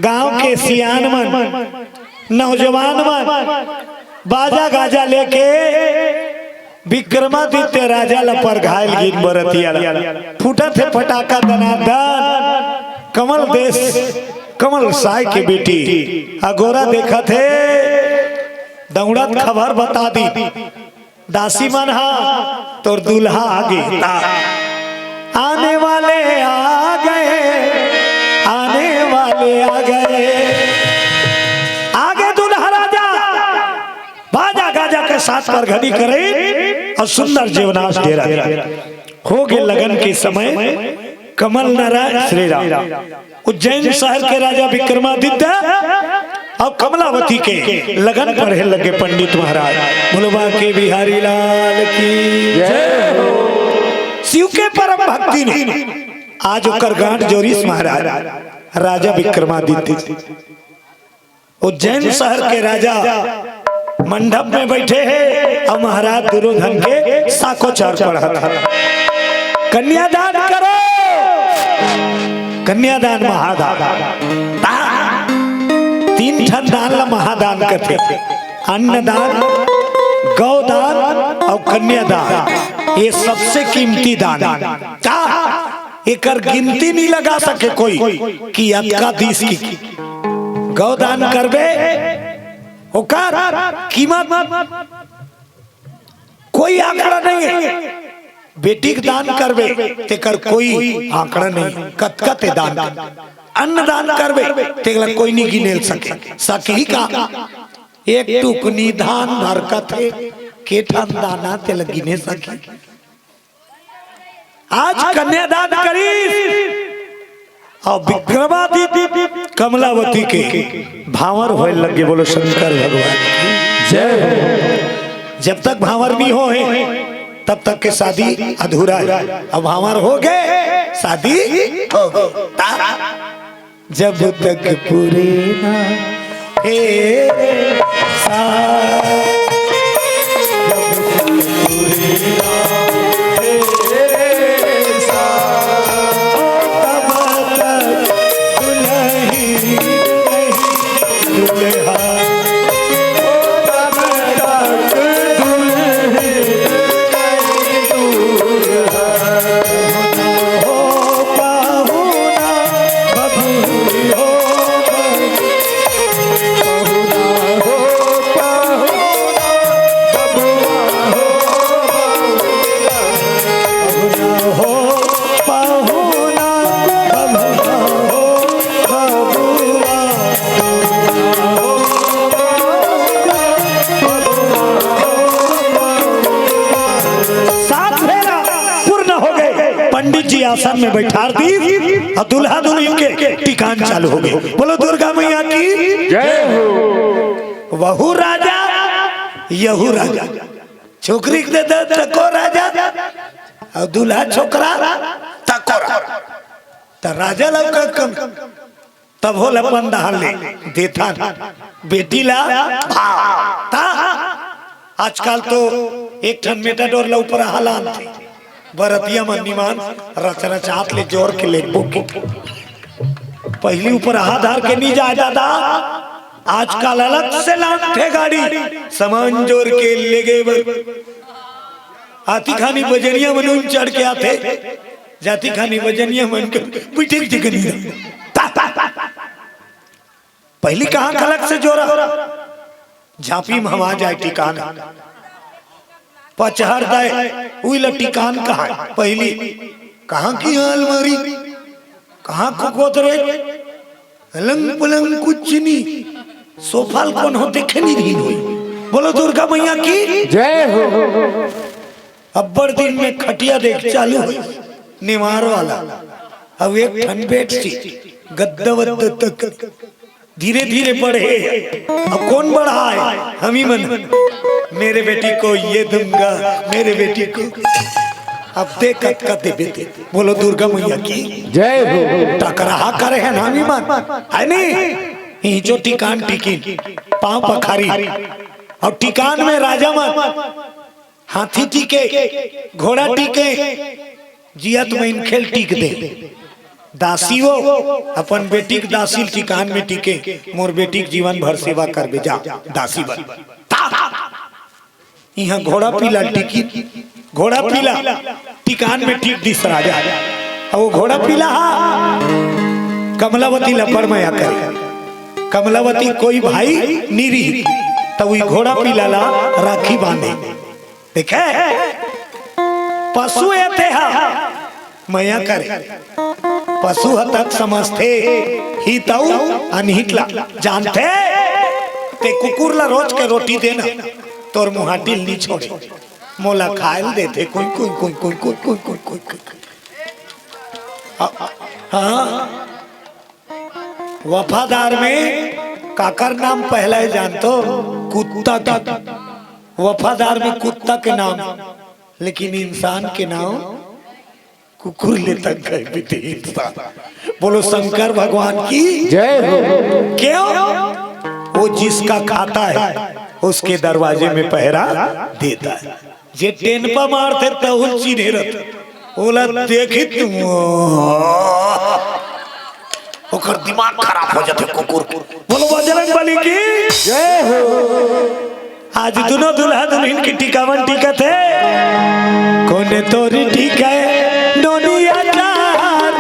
गांव के सियान मन, नौजवान मन बाजा गाजा लेके विक्रमादित्य राजा ल परघाय ल गिन बरतिया ल। फूटत हे फटाका दनादन, कमल देश, कमल साय के बेटी अगोरा देखत हे, दौड़त खबर बता दी। दासी मन हा, तोर दूल्हा आगे ता। आने वाले आ गए, आने वाले आ गए। आगे दूल्हा राजा, बाजा गाजा के साथ परघनी करे अउ सुंदर जेवनास डेरा। होगे लगन के समय, कमल नारायण श्री राम। उज्जैन शहर के राजा विक्रमादित्य अउ कमलावती के लगन पड़े लगे पंडित महाराज। बोलो बांके बिहारी लाल की जय हो। शिव के परम भक्ति ने आज ओकर गांठ जोरिस महाराज। राजा विक्रमादित्य उज्जैन शहर के राजा मंडप में बैठे हे अउ महाराज दुर्योधन के साकोचार पढ़त हे। कन्यादान करो, कन्यादान महादान। ता-, तीन ठन दान ला महादान कथे। अन्नदान, गौदान अउ कन्यादान, ये सबसे कीमती दान। का एकर गिनती नहीं लगा सके कोई कि अतका दिस कि गौदान करबे, ओकर कीमत कोई आंकड़ा नहीं हे। बेटी के दान करबे, तेकर कोई आंकड़ा नहीं हे। कतका ते दान, अन्न दान करबे, तेला कोई नहीं गिने सके। सके ही का? एक टुकनी धान भर कथे, के ठन दाना तेला गिने सके? आज कन्यादान करिस अउ विक्रमादित्य कमलावती के भांवर होय लगे। बोलो शंकर भगवान की जय हो। जब तक भांवर नहीं होय, तब तक के शादी अधूरा हे। अब भांवर होगे, शादी होगे। ता- जब तक पूरे ना हे सा, जब तक पूरे ना हे सा, तब तक दुल्हन नहीं दुल्हा। सात फेरा पूर्ण होगे। पंडित जी आसन में बैठार दिस अउ दूल्हा दुल्हिन के टिकान चालू होगे। बोलो दुर्गा मैया की जय हो। वहू राजा, यहू राजा। छोकरी के दे दे तको राजा, अउ दूल्हा छोकरा तको राजा। त राजा ला का कम, तभो ल अपन डहर ले देथन, बेटी ला भाव। ता आजकल तो एक ठन मेटाडोर ला ऊपर हालान थे, बरतिया मन निमान रचरचात ले जोर के ले बुक। पहिली ऊपर हाथ धर के नहीं जाय दादा, आजकल अलग से लानथे गाड़ी, सामान जोर के लेगे बर। आती खानी बजनिया मन उन चढ़ के आथे, जाती खानी बजनिया मन के पीठे के जगह नहीं। ता, ता, ता, ता। पहिली कहाँ खलक से जोरा? झांपी में हवा जाय टिकान। पचहर दय, उइला टिकान कहाँ? पहिली कहाँ की अलमारी? कहाँ को गोदरेज? अलंग पलंग कुछ नहीं, सोफा ल कोनो देखे नहीं रहिन होही। बोलो दुर्गा मैया की जय हो। अब्बड़ दिन में खटिया देख चालू होही, नेवार वाला। अब एक ठन बेडशीट, गद्दा वद्दा तक धीरे धीरे बढ़े। अब कोन बढ़ाय? हमी मन। मेरे बेटी को ये दूंगा, मेरे बेटी को। अब दे कतका देबे ते। बोलो दुर्गा मैया की जय हो। टकराहा करे हन हमी मन, है नी? इही जो टिकान टिकिन, पांव पखारी, अउ टिकान में राजा मन हाथी टीके, घोड़ा टीके, जियत मइनखे ल टीक दे। दासी वो, अपन बेटी के दासी ल टीकान में टीके, मोर बेटी के जीवन भर सेवा करबे, जा दासी बन। इहाँ घोड़ा पीला टीकी, घोड़ा पीला टीकान में टीक दिस राजा। अउ वो घोड़ा पीला हा कमलावती ल बड़ मया करे। कमलावती कोई भाई नी रही, त उही घोड़ा पीला ला राखी बांधे। देखे, पशु ए ते हा मया करे। पशु ह तक समझथे हित अउ अनहित ला, जानथे। ते कुकुर ला रोज के रोटी देना, तोर मुहाटी ल नी छोड़े, मोला खाए ल देथे। कुई, कुई, कुई। अ, अ, हाँ, वफादार में काकर नाम पहला हे जानथो? कुत्ता के। वफादार में कुत्ता के नाम, लेकिन इंसान के नाम कुकुर ले तक गए बीते इंसान। बोलो शंकर भगवान की जय हो। क्यों? वो जिसका खाता है, उसके दरवाजे में पहरा देता है। जे टेनपा मारथे, तहू ल चिन्हे रथे, ओला देखी तुम, ओकर दिमाग खराब हो जाथे कुकुर। बोलो बजरंग बली की जय हो। आज दुनो दुल्हा दुल्हिन के टीकावन टीकत हे। कोने तोरी टीके नोनी अचार,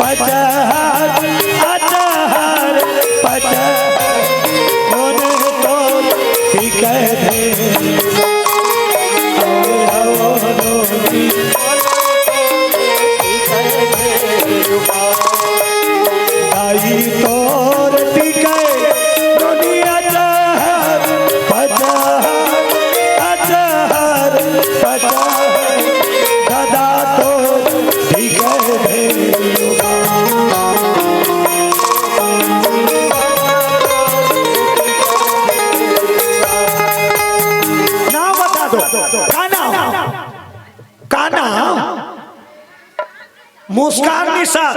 पचार, अचार, पचार। कोने तोरी टीके दे। आई तोर टिकै दुनिया जहान, बजहर, अजहर, बजहर, दादा तोर टिकै भेलुआ। नाम बता दो, का नाम? का नाम? मुस्कान निषाद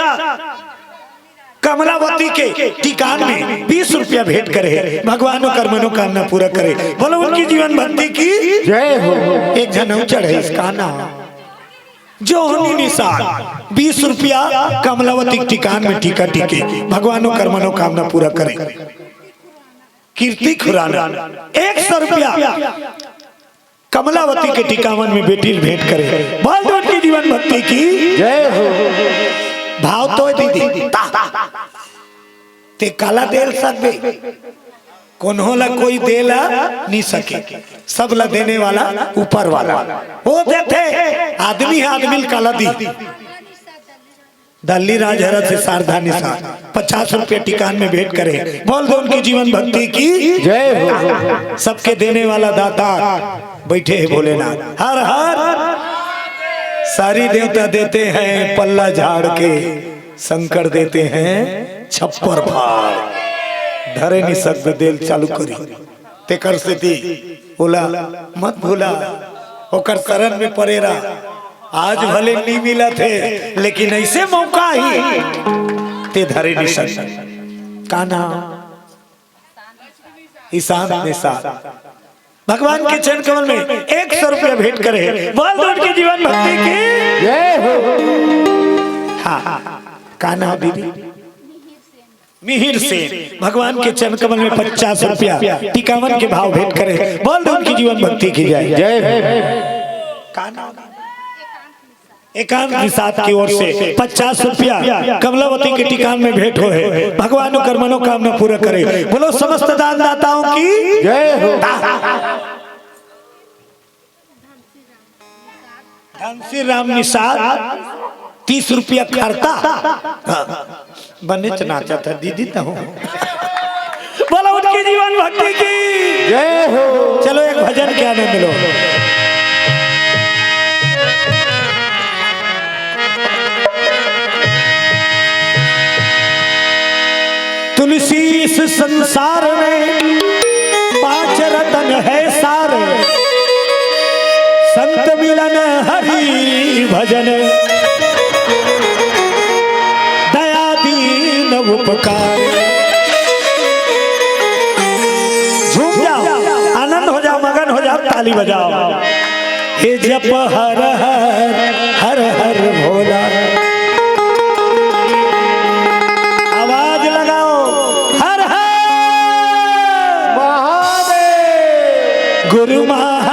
कमलावती के टिकान में बीस रुपया भेंट करे हे। भगवान ओकर मनोकामना पूरा करे। बोलो उनकी जीवन भक्ति की जय हो। एक झन अउ चढ़े, इसका नाम जोहनी निषाद, बीस रुपया कमलावती के टिकान में टीका टीके। भगवान ओकर मनोकामना पूरा करे। कीर्ति खुराना एक सौ रुपया कमलावती के टिकावन में बेटी ल भेंट करे। बोल दो उनकी जीवन भक्ति की जय हो। भाव तो हे दीदी, ते काला दे ल सकबे, कोनो ला कोई दे ला नी सके, सब ला देने वाला ऊपर वाला। वो देथे, आदमी हे, आदमी ल काला दी। दल्ली राजहरा से शारदा निषाद पचास रुपया टिकान में भेंट करे। बोल दो उनकी जीवन भक्ति की जय हो। सबके देने वाला दाता बैठे हे भोलेनाथ। हर हर। सारी देवता देते हैं पल्ला झाड़ के, शंकर देते हैं छप्पर फाड़। धरे नी सकबे, दे ल चालू करी। तेकर सेती ओला मत भूला, ओकर शरण में परे रह। आज भले नी मिलत हे, लेकिन अइसे मौका आही, ते धरे नी सकबे। का नाम? ईशान निषाद। भगवान के चरण कमल में एक सौ रुपया भेंट करे हे। बोल दो उनकी जीवन भक्ति की जय हो। हाँ, हाँ, हाँ। का नाम दीदी? मिहिर सेन भगवान के चरण कमल में पचास रुपया टिकावन के भाव भेंट करे। बोल दो उनकी जीवन भक्ति की जय। जय हो। का नाम? एकांत निषाद की ओर से पचास रुपया कमलावती के टिकान में भेंट होहे। भगवान ओकर मनोकामना पूरा करे। बोलो समस्त दान दाताओं की जय हो। धनश्री राम निषाद तीस रुपया खरता। हाँ, बने च नाचत हे दीदी तहूँ। बोलो उनकी जीवन भक्ति की जय हो। चलो एक भजन के आनंद लो। तुलसी इस संसार में पांच रतन है सार, संत मिलन हरि भजन, दया दीन उपकार। झूम जाओ, आनंद हो जाओ, मगन हो जाओ, ताली बजाओ। के जप हर हर, हर हर भोला। आवाज लगाओ, हर हर महादेव। गुरु महादेव।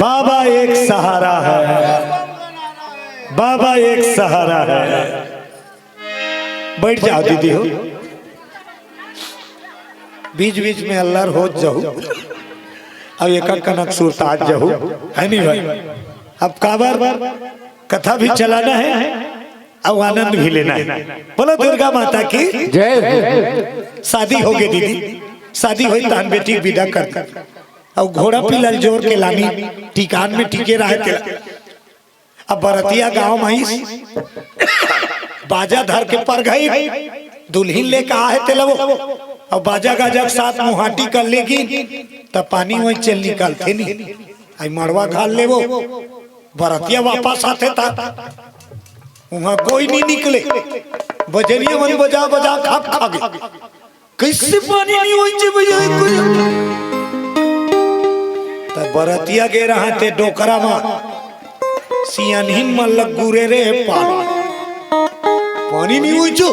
बाबा एक सहारा है, बाबा एक सहारा है। बैठ जाओ दीदी हो, बीच बीच में अल्लर होत जाहू, अब एक कनक सुरतात जाहू, है नहीं भाई? अब काबर कथा भी चलाना है, अब आनंद भी लेना है। बोलो दुर्गा माता की। जय हो। शादी हो गई दीदी, शादी होई तहन बेटी विदा कर दे। अब घोड़ा पीला ल जोर के लानी, टिकान में टिके रहे तेला। अब बरतिया गांव में आइस, बाजा धर के परघई, दुल्हिन लेके आहे तेला वो। अब बाजा गाजा के साथ मुहाटी कर लेगी, त पानी वही चल निकलथे नी। आई मड़वा घाल लेवो, बरतिया वापस आथे ता उहाँ कोई नहीं निकले। बजरिया मन बजा बजा खाप खा गे। कैसे पानी नहीं होई जे भैया, कोई? त बरतिया गे रहा ते डोकरा मा, सियानहिन मन लग गुरे रे पाल, पानी नहीं होई जो,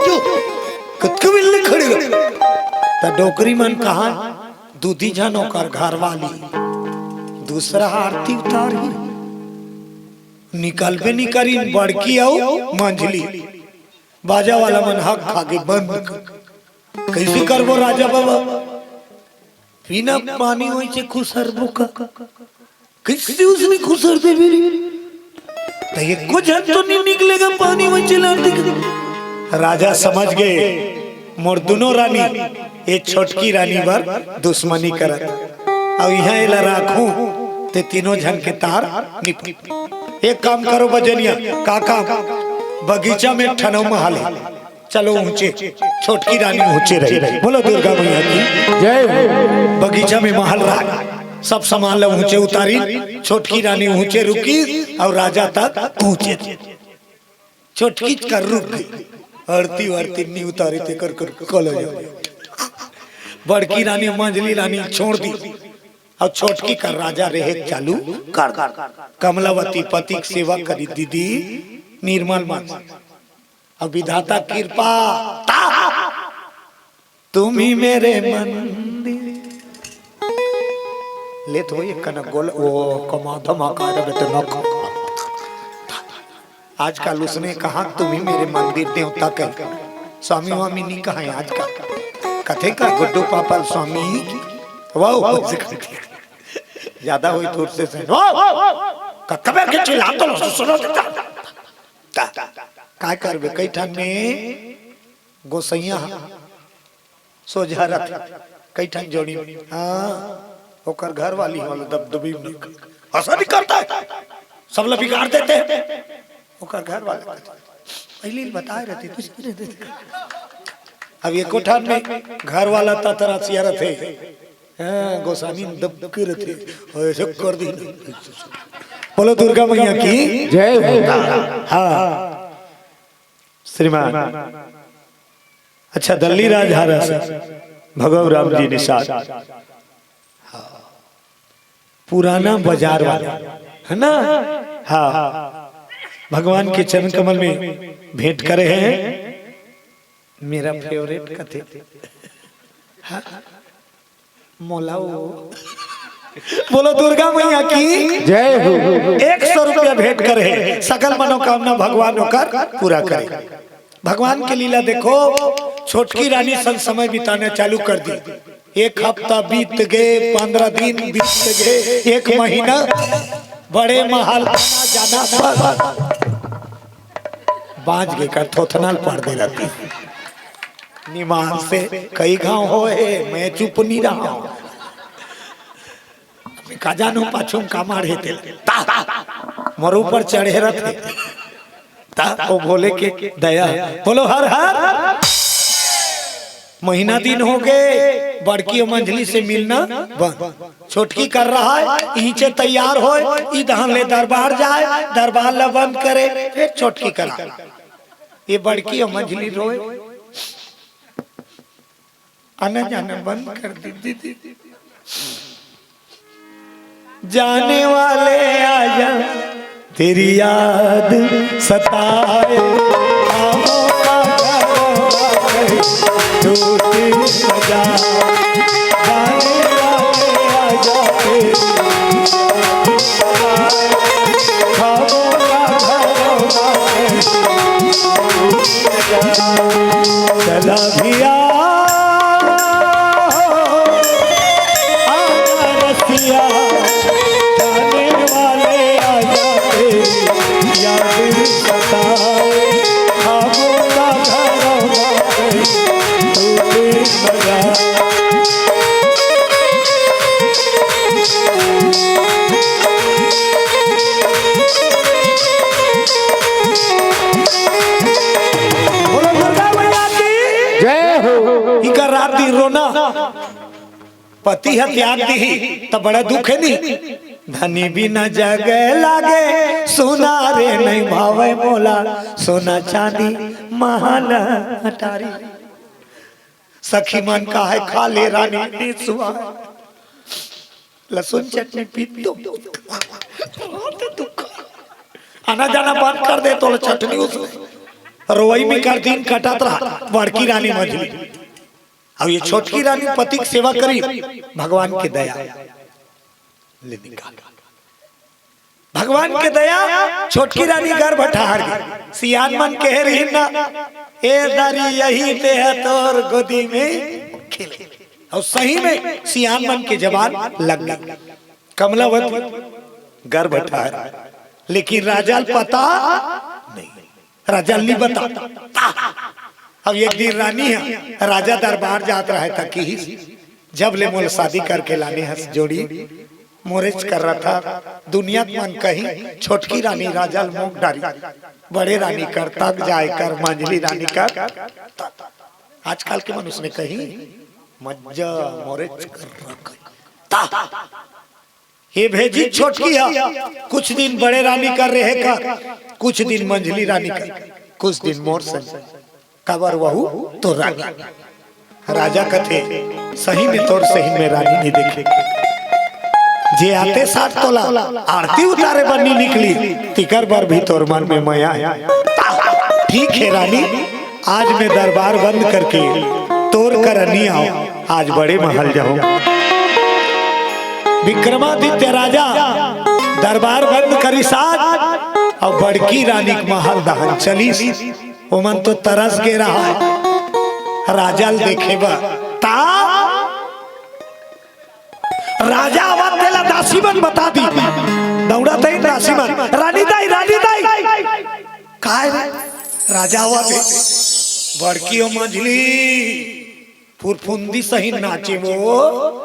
कतका मिलने खड़े रहे। त डोकरी मन कहा, दूधी झन ओकर घरवाली दूसरा आरती उतारी, निकलबे नी करी, बड़की अउ मंझली। बाजा वाला मन हक खा के बंद कर। कैसे करबो राजा बाबा? बिना पानी होई छे खुसरबो का? कैसे उसने खुसर दे मेरी? त एको झन तो नहीं निकलेगा पानी में चिल्लाते। राजा समझ गए, मोर दुनो रानी, ये छोटकी रानी बर दुश्मनी करत। अब यहाँ एला राखू, ते तीनों झन के तार निप। एक काम करो बजनिया, का काम? बगीचा में ठनऊ महल है, चलो ऊंचे, छोटकी रानी ऊंचे रही। बोलो दुर्गा मैया की। जय हो। बगीचा में महल रहा, सब सामान ला ऊंचे उतारी, छोटकी रानी ऊंचे रुकी और राजा तक ऊंचे। छोटकी कर रुक गई, आरती वारती नहीं उतारी ते कर कर कल हो जाओ। बड़की रानी मंझली रानी छोड़ दी और छोटकी कर राजा रहे चालू कर। कमलावती पति के सेवा करी दीदी, निर्मल मन। अब विधाता कृपा, ता, तुम ही मेरे मंदिर। लेत हो एक कनक गोल, ओ, कमा धमा का रे बेटे नख। आजकल उसने कहा, तुम ही मेरे मंदिर देवता कह। स्वामी वामी नहीं कहा है आजकल। कथे का गुड्डू पापा स्वामी, वाह, वाह, ज्यादा हुई दूर से, से, वाह, कब के चिल्ला तो सुनो। ता, काय करबे, कई ठन में गोसैया ह, सोझा रथ, कई ठन जोड़ी। हाँ, ओकर घर वाली वाला दबदबी में ऐसा नहीं करता है, सब ला बिगाड़ देते हैं। ओकर घर वाला पहले ही बताए रहते, कुछ नहीं रहते। अब एको ठन में घर वाला ततरासिया रथे, हाँ, गोसानी दबके रथे, ऐसे कर दी। बोलो दुर्गा मैया की। जय हो। हाँ। श्रीमान, अच्छा, दल्ली राजहारा से भगव राम जी निषाद। हाँ। पुराना बाजार वाला, है ना? हाँ। भगवान के चरण कमल में भेंट करे हैं। मेरा फेवरेट कथे। हाँ। मोला वो। बोलो दुर्गा मैया की। जय हो। एक सौ रुपया भेंट करे, सकल मनोकामना भगवान ओकर पूरा करे। भगवान के लीला देखो, छोटकी रानी संग समय बिताना चालू कर दी। एक हफ्ता बीत गए, पंद्रह दिन बीत गए, एक महीना, बड़े महल आना जाना बंद। बांच गए का थोथना ल पड़ दे रहती। निमान से कई घाव होए, मैं चुप नहीं रहा। मैं का जानू पाछू में का मारे तेल। ता, मोर ऊपर चढ़े रहते। ता, वो भोले के दया। बोलो हर हर। महीना दिन हो गए, बड़की अउ मंझली से मिलना बंद। छोटकी कर रहा है, इहिंचे तैयार होए, ई दहन ले दरबार जाए, दरबार ला बंद करे, फिर छोटकी करा। ये बड़की अउ मंझली रोए, आना जाना बंद कर दी दीदी। जाने वाले आजा, तेरी याद सताए। टूटी सजा। जाने वाले आजा, तेरी याद सताए। चला भैया, आजा रसिया, जाने वाले आजा, तेरी याद सताए, ख्वाबों का घर हमारे, तू भी सजा। बोलो दुर्गा मैया की। जय हो। इकर रात दिन रोना, पति ह त्याग दिही, त बड़ा दुख हे नी। धनी बिना जग लागे सुना रे, नहीं भावे मोला सोना चांदी महल अटारी। सखी मन कहय खा ले रानी निसुआ, लसुन चटनी पीतो। आना जाना बंद कर दे, तोला चटनी उस रोवई में कर दिन कटत रहा। बड़की रानी मंझली, अब ये छोटकी रानी पति के सेवा करी, भगवान के दया ले निकाल। भगवान के दया, छोटकी रानी गर्भ ठहर गई। सियान मन कहे रहिन ना, "ए दारी, यही ते ह तोर गोदी में खेले।" और सही में सियान मन के जबान लग गई। कमलावती गर्भ ठहर, लेकिन राजा ल पता नहीं, राजा ल नहीं बता। अब एक दिन रानी ह राजा दरबार जात रहे त किहिस, "जब ले मोला शादी करके लाने हस जोड़ी, मोरेच कर रहा था, दुनिया के मन कही छोटकी रानी राजा ल मोक डारी, बड़े रानी कर तक जाए कर, मंझली रानी कर तक।" आजकल के मनुष्य ने कही, "मज्जा मोरेच कर रहा था।" ये भेजी छोटकी ह, कुछ दिन बड़े रानी कर रहे कर, कुछ दिन मंझली रानी कर, कुछ दिन मोर संग, काबर वहू तो रानी। राजा कथे, "सही में तोर सही में रानी नहीं देखे, जे आते साथ तोला आरती उतारे बर नहीं निकली, तिकर बर भी तोर मन में मया है।" "ठीक है रानी, आज मैं दरबार बंद करके तोर कर नहीं आऊं, आज बड़े महल जाऊं।" विक्रमादित्य राजा दरबार बंद करिस आज, अउ बड़की रानी के महल दहन चलिस। ओमन तो तरस गे रहा राजा ल देखे बर। ता राजा आवत तेला दासी मन बता दी, दौड़त हे दासी मन, "रानी दाई, रानी दाई।" "काय रे?" "राजा आवत हे।" बड़की अउ मंझली फुरफुंदी सही नाचे वो।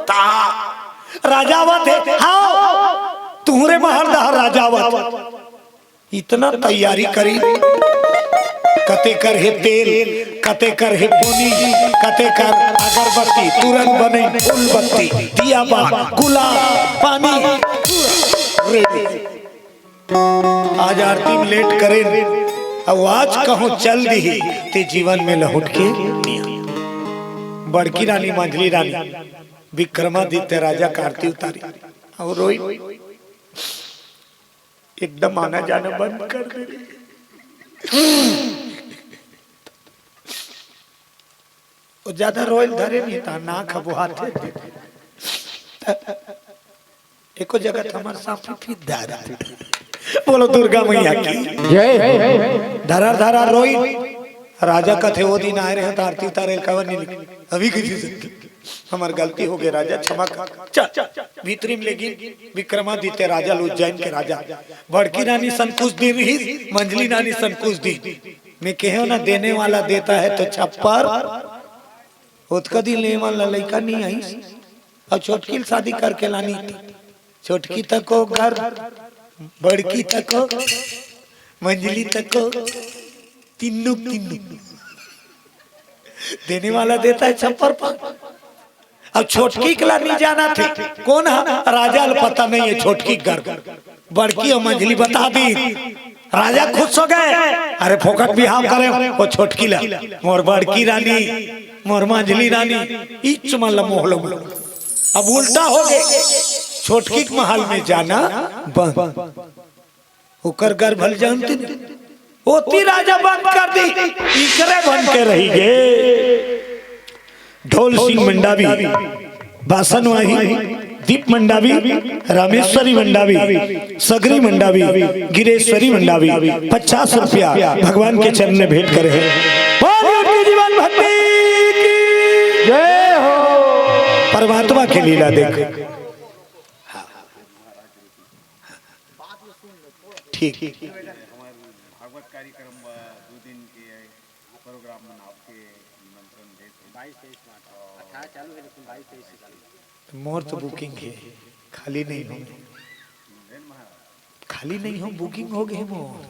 ता राजा आवत हे, "हाव, तुहरे महल डहर राजा आवत हे।" इतना तैयारी करी, कते कर हे तेल, कते कर हे बोनी, कते कर अगरबत्ती, तुरंत बने फूल बत्ती, दिया बार, गुलाब, पानी, पूरा ready। आज आरती में लेट करे, अउ आज कहूँ चल दी, ते जीवन में लहुट के। बड़की रानी, मंझली रानी, विक्रमादित्य राजा का आरती उतारी, अउ रोई, एकदम आना जाना बंद कर दे। वो ज्यादा रोयल धरे नहीं था, ना खबुआते। एको जगह त हमर सांफी फिर दार। बोलो दुर्गा मैया की। जय। धरा धरा रोई। राजा कथे, "वो दिन आए रहे त आरती उतारे, काबर नहीं लिखे?" अभी किसी से, "हमर गलती हो गए राजा, क्षमा कर।" चल, भीतरी में लेगी। विक्रमादित्य राजा ल, उज्जैन के राजा। बड़की रानी सन कुछ दिन रही, मंझली रानी सन कुछ दिन। मैं कहे हो ना, देने वाला देता है तो छप्पर। ओतका दिन ले मन ला लइका नहीं आई। अब छोटकी ल शादी करके लानी थी। छोटकी तको घर, बड़की तको, मंझली तको, तीनों, तीनों। देने वाला देता है छप्पर पर। अब छोटकी के ला नहीं जाना थे, कौन है? राजा ल पता नहीं है छोटकी के घर। बड़की अउ मंझली बता दी, राजा खुश हो गए। अरे फोकट बिहाव करे वो छोटकी ला, मोर बड़की रानी, मोर मंझली रानी, इच मन ला मोह लो। अब उल्टा हो गए, छोटकी के महल में जाना बंद। ओकर घर भल जानते नहीं। ओती राजा बंद कर दी, इकरे बन के रही गे। ढोल सिंह मंडावी, बासन वाही, दीप मंडावी, रामेश्वरी मंडावी, सगरी मंडावी, गिरेश्वरी मंडावी पचास रुपया भगवान के चरण में भेंट करे हे। बोलिए उनकी जीवन भक्ति की जय हो। परमात्मा के लीला देख। ठीक। भागवत कार्यक्रम, अ, दू दिन के प्रोग्राम मन आपके निमंत्रण देत हे। बाईस तेईस मार्च, अठारह चालू हे, लेकिन बाईस तेईस से चालू हे। मोर तो booking हे, खाली नहीं हो, खाली नहीं हो, booking हो गए मोर।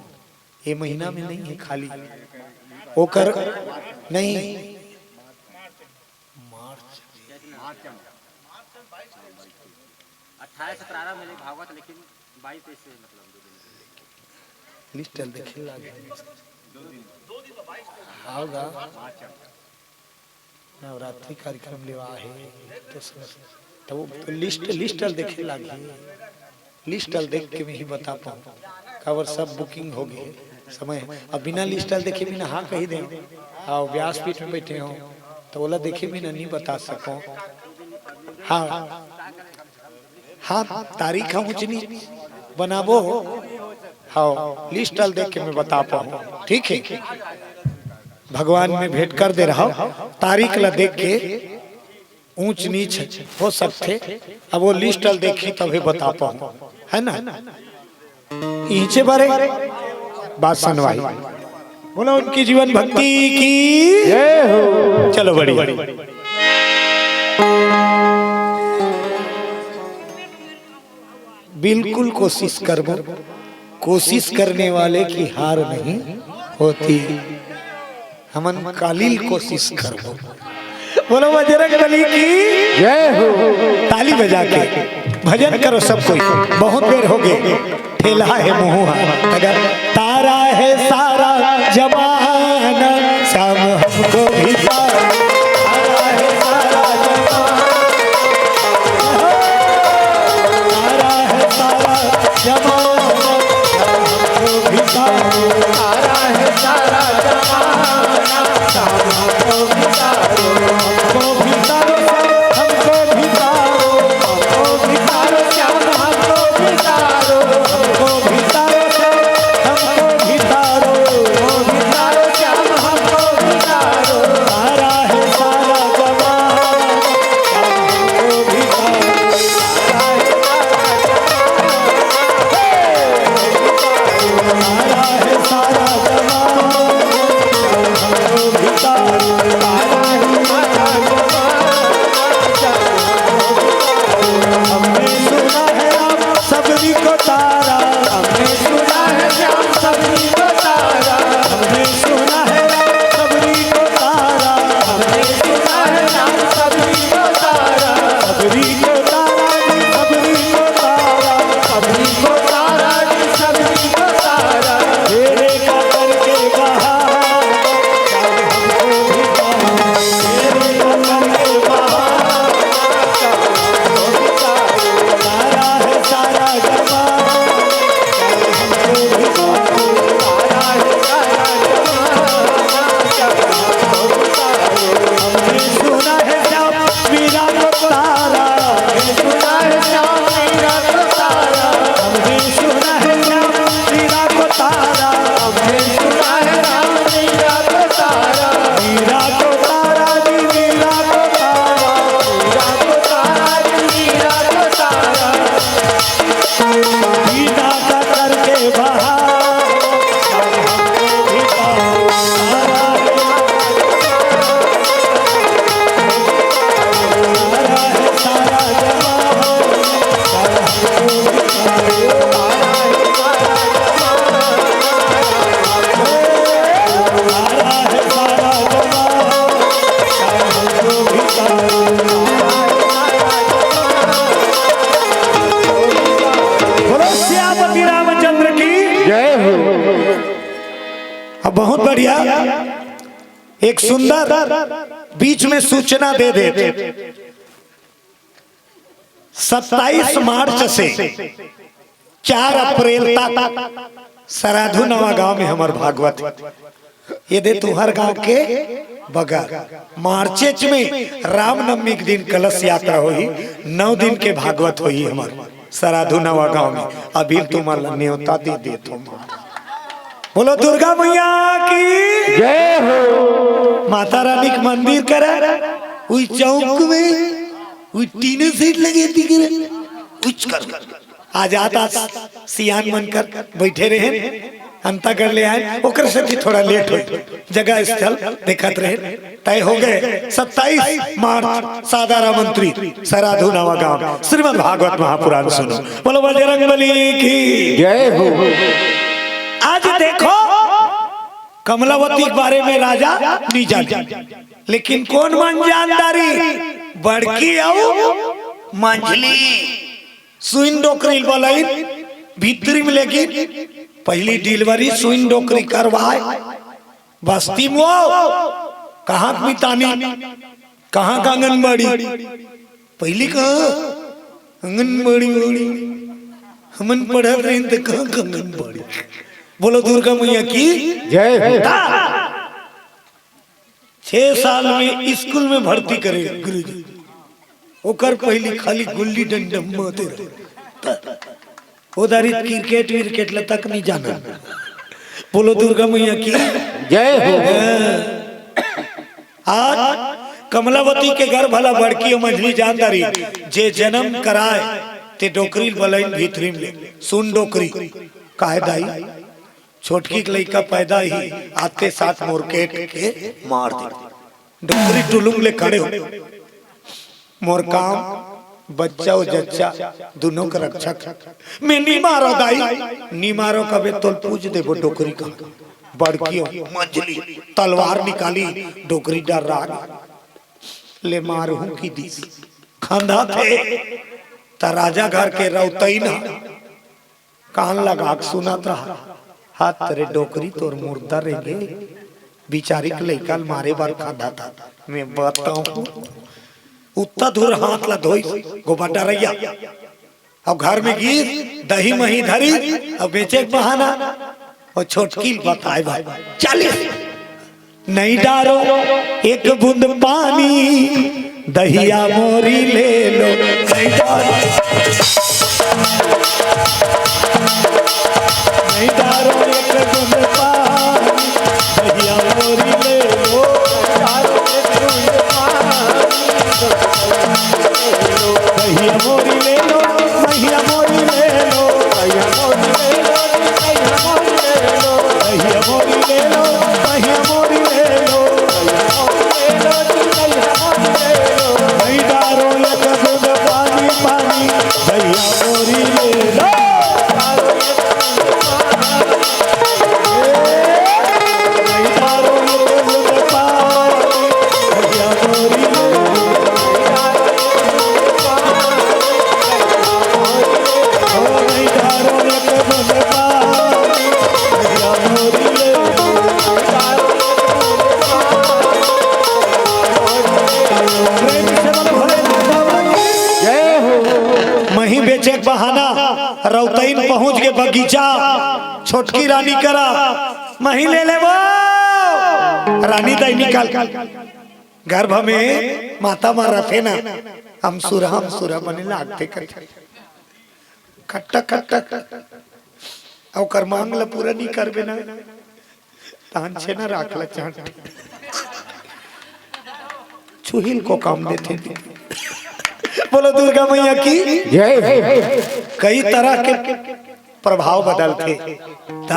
ये महीना में नहीं है खाली, ओकर नहीं, मार्च। अट्ठाईस से प्रारंभ है भागवत, लेकिन बाईस तेईस से, मतलब, दो दिन। List ल देखे लागे। होगा। नवरात्रि कार्यक्रम लेवा हे, तो समझ, तो वो list, list ल देखे लागे। List ल देख के मैं ही बता पाऊँ, काबर सब booking हो गए समय। अब बिना list ल देखे बिना हाँ कही दे। हाँ, व्यासपीठ में बैठे हो, तो ओला देखे बिना नहीं बता सको। हाँ, हाँ, तारीख हम ऊंच नीच बनाबो। हाँ, list ल देख के मैं बता पाऊँ, ठीक है? भगवान में भेंट कर दे रहा हूँ, तारीख ला देख के ऊंच नीच हो सकथे। अब वो list ल देखी तभी बता पाऊँ, है ना? इहिचे बारे बात सुनवाई। बोलो उनकी जीवन भक्ति की जय हो। चलो बढ़िया। बिल्कुल कोशिश करबो, कोशिश करने वाले की हार नहीं होती। हमन कालिल कोशिश करबो। बोलो बजरंग बली की जय हो। ताली बजा के भजन करो सब कोई, बहुत देर हो गए। ठेला है मुँह, अगर तारा है सारा जमाना, श्याम हमको भी तारा। तारा है सारा जमाना, तारा है सारा जमाना, श्याम हमको भी तारा। तारा है सारा जमाना, श्याम हमको भी तारा। हमको भी तारा, हमको भी तारा। हमको भी तारो श्याम, हमको भी तारो, हमको भी तारो श्याम, हमको भी तारो, हमको भी तारो श्याम, हमको भी तारो। तारा है सारा जमाना, हमको भी तारो। तारा है सारा जमाना, हे, तारा है सारा जमाना, हमको भी तारो। तारा है सारा जमाना, हमने सुना है राम सबरी को तारा। हमने सुना है श्याम सबरी को तारा। हमने सुना है राम सबरी को तारा। हमने सुना है राम सबरी को तारा। सबरी को तारा जी, सबरी को तारा। सबरी को तारा जी, सबरी को तारा। तेरे का करके बहार, हमको भी बहार। तेरे का करके बहार, तारा है सारा जमाना, हमको भी तारा है सारा जमाना, हमने सुना है श्याम मीरा को तारा, हमने सुना है श्याम मीरा को तारा, हमने सुना है श्याम मीरा को तारा, हमने सुना है राम मीरा को तारा, मीरा को तारा जी, मीरा को तारा, मीरा को तारा जी, मीरा को तारा। गीता का करके बहार, हमको भी तारा। बोलो सियापति रामचंद्र की जय हो। अब बहुत बढ़िया, एक सुंदर बीच में सूचना दे दे। सत्ताईस मार्च से चार अप्रैल तक सराधु नवा गांव में हमर भागवत हे। ये दे तुहर गांव के बगर मार्चेच में रामनवमी के दिन कलश यात्रा होही, नौ दिन के भागवत होही हमर सराधु नवा गांव में। अभी तुमन ला न्योता दे देथो। बोलो दुर्गा मैया की। जय हो। माता रानी के मंदिर करा, उई चौक में, उई टीने सीट लगे दिख रहे, उच कर। आज आता सियान मन कर बैठे रहे, अंता कर ले आए, ओकर से भी थोड़ा लेट हो, जगह स्थल देखत रहे। तय हो गए सत्ताईस मार्च, सादारा मंत्री, सराधु नवा गांव, श्रीमद् भागवत महापुराण सुनो। बोलो बजरंग बली की। जय हो। आज देखो, कमलावती के बारे में राजा नहीं जाने, लेकिन कौन मन जानदारी, बड़की अउ मंझली। सुइन डोकरी बलइन भीतरी में, लेकिन पहली डिलीवरी सुइन डोकरी करवाए बस्ती में। वो कहाँ के मितानी, कहाँ का आंगनबाड़ी? पहली कहाँ आंगनबाड़ी वाली? हमन पढ़त रहे तो कहाँ का आंगनबाड़ी? बोलो दुर्गा मैया की। जय हो। छह साल में स्कूल में भर्ती करे गुरुजी, ओकर पहली खाली गुल्ली डंडा माते रहे। ओ दारी क्रिकेट विकेट ला तक नहीं जाना। बोलो दुर्गा मैया की। जय हो। आज कमलावती के गर्भ ला बड़की अउ मंझली जानदारी, जे जन्म कराए ते डोकरी बलइन भीतरी में ले। सुन डोकरी, काहे दाई, छोटकी के लइका पैदा ही आते साथ मोर केट के मार दे। डोकरी टुलुम ले खड़े हो। मोर काम बच्चा अउ जच्चा दुनों के रक्षक। मैं नी मारो दाई, नी मारो कबे तोल पूछ देबो डोकरी का। बड़की अउ मंझली तलवार निकाली, डोकरी डर्रा गे। ले मारहूं की दिस खंधा थे। त राजा घर के रौतई ना कान लगा के सुनत रहा। हाथ तेरे डोकरी तोर मुर्दा रेंगे, बिचारी के लइका ल मारे बर खांधा था। मैं बताऊं, उत्ता धुर हाथ ला धोई, गोबर डरैया। अब घर में गीस, दही मही धरी, अब बेचे के बहाना, अउ छोटकी ल बताए भाई, चालीस नहीं डारो एक बूंद पानी, दहिया मोरी ले लो। नहीं डारो, नहीं डारो एक बूंद पानी, दहिया मोरी ले लो। दहिया मोरी ले लो, दहिया मोरी ले लो, दहिया मोरी ले लो, दहिया मोरी ले लो, दहिया मोरी ले लो। नहीं डारो एक बूंद पानी, पानी, दहिया मोरी ले लो। नहीं डारो एक बूंद पानी, दहिया मोरी ले लो। ओ नहीं डारो एक बूंद पानी, दहिया मोरी ले लो। प्रेम से बोलो भोलेनाथ बाबा की। जय हो। मही बेचे के बहाना रौतईन पहुंच के बगीचा, छोटकी रानी करा, मही ले ले वो। रानी दाई निकाल, गर्भ में माता माँ रथे ना, हम सुरा, हम सुरा बने लागते कथे। खट्टा खट्टा, ओकर मांग ला पूरा नहीं करबे ना, तान छे ना राख ला चांट। छुहिल को काम देथे। बोलो दुर्गा मैया की। जय हो। कई तरह के प्रभाव बदलथे। त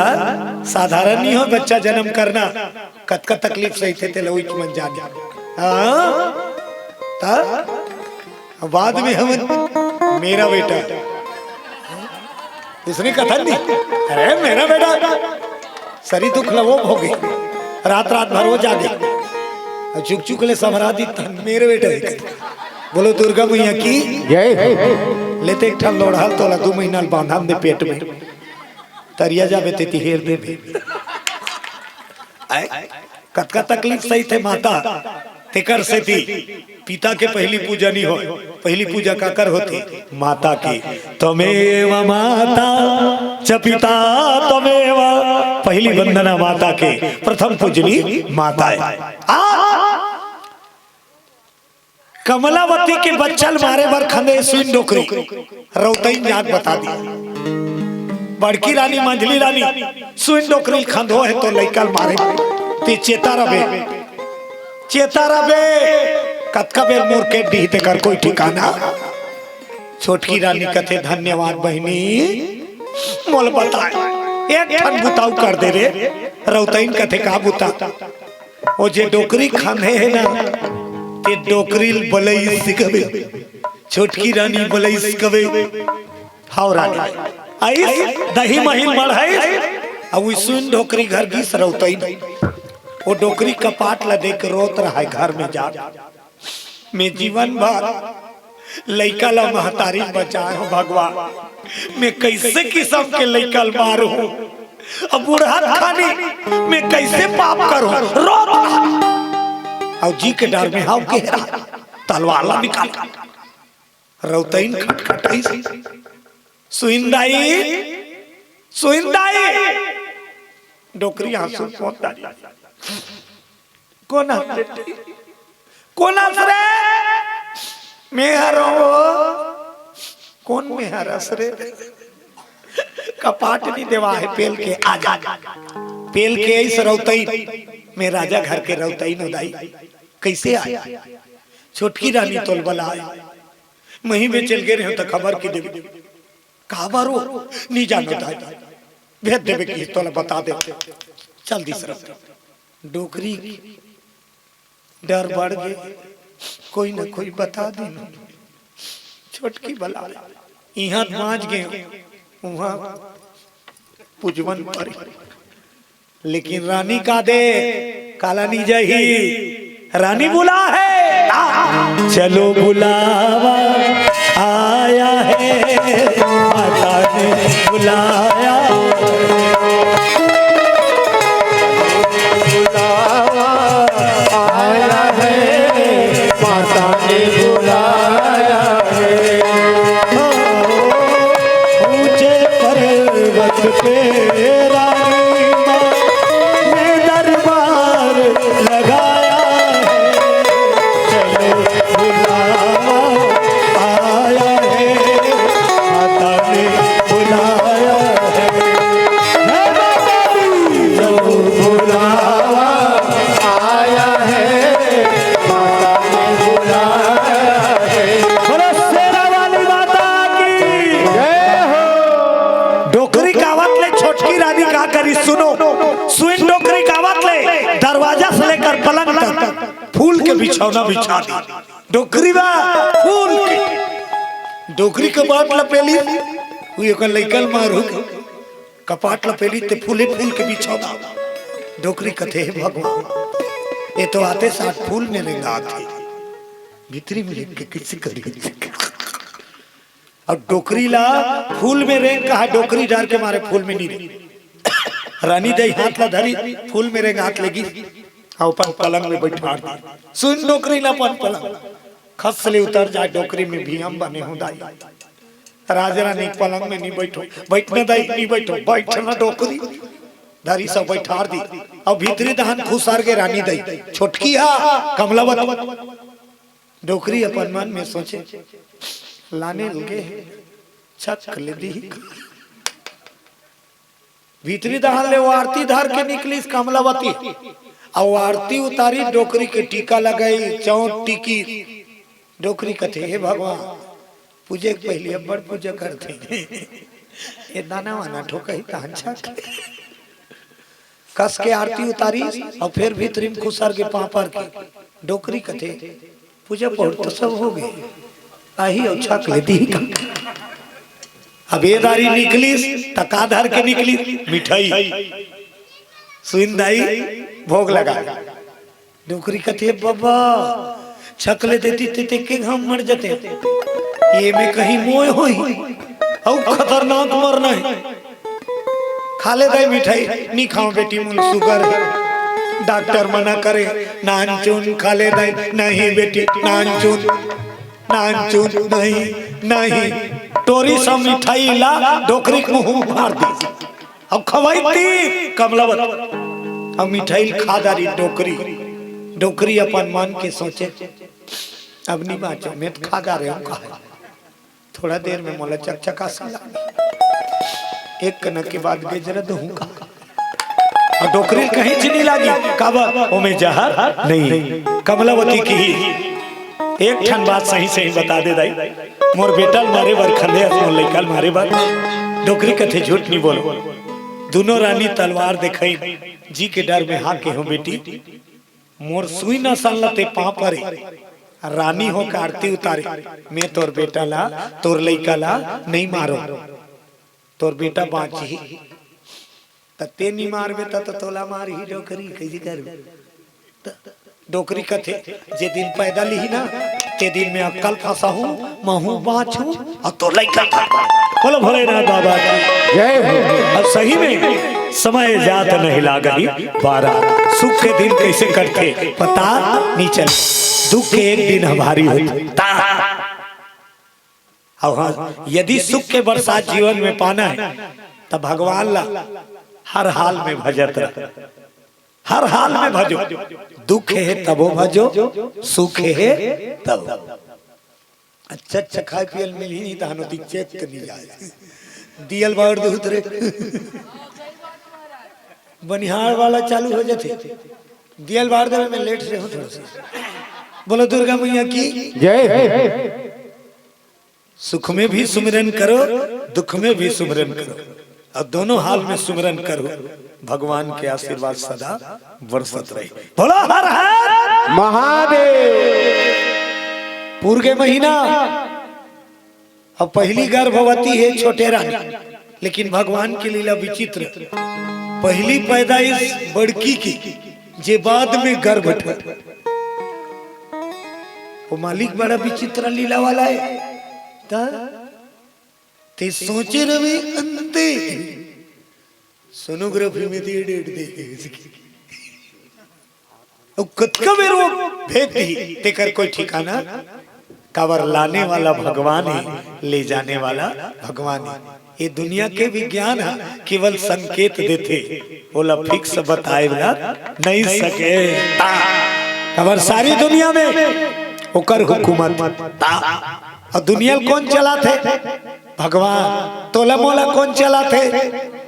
साधारण नहीं हो बच्चा जन्म करना, कतका तकलीफ सहिथे तेला उइच मन जाने। हाँ? त बाद में हमन मेरा बेटा, इसने कथन नहीं, अरे मेरा बेटा, सरी दुख ला वो भोगे, रात रात भर वो जागे, अउ चुक चुक ले समरा दी तन मेरे बेटा। बोलो दुर्गा मैया की। जय हो। लेते एक ठन लोढ़ा ल तोला दू महीना ल बांधन दे पेट में, तरिया जाबे तेती हेर देबे। आय, कतका तकलीफ सहिथे माता, तेकर सेती पिता के पहली पूजा नहीं होय, पहली पूजा काकर होथे? माता की। त्वमेव माता च पिता त्वमेव, पहली वंदना माता के, प्रथम पूजनी माता है। आ, कमलावती के बच्चा ल मारे बर खंदे सुइन डोकरी, रौतइन जाके बता दी। बड़की रानी, मंझली रानी, सुइन डोकरी ल खंदो हे तो लइका ल मारे, ते चेता रबे, चेता रबे। कतका बेर मोर के डीह तेकर कोई ठिकाना। छोटकी रानी कथे, "धन्यवाद बहिनी, मोल बताए, एक ठन बुताऊ कर दे रे।" रौतइन कथे, "का बुता?" "ओ जे डोकरी खंदे हे ना, ते डोकरी ल बलइस कबे, छोटकी रानी बलइस कबे।" "हव रानी।" आइस, दही मही ल मढ़ाइस, अउ सुइन डोकरी घर गिस रौतइन। ओ डोकरी कपाट ल देख के रोत रहय घर में जा, "मैं जीवन भर लइका ल महतारी बचाए हो भगवान, मैं कइसे किसम के लइका ल मारहूं, अब बुढ़त खानी मैं कइसे पाप करहूं?" रोत रहय। अउ जी के डर में हव के रहा, तलवार ला निकाल। रौतइन खटखटाइस, "सुइन दाई, सुइन दाई।" डोकरी आंसू पोंछ डारिस, "कोन हस रे? कोन हस रे?" "मैं हरंव ओ।" "कोन मैं हरस रे?" "कपाट नी देवा हे, पेल के आ जा।" पेल के आइस रौतइन, "मैं राजा घर के रौतइन ओ दाई।" "कइसे आय?" "छोटकी रानी तोल बलाय, मही में चल गे रहेंव त खबर के देबे।" "काबर ओ?" "नी जानंव दाई, भेज देबे कि तोला बता दे।" चल दिस रौतइन। डोकरी डर बढ़ गे, कोई न कोई बता दिन। छोटकी बलाय, इहां त बांच गे, उहां पुजवन परी। लेकिन रानी का दे, काला नी जाही। रानी बुला है, आ, चलो बुलावा आया है, माता ने बुलाया। बुलावा आया है, माता ने बुलाया है। ऊंचे पर्वत पे रानी माँ ने दरबार लगाया है। चलो बुलावा आया है, माता ने बुलाया है। हे माता दी! चलो बुलावा आया है, माता ने बुलाया है। बोलो शेरा वाली माता की जय हो। डोकरी कावत ले छोटकी रानी का करी, सुनो, सुइन डोकरी कावत ले दरवाजा से लेकर पलंग तक फूल के बिछौना बिछा दी। डोकरी बा फूल के, डोकरी कपाट ल पेली, उही ओकर लइका ल मारू, कपाट ल पेली ते फूले फूल के बिछौना। डोकरी कथे, "हे भगवान, ये तो आते साथ फूल में रेंगात हे, भीतरी में लेके किसी करी।" अब डोकरी ला फूल में रेंग कहा, डोकरी डर के मारे फूल में नी रेंग। रानी दई हाथ ला धरी, फूल में रेंग हाथ लेगी, अउ अपन पलंग में बैठार दी। सुइन डोकरी ला अपन पलंग, खस ले उतर जाय डोकरी में भी हम बने हो दाई। राजा रानी पलंग में नी बैठो, बैठना दाई नी बैठो, बैठना डोकरी। धरी सब बैठार दी, अउ भीतरी दहन खुसर गे रानी दई, छोटकी हा कमलावत। डोकरी अपन मन में सोचे, "लाने लगे हे, छक ले दी।" भीतरी दहन ले वो आरती धर के निकलिस कमलावती, अउ आरती उतारी, डोकरी के टीका लगाई, चौंट टीकी। डोकरी कथे, "हे भगवान, पूजे के पहिली अब्बड़ पूजा करथे, ये दाना वाना ठोकही तहन छक।" कस के आरती उतारिस, अउ फेर भीतरी में खुसर के पांव पर के। डोकरी कथे, "पूजा पाठ तो सब हो गे, आही अउ छक ले दी।" अब ये दारी निकलिस, त का धर के निकलिस? मिठाई। सुइन दाई, भोग लगा। डोकरी कथे, "बबा, छक ले देती ते, ते के घाम मर जते। ये में कहीं मोय होही, अउ खतरनाक मरना हे।" "खा ले दाई मिठाई।" "नी खांव बेटी, मोला सुगर हे, डॉक्टर मना करे।" "नानचुन खा ले दाई।" "नहीं बेटी, नानचुन, नानचुन, नहीं, नहीं।" टोरी सा मिठाई ला डोकरी के मुंह में भर दी। अब खवाई ती कमलावत, अब मिठाई खा डारी डोकरी। डोकरी अपन मन के सोचे, अब नहीं बाँचो, मैं तो खा गा रहे हूँ, कहा। थोड़ा देर में मोला चकचकासी लागी, एक कनक के बाद गेजरा दूहूँ का। अउ डोकरी ल कहीं चीनी लागी, काबर ओमे जहर नहीं। कमलावती किहिस, एक ठन बात सही सही बता दे दाई, मोर बेटा ल मारे बर खंधे अस मोर लइका ल मारे बर। डोकरी कथे झूठ नहीं बोलो, दुनों रानी तलवार देखई, जी के डर में हाँ केहेंव बेटी, मोर सुई नसन ल ते पाँव परे, रानी होके आरती उतारे, मैं तोर बेटा ला, तोर लइका ला नहीं मारों, तोर बेटा बाँचही। त ते नहीं मारबे त, त तोला मारही डोकरी, कइसे करबे? त डोकरी कथे, जे दिन पैदा लिही ना, ते दिन में अक्कल फँसाहूँ, महूँ बाँचहूँ, अउ तोर लइका। बोलो भोलेनाथ बाबा की जय हो। अब सही में समय जात नहीं लागही बारा, सुख के दिन कइसे कटथे पता नहीं चले, दुख के एक दिन ह भारी होथे। ता अब हाँ, यदि सुख के बरसात जीवन में पाना हे, त भगवान ला हर हाल में भजत रह, हर हाल में भजो। दुख हे तबो भजो, सुख हे तबो। अच्छा अच्छा खाय पिये ल मिलही नहीं, तहन ओती चेत नहीं जाय। दियल बार दूध रे, बनिहार वाला चालू हो जाथे। दियल बार देवे में लेट से हो थोड़ा सा। बोलो दुर्गा मैया की जय। सुख में भी सुमिरन करो, दुख में भी सुमिरन करो, अउ दोनों हाल में सुमिरन करो, भगवान के आशीर्वाद सदा बरसत रही। बोलो हर हर महादेव। पूर के महीना, अब पहिली गर्भवती हे छोटे रानी, लेकिन भगवान के लीला विचित्र। पहिली पैदाइश बड़की के, जे बाद में गर्भ ठन। वो मालिक बड़ा विचित्र लीला वाला हे। त ते सोचे रहे अंते सोनोग्राफी में दिए डेट दे। अउ कतका बेर वो भेज दिही, तेकर कोई ठिकाना। काबर लाने वाला भगवान हे, ले जाने वाला भगवान हे। ये दुनिया के विज्ञान ह केवल संकेत देथे, ओला फिक्स बताए ला नहीं सके। काबर सारी दुनिया में ओकर हुकूमत। अउ दुनिया ल कोन चलाथे? भगवान। तोला मोला कोन चलाथे?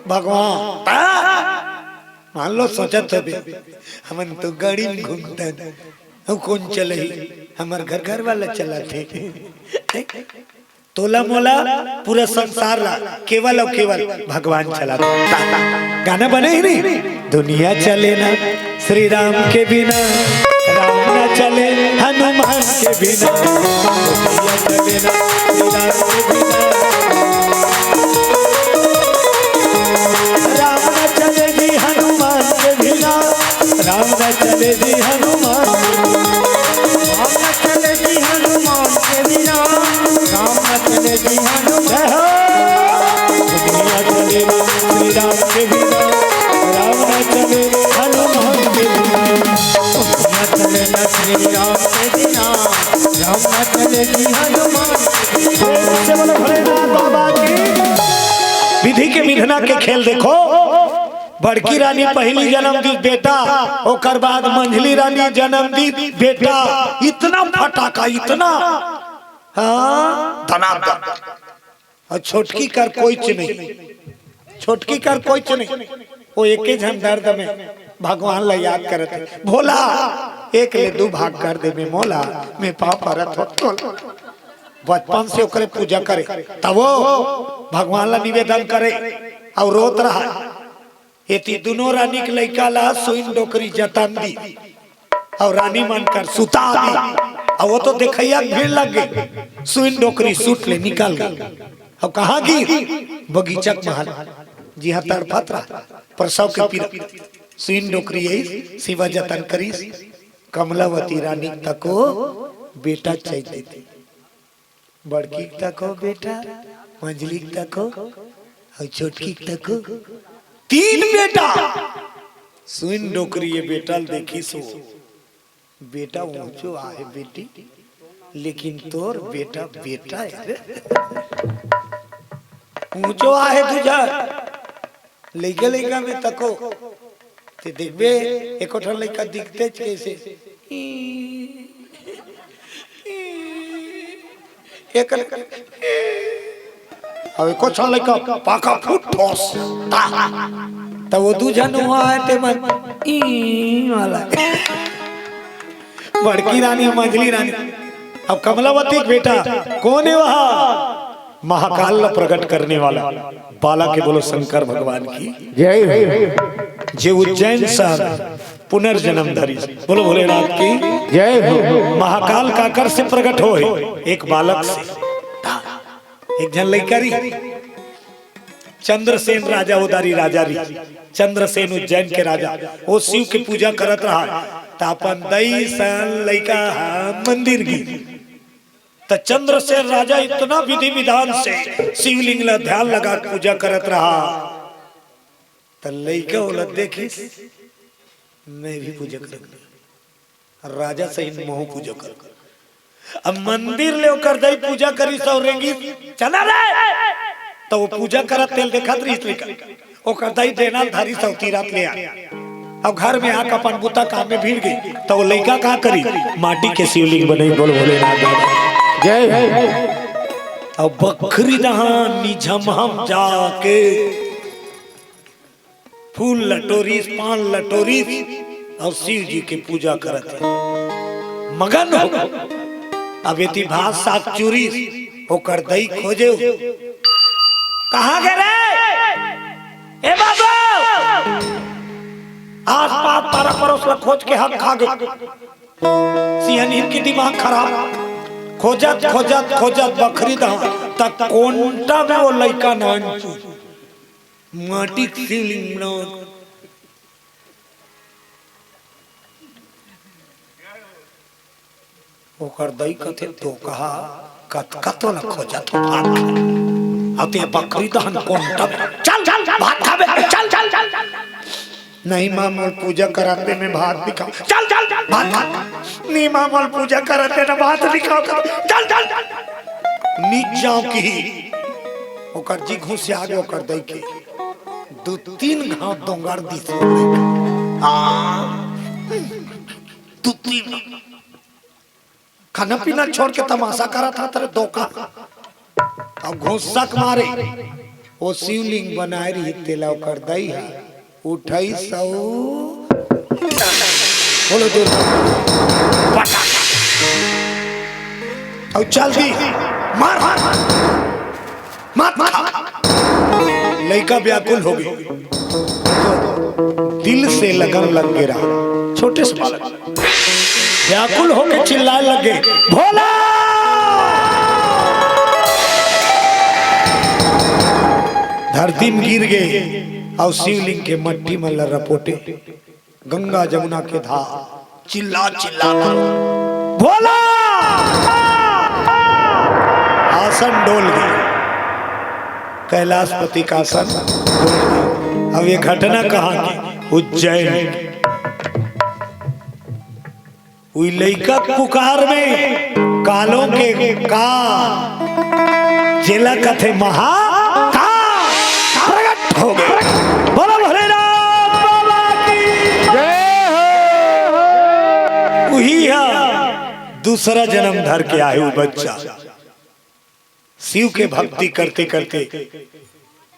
भगवान। मान लो सोचत होबे, हमन तो गाड़ी में घूमतन, अउ कोन चलही? हमर घर घर वाला चलाथे। तोला मोला, पूरा संसार ला केवल अउ केवल भगवान चलाथे। गाना बने ही नहीं। दुनिया चले ना श्री राम के बिना, राम ना चले हनुमान के बिना। दुनिया चले ना श्री राम के बिना, राम ना चले जी हनुमान के बिना, राम ना चले जी हनुमान के बिना। राम ना चले जी हनुमान के बिना, राम ना चले जी हनुमान। जय हो। दुनिया चले ना श्री राम के बिना, राम ना चले हनुमान के बिना। दुनिया चले ना श्री राम के बिना, राम ना चले जी हनुमान के बिना। प्रेम से बोलो भोलेनाथ बाबा की। विधि के विधना के खेल देखो। बड़की रानी पहिली जनम दीस बेटा, ओकर बाद मंझली रानी जनम दीस बेटा। इतना फटाका, इतना, हाँ, धनाधन। अउ छोटकी कर कोईच नहीं, छोटकी कर कोईच नहीं। वो एके झन दर्द में भगवान ला याद करत हे, भोला, एक ले दू भाग कर देबे मोला, मैं पाँव परत हों तोला। बचपन से ओकरे पूजा करे, तब वो भगवान ला निवेदन करे अउ रोत रहा। एती दुनों रानी के लइका ला सुइन डोकरी जतन दीस अउ रानी मन कर सुता दीस। अउ वो तो देखइया के भीड़ लग गे, सुइन डोकरी सूट ले निकल गे। अउ कहाँ गिस? बगीचा के महल, जिहाँ तड़फत रहा, प्रसव के पीरा। सुइन डोकरी आइस, सेवा जतन करिस। कमलावती रानी तको बेटा चइते। बड़की तको बेटा, मंझली तको, अउ छोटकी तको, तीन बेटा। सुइन डोकरी ये बेटा ल देखिस वो, बेटा ऊंचो आहे बेटी, लेकिन तोर बेटा बेटा हे रे। ऊंचो आहे तुझा, लइका लइका में तको, ते देखबे, एको ठन लइका दिखतेच कइसे। एक, अब एको छन लइका पाका फूट ठोस। ता, त वो दू झन हुआ है ते मन ई वाला। बड़की रानी, मंझली रानी। अब कमलावती के बेटा कौन है वहा? महाकाल ला प्रकट करने वाला बालक है। बोलो शंकर भगवान की जय हो। जे उज्जैन शहर पुनर्जन्म धरी। बोलो भोलेनाथ की जय हो। महाकाल काकर से प्रकट होय? एक बालक से। एक झन लइका रही, चंद्रसेन राजा, उदारी राजा रही, चंद्रसेन उज्जैन के राजा, वो शिव के पूजा करत रहा, त अपन दई सन लइका हा मंदिर गी। त चंद्रसेन राजा इतना विधि विधान से शिवलिंग ला ध्यान लगा के पूजा करत रहा, त लइका ओला देखिस, मैं भी पूजा करूंगा। राजा सही महू पूजा कर। अब मंदिर ले ओकर दई पूजा करिस अउ रेंगिस, "चला रे।" त वो पूजा करत तेला देखत रहिस लइका। ओकर दई डेना ल धरिस अउ तीरथ ले आ। अब घर में आके अपन बुता काम में भिड़ गे, त वो लइका का करी? माटी के शिवलिंग बनई। बोल भोलेनाथ बाबा। जय हो। अब बखरी दहान निझमहम जाके फूल ल टोरिस, पान ल टोरिस अउ शिव जी के पूजा करत हे, मगन हो गे। अब एती भात साग चुरिस, ओकर दई खोजे, "कहाँ गे रे? ए बाबू!" आस पास पारा परोस ल खोज के हक खा गे। सियानिन के दिमाग खराब, खोजत खोजत खोजत बखरी दहान तक कोंटा में वो लइका नान चुर। माटी के शिवलिंग बना। ओकर दई कथे, "तो कहा कतका तोला खोजत हो भात खाए। अब ते बखरी दहान कोंटा में। चल, चल, चल, भात खाबे, चल, चल, चल।" "नहीं माँ, मोर पूजा कराते में भात नहीं खाओ।" "चल, चल, चल, भात खा।" "नहीं माँ, मोर पूजा कराते ना भात नहीं खाओ।" "चल, चल, चल।" नीच जाओ की ओकर जी घुसिया गे ओकर दई के। दू तीन घाव दोंगड़ दिस। हाँ। दू तीन। खाना पीना छोड़ के तमाशा करत हा तेरे दो का। अब घुस्सा के मारे वो शिवलिंग बनाए रही तेला ओकर दई हा। उठई सौ। बोलो दूर। पटाखा। अउ चल दी। मार, मार, मार। मत खा। लइका व्याकुल हो गे। दिल से लगन लग गे रहा। छोटे से बालक व्याकुल होके चिल्लाए लग गे, "भोला!" धरती में गिर गे अउ शिवलिंग के मट्टी में लरपोटे। गंगा जमुना के धार चिल्ला चिल्ला कर, "भोला!" आसन डोल गे, कैलाशपति का आसन डोल गे। अब ये घटना कहाँ की? उज्जैन। उई लइका पुकार में कालों के का जेला कथे महा का प्रगट हो गे। बोलो भोलेनाथ बाबा की जय हो। उही हा दूसरा जन्म धर के आए वो बच्चा। शिव के भक्ति करते करते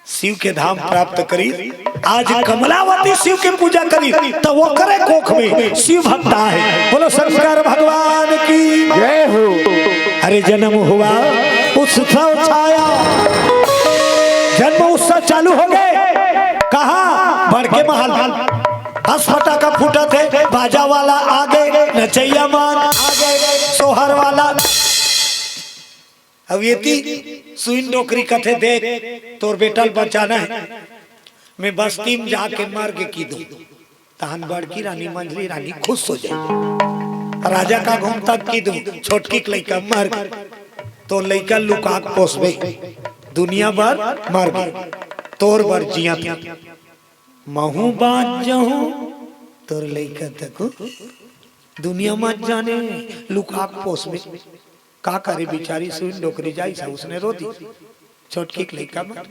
शिव के धाम प्राप्त करी। आज कमलावती शिव के पूजा करी, त ओकरे कोख में शिव भक्त आहे। बोलो शंकर भगवान की जय हो। अरे जन्म हुआ, उत्सव छाया, जन्म उत्सव चालू हो गे। कहाँ? बड़के महल। बस फटाका फूटत हे, बाजा वाला आ गे, नचैया मन आ गे, सोहर वाला। अब एती सुइन डोकरी कथे, "देख, तोर बेटा ल बचाना हे, मैं बस्ती में जाके मर के की दूं।" तहन बड़की रानी, मंझली रानी खुश हो जाए। राजा का घूमता की दूं, छोटकी के लइका मर गे, तोर लइका लुका के पोसबे, दुनिया भर मर गे, तोर बर जियत हे। महूं बांच जहूं, तोर लइका तको दुनिया मत जाने, लुका के पोसबे। का करे बिचारी सुइन डोकरी जाइस, उसने रो दी। छोटकी के लइका मर,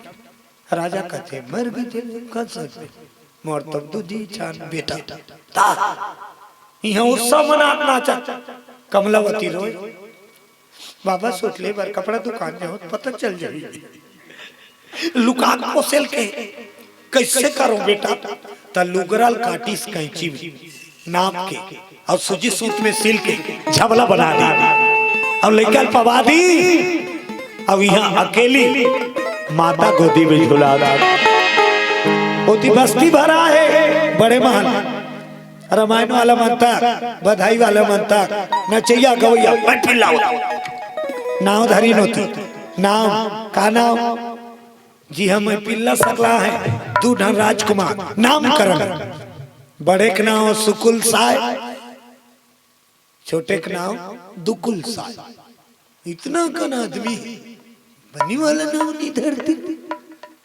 राजा कथे, "मर गे, का सकबे? मोर तो दूधी छान बेटा।" ता, इहां उत्सव मनात नाचत, कमलावती रोए। बाबा, सूट ले बर कपड़ा दुकान जाओ, पता चल जाही। लुका के पोसेल के, "कइसे करो बेटा?" त लुगरा ल काटिस कैंची में नाप के, अउ सूजी सूत में सिल के झबला बना दी, अउ लइका ल पवा दी, अउ इहाँ अकेली माता गोदी में झुला दी। ओती बस्ती भरा हे, बड़े महल, रामायण वाला मन तक, बधाई वाला मन तक, नचइया गवइया, मैं पिल्ला हूँ। नाव धरी नोती, नाव, का नाव? जी हाँ, मैं पिल्ला सकला हे, दू ठन राजकुमार, नामकरण। बड़े के नाव सुकुल साय, छोटे के नाव दुकुल साय। इतना कन आदमी, बनी वाला नाव नहीं धरती,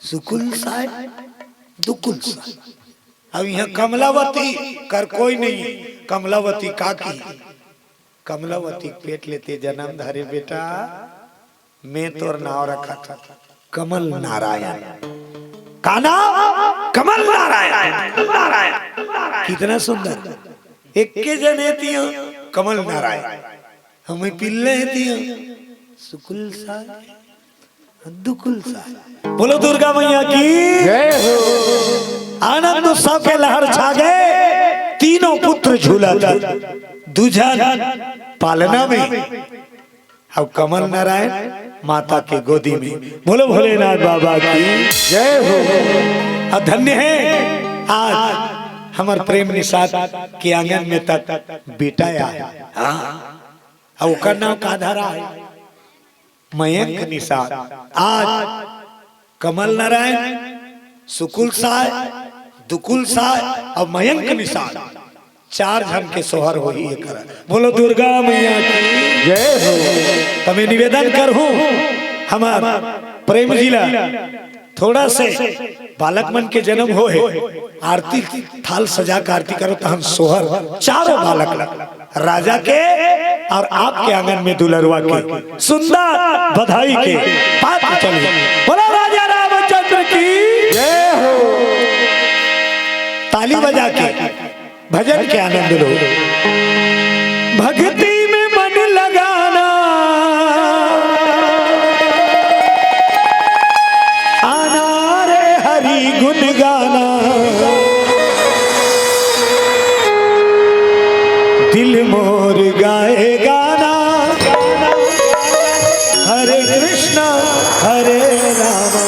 सुकुल साय, दुकुल साय। अब यहाँ कमलावती कर कोई नहीं, कमलावती का की? कमलावती के पेट ले ते जन्म धरे बेटा, मैं तोर नाव रखत हँव कमल नारायण। का नाव? कमल नारायण। नारायण। कितना सुंदर। एक्के जने तियो कमल नारायण। हमैं पिल्ले हे तियो सुकुल साय, दुकुल साय। बोलो दुर्गा मैया की। जय हो। आनंद उत्सव के लहर छा गए, तीनों पुत्र झूलत हे, दू झन पालना में, अउ कमल नारायण माता के गोदी में। बोलो भोलेनाथ बाबा की। जय हो। अउ धन्य हे आज हमर प्रेम निषाद के आंगन में तक बेटा आय। हाँ, अउ ओकर नाव का धरा हे? मयंक निषाद। आज कमल नारायण, सुकुल साय, दुकुल साय अउ मयंक निषाद, चार झन के सोहर होही एकर। बोलो दुर्गा मैया की। जय हो। त मैं निवेदन करहूँ हमर प्रेम जी ला, थोड़ा से बालक मन के जन्म होहे, आरती थाल सजा के आरती करो, तहन सोहर चारों बालक ला, राजा के अउ आपके आंगन में दुलरुआ के सुंदर बधाई के पात्र चली। बोलो राजा रामचंद्र की। जय हो। ताली बजा के भजन के आनंद लो। भक्ति में मन लगाना, आना रे हरि गुण गाना। दिल मोर गाए गाना, हरे कृष्णा हरे रामा।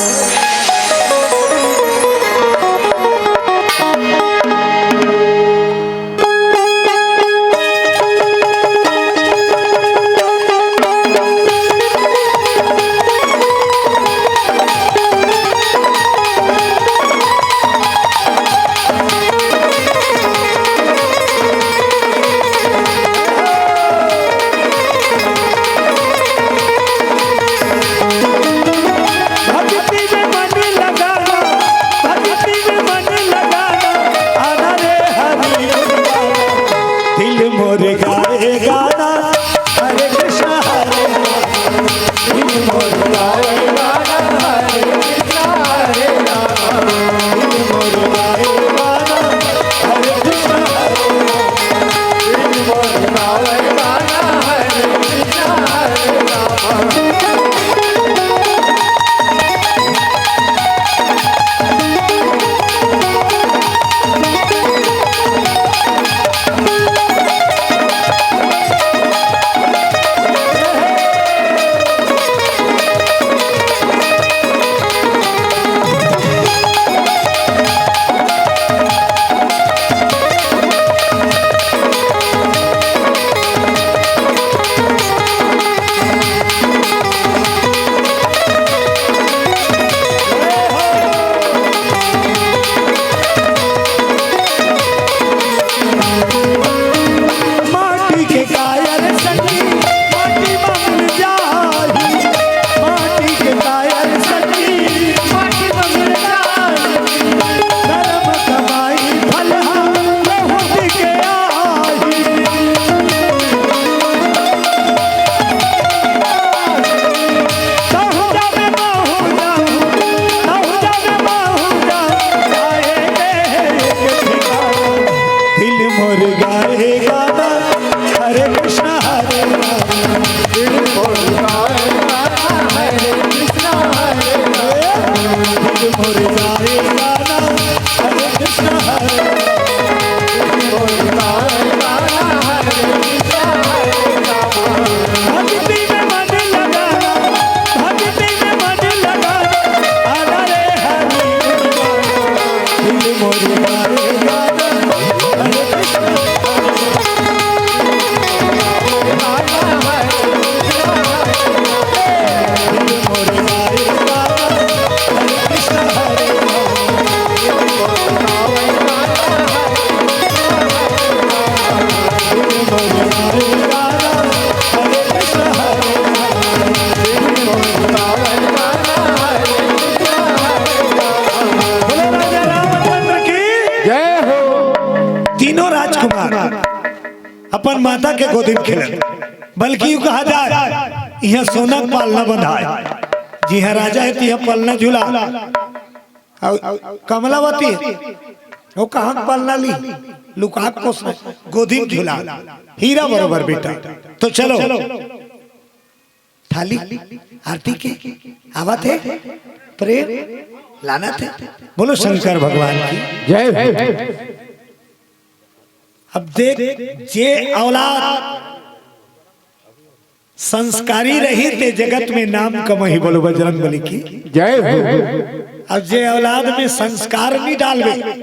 अपन माता के गोदी में खेलत, बल्कि यू कहा जाए, इहाँ सोना के पालना बंधाय, जिहाँ राजा हे तिहाँ पालना झूला। अउ कमलावती हे, वो कहाँ के पालना ली, लुका के पोसना, गोदी में झूला, हीरा बरोबर बेटा। तो चलो, थाली, आरती के आवत हे, प्रेम लानत हे। बोलो शंकर भगवान की। जय हो। अब देख, जे औलाद संस्कारी रही ते जगत में नाम कमाही। बोलो बजरंग बली की। जय हो। अब जे औलाद में संस्कार नहीं डालबे,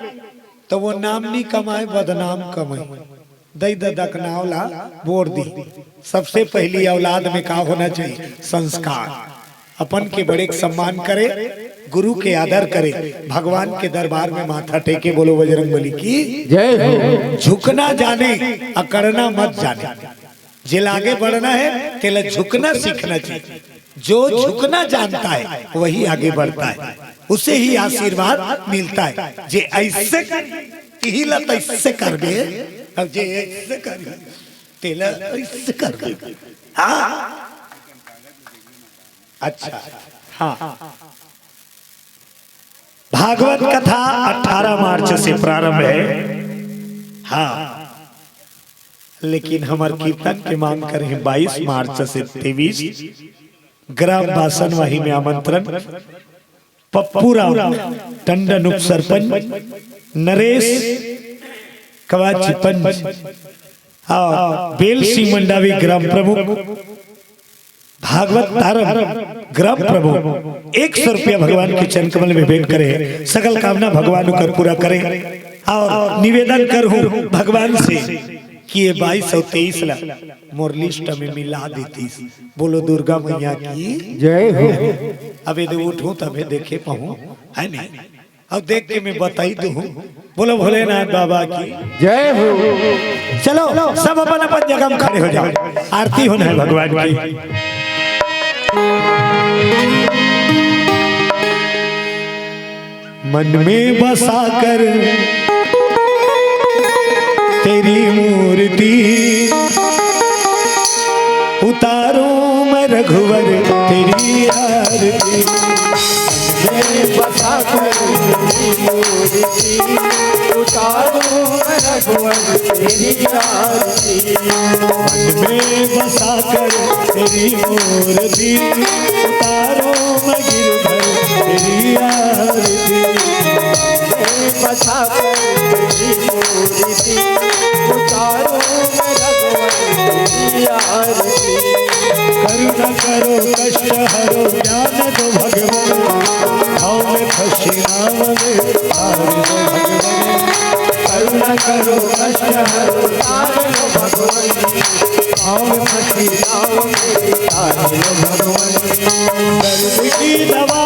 तो वो नाम नहीं कमाए, बदनाम कमाए। दई ददा के नाव ला बोर दी। सबसे पहली औलाद में का होना चाहिए? संस्कार। अपन के बड़े के सम्मान करे, गुरु के आदर करे, भगवान के दरबार में माथा टेके। बोलो बजरंग बली की। जय हो। झुकना जाने, अकड़ना मत जाने। जेला आगे बढ़ना हे, तेला झुकना सीखना चाहिए। जो झुकना जानता है, वही आगे बढ़ता है, उसे ही आशीर्वाद मिलता है। जे ऐसे कर, तिही ला तैसे करबे, अब जे ऐसे कर, तेला ऐसे करबे। हाँ, अच्छा, हाँ। भागवत कथा अठारह मार्च से प्रारंभ है। हाँ, लेकिन हमर कीर्तन के मांग करे हे बाईस मार्च से तेईस। ग्राम बासनवाही में आमंत्रण। पप्पू राम टंडन उप सरपंच, नरेश कवाची पंच, हाँ, बेल सिंह मंडावी ग्राम प्रमुख, भागवत तारम ग्राम प्रमुख एक सौ रुपया भगवान के चरण कमल में भेंट करे हे। सकल कामना भगवान ओकर पूरा करे। अउ निवेदन करहूँ भगवान से कि ये बाईस सौ तेईस ला मोर लिस्ट में मिला देतीस। बोलो दुर्गा मैया की। जय हो। अब यदि उठूँ तभे देखे पाहूँ, है नहीं? अब देख के मैं बताई दूँ। बोलो भोलेनाथ बाबा की। जय हो। चलो, सब अपन अपन जगह में खड़े हो जाओ, आरती होना है भगवान की। मन में बसा कर तेरी मूर्ति उतारूं मैं रघुवर तेरी आरती। मन में बसा कर तेरी मूर्ति उतारूं मैं रघुवर तेरी आरती। मन में बसा कर तेरी मूर्ति उतारूं मैं गिरधर तेरी आरती। मन में बसा कर तेरी मूर्ति उतारूं मैं रघुवर तेरी आरती। करुणा करो कष्ट हरो ज्ञान दो भगवान, भाव में फंसी नाव में तार दो भगवान। करुणा करो कष्ट हरो तार दो भगवान, भाव में फंसी नाव में तार दो भगवान। दर्द की दवा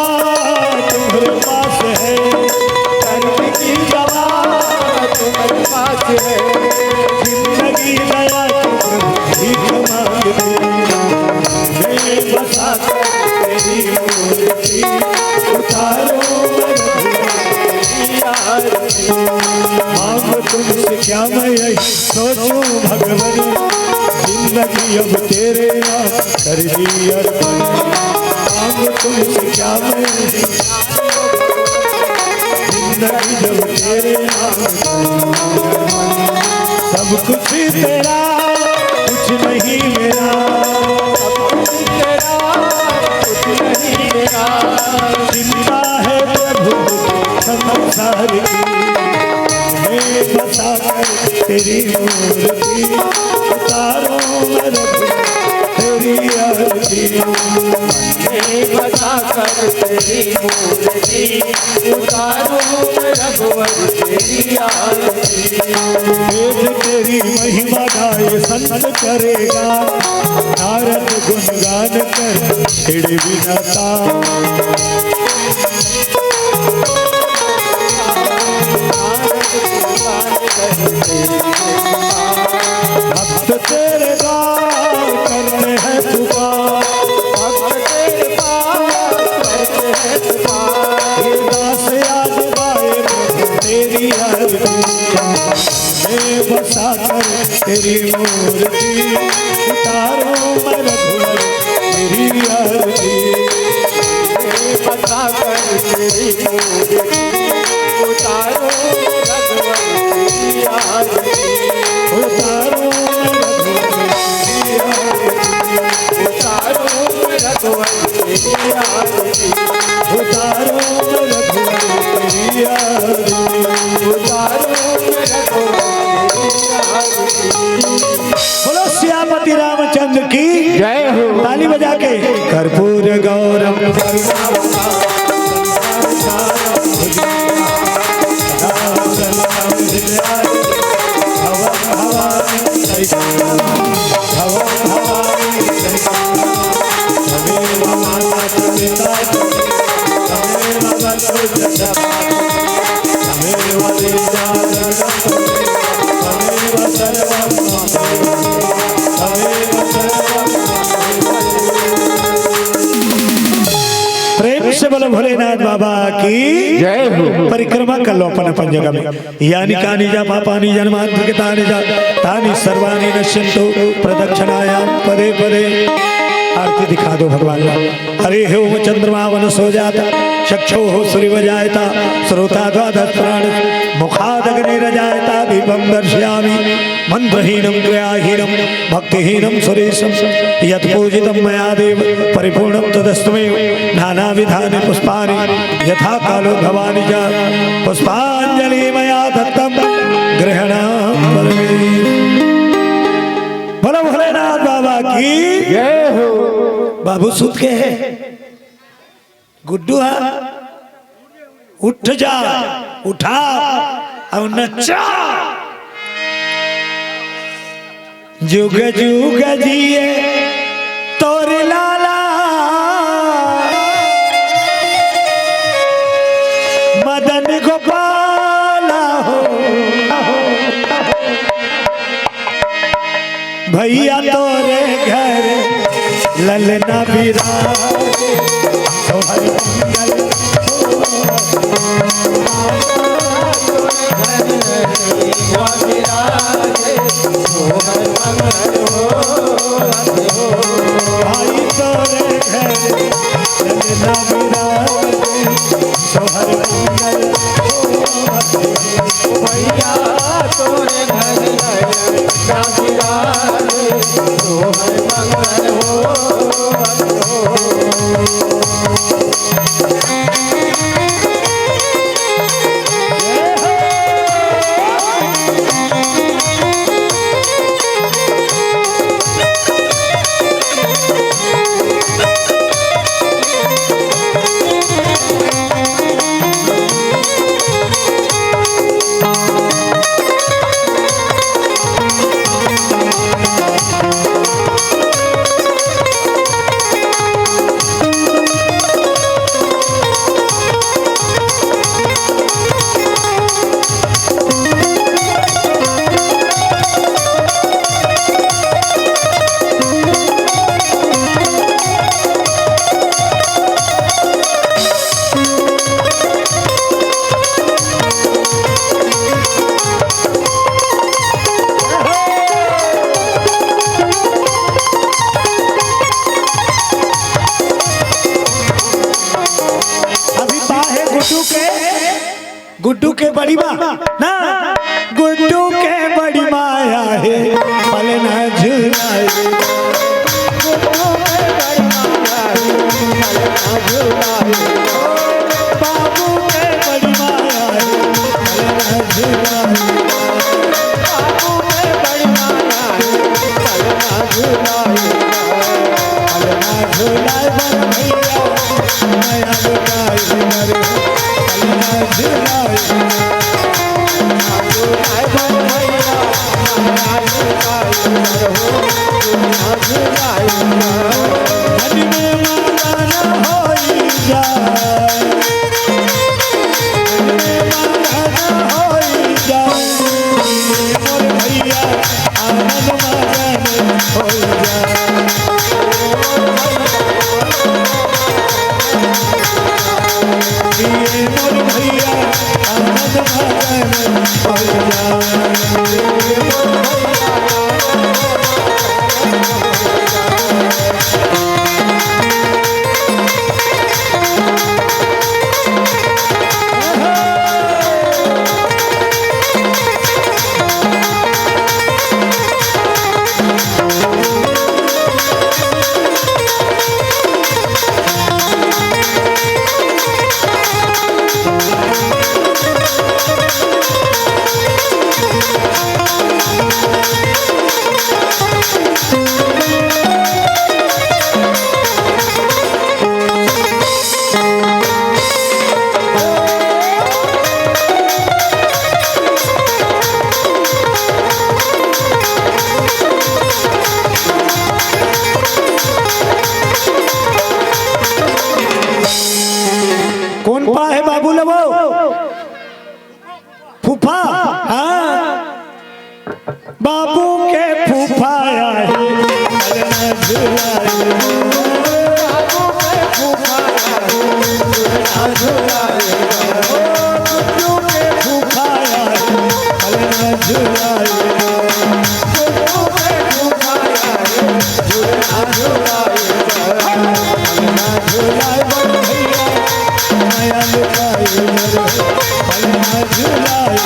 तुम्हारे पास है, दर्द की दवा तुम्हारे पास है, जिंदगी दया तुम भीख मांगते। मैं बसा कर तेरी मूर्ति उतारो तेरी आरती। मांग तुमसे क्या मैं यही सोचूं भगवान, जिंदगी अब तेरे नाम कर दी अर्पण। मांग तुमसे क्या मैं, जिंदगी जब तेरे नाम। सब कुछ तेरा, कुछ नहीं मेरा। सब कुछ तेरा, कुछ नहीं मेरा। चिंता है प्रभु संसार की, मैं बसा कर तेरी मूर्ति उतारो मैं रघुवर तेरी आरती। मैं बसा कर तेरी मूर्ति उतारो मैं रघुवर तेरी आरती। वेद तेरी महिमा गाए संत करेगा, नारद गुणगान कर छिड़ बिनता। भक्त तेरे द्वार करते हैं पुकार, भक्त तेरे द्वार करते हैं पुकार। ये दास आज गाए प्रभु तेरी आरती, मैं बसा कर तेरी मूर्ति उतारो मैं रघुवर तेरी आरती। हे बताकर तेरी मूर्ति उतारो मैं रघुवर तेरी आरती। उतारो मैं रघुवर तेरी आरती। उतारो मैं रघुवर तेरी आरती। उतारो मैं रघुवर तेरी आरती। उतारो मैं रघुवर तेरी आरती। बोलो सियापति रामचंद्र की जय हो। ताली बजा के। कर्पूर गौरम प्रेम से बोलो भोलेनाथ बाबा की जय हो। परिक्रमा कर लो अपन अपन जगह में। यानि कानि च पापानि जन्मान्तरकृतानि च तानि सर्वाणि नश्यन्तु प्रदक्षिणायां पदे पदे। आरती दिखा दो भगवान का। हरे हे ओम चंद्रमा वनसो जाता चक्षुः सूर्यव जायता श्रोता द्वादश प्राण मुखादग्निरजायता दीपं दर्शयामि मंत्रहीनं क्रियाहीनं भक्तिहीनं सुरेशं यत्पूजितं मया देव परिपूर्णं तदस्तु मे। नानाविधानि पुष्पाणि यथा कालो भवानि च पुष्पांजलि मया दत्तं गृह्णातु परमेश्वर। बोलो भोलेनाथ बाबा की जय हो। बाबू सुत के हे, गुड्डू हा, उठ जा, उठा अउ नचा। जुग जुग जिए तोर लाला मदन गोपाला हो। भैया तोरे घर ललना विराज, तोहर मंगल हो। भाई तोरे घर ललना विराज, तोहर मंगल हो। भैया तोरे घर ललना विराज, तोहर मंगल हो। अभी पा हे गुड्डू के, गुड्डू के बड़ी माँ ना, गुड्डू के बड़ी माया हे, पलना झुलाए। गुड्डू के बड़ी माया हे, पलना झुलाए। बाबू के बड़ी माया हे, पलना झुलाए। बाबू के बड़ी माया हे, पलना झुलाए। पलना झुलाए बर भैया, नया लुगाई बर। पलना झुलाए। बुलबो फूफा, हाँ। बाबू के फूफा आए, पलना झुलाए। बाबू के फूफा आए, पलना झुलाए। गुड्डू के फूफा आए, पलना झुलाए। गुड्डू के फूफा आए, झुला झुलाए। पलना झुलाए बड़ भैया, नया लुकाए। पलना झुलाए।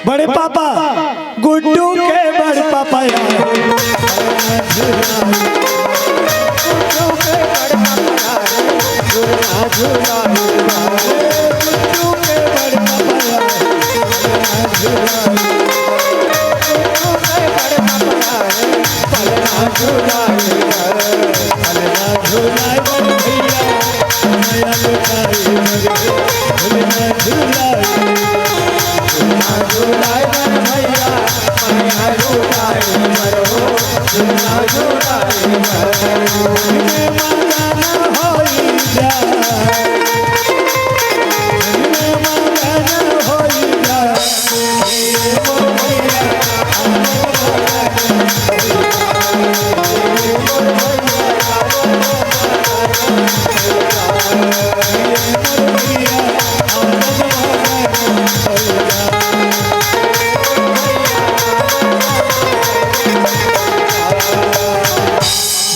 बड़े पापा, गुड्डू के बड़ पापा यार।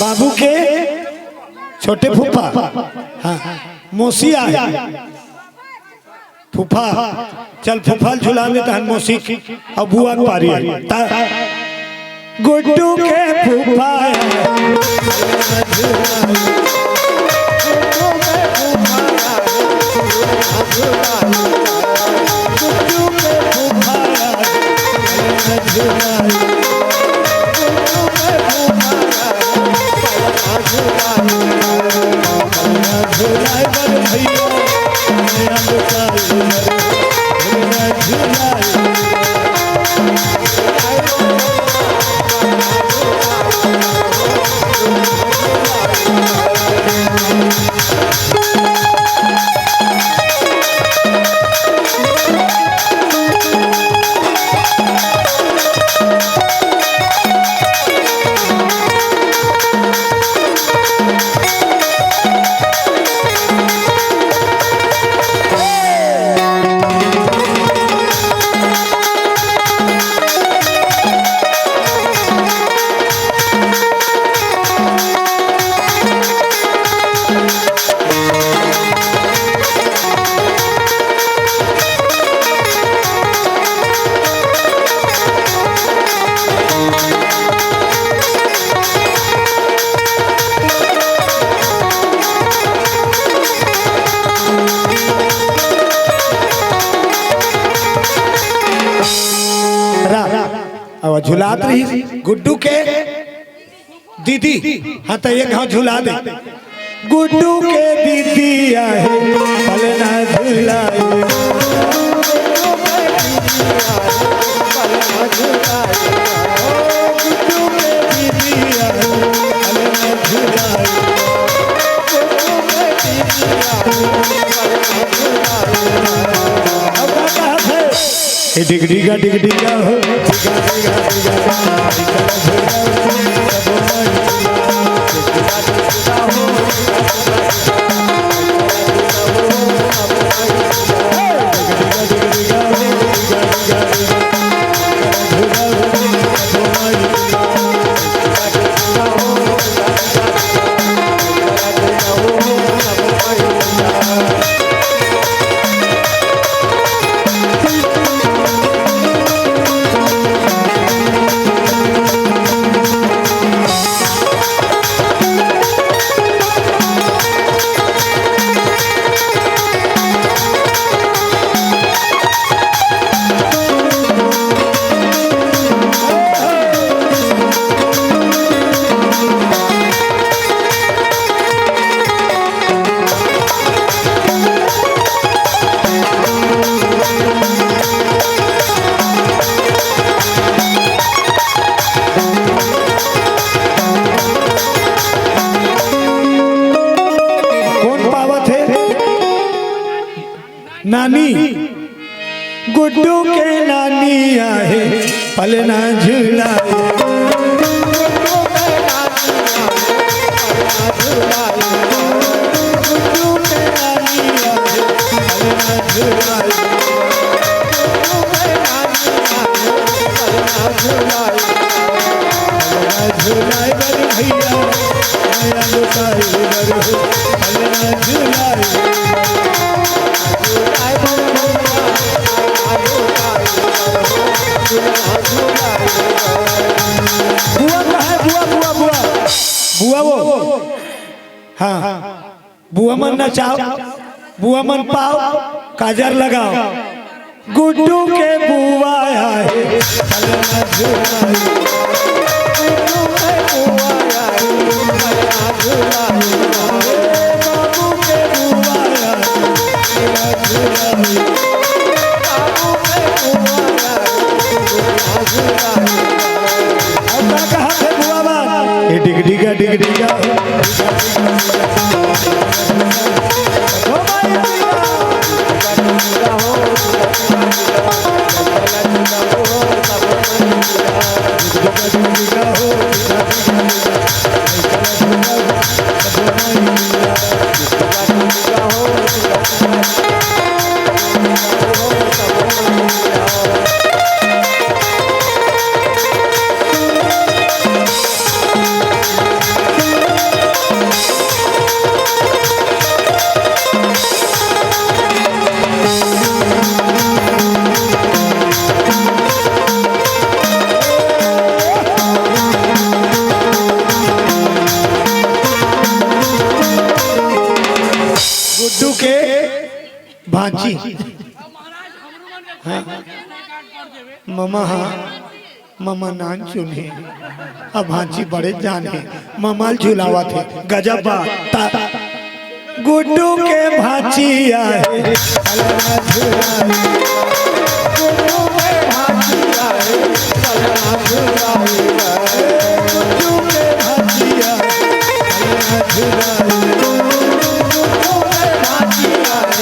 बाबू के छोटे फूफा, हाँ, मौसी आए। फूफा, चल फूफा ल झुला में तहन मौसी अउ बुआ के पारी आए। ता गुड्डू के फूफा आए। रा, अब झुलात रही गुड्डू के दीदी, हाँ, त एक घाव झुला दे। गुड्डू के दीदी आहे, पलना झुलाए। गुड्डू के दीदी आहे, पलना झुलाए। अब का कहत हे? ए डिग डिगा, डिग डिगा हो, डिगा, डिगा, डिगा, डिगा, डिगा, कोन पावत हे? नानी, गुड्डू के नानी आहे, पलना झुलाए। बुआ कहाँ है? बुआ, बुआ, बुआ। बुआ वो। हाँ। बुआ मन नचाओ, बुआ मन पाओ, काजर लगाओ। गुड्डू के बुआ आए, पलना झुलाए। गुड्डू के बुआ आए, पलना झुलाए। बाबू के बुआ आए, पलना झुलाए। बाबू के बुआ आए, पलना झुलाए। अब का कहत हे बुआ बा? ए डिग डिगा, डिग डिगा। गुड्डू के भांची। हाँ। ममा, हाँ। ममा नान चुन हे। अब भांची बड़े जान हे। ममा ल झुलावत हे। गजब बा। ता-, गुड्डू के भांची आए। पलना झुलाए। गुड्डू के भांची आए। पलना झुलाए। गुड्डू के भांची आए। पलना झुलाए। गुड्डू के भांची आए।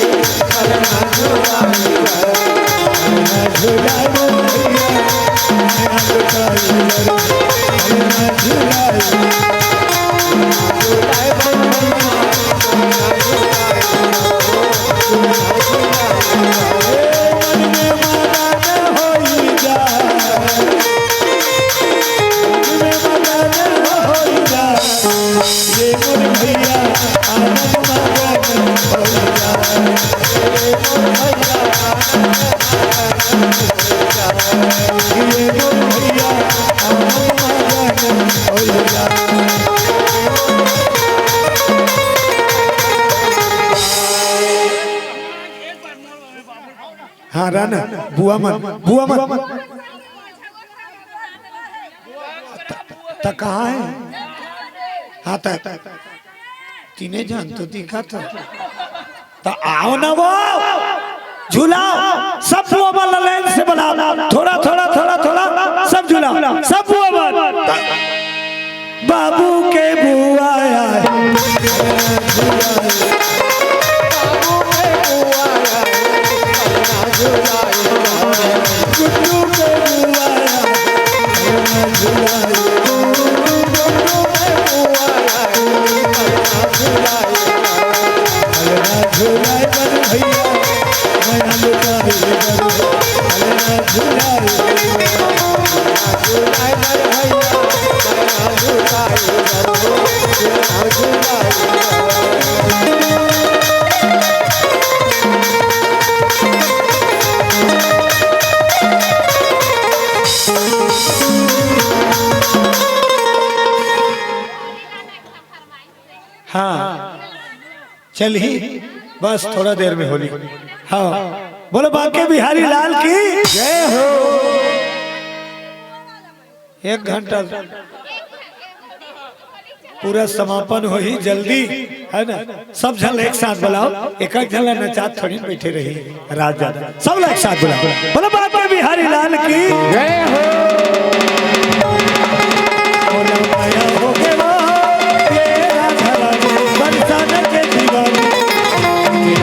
हाँ, रह ना, बुआ मन, बुआ मन। त, त कहाँ हे? हाँ, त, तीने झन तो दिखत हे। त आओ ना वो, झुलाओ, सब बुआ मन ला लाइन से बुलाओ, थोड़ा, थोड़ा, थोड़ा, थोड़ा, सब झुलाओ, सब बुआ मन। बाबू के बुआ आए। भैया, मया लुटाई बर हो, झुलाए बर हो। हाँ, चलही, बस थोड़ा देर में होली। हाँ, बोलो बांके बिहारी लाल की जय हो। एक घंटा पूरा समापन होही जल्दी, है ना? सब झन एक साथ बुलाओ, एक एक झन ला नचात थोड़ी बैठे रही रात जात। सब ला एक साथ बुलाओ, बोलो बांके बिहारी लाल की जय हो। बोलो माया हो गवा, तेरा धरा, बरसाने के दीवाने,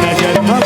नजर हम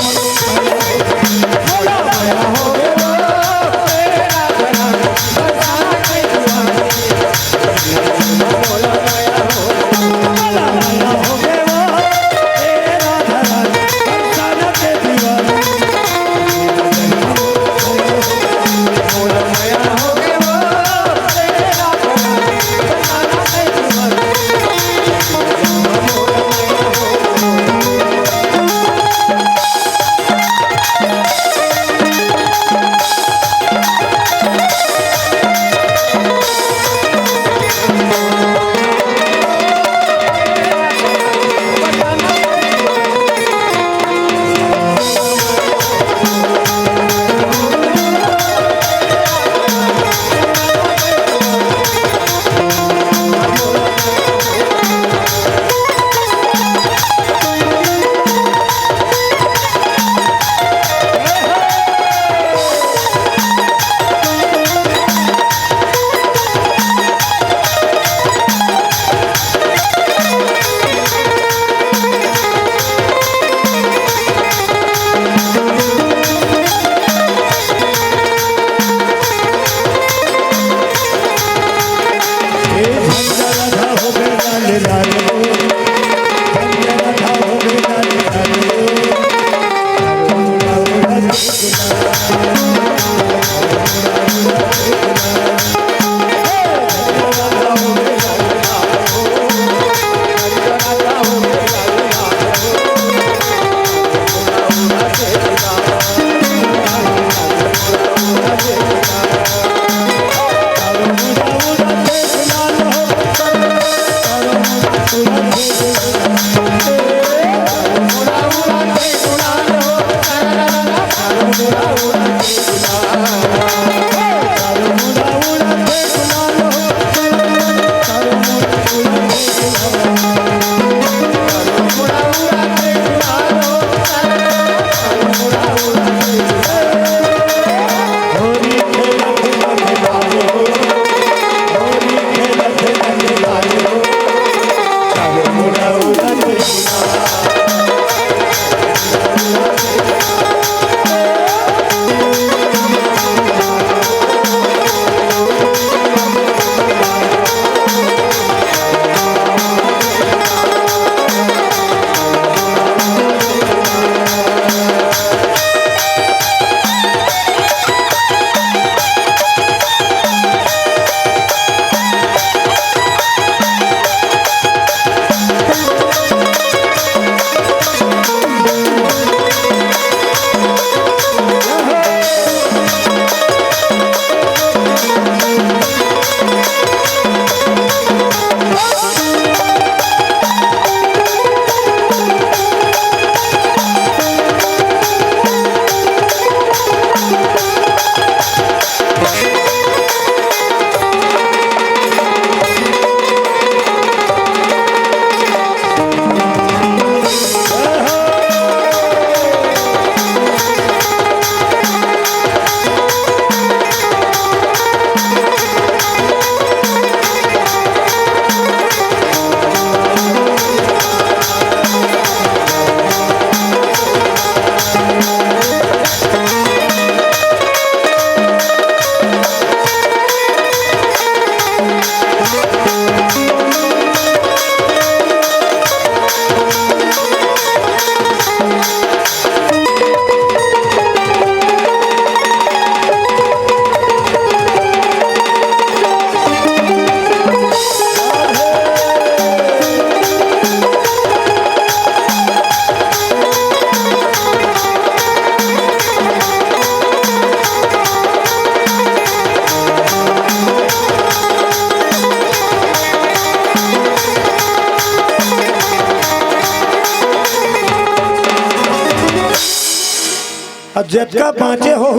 अउ जतका बाँचे हो,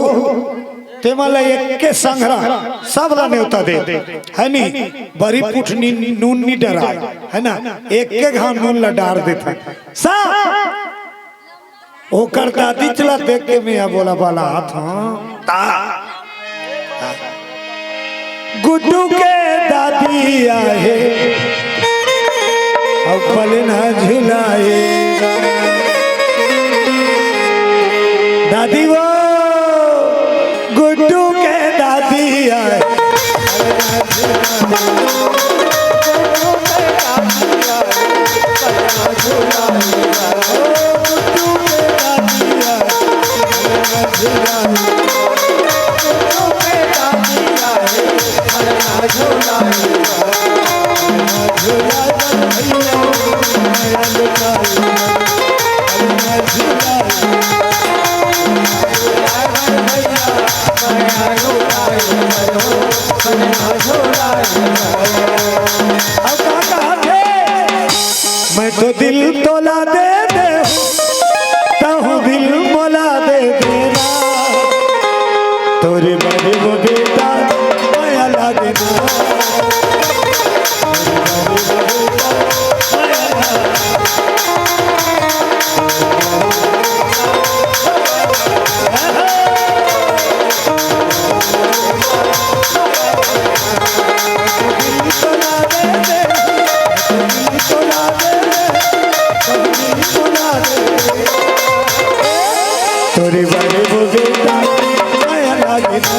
तेमा ला एक के संघरा, सब ला नेवता दे, है नी? बरी पुठ नी, नून नी डराय, है ना? एक के घाम नून ला डार देथे। सा ओकर दादी चला देख के मैं बोला, बाला हाथ, हाँ, ता। गुड्डू के दादी आहे, अब पलना झुलाए। दादी वो, गुड्डू के दादी आहे। मैं तो दिल तोला दे दे, तहूँ दिल मोला दे देना। तोरे बड़े वो बेटा माया ला देना। तोरे बड़े वो बेटा माया लागे ना।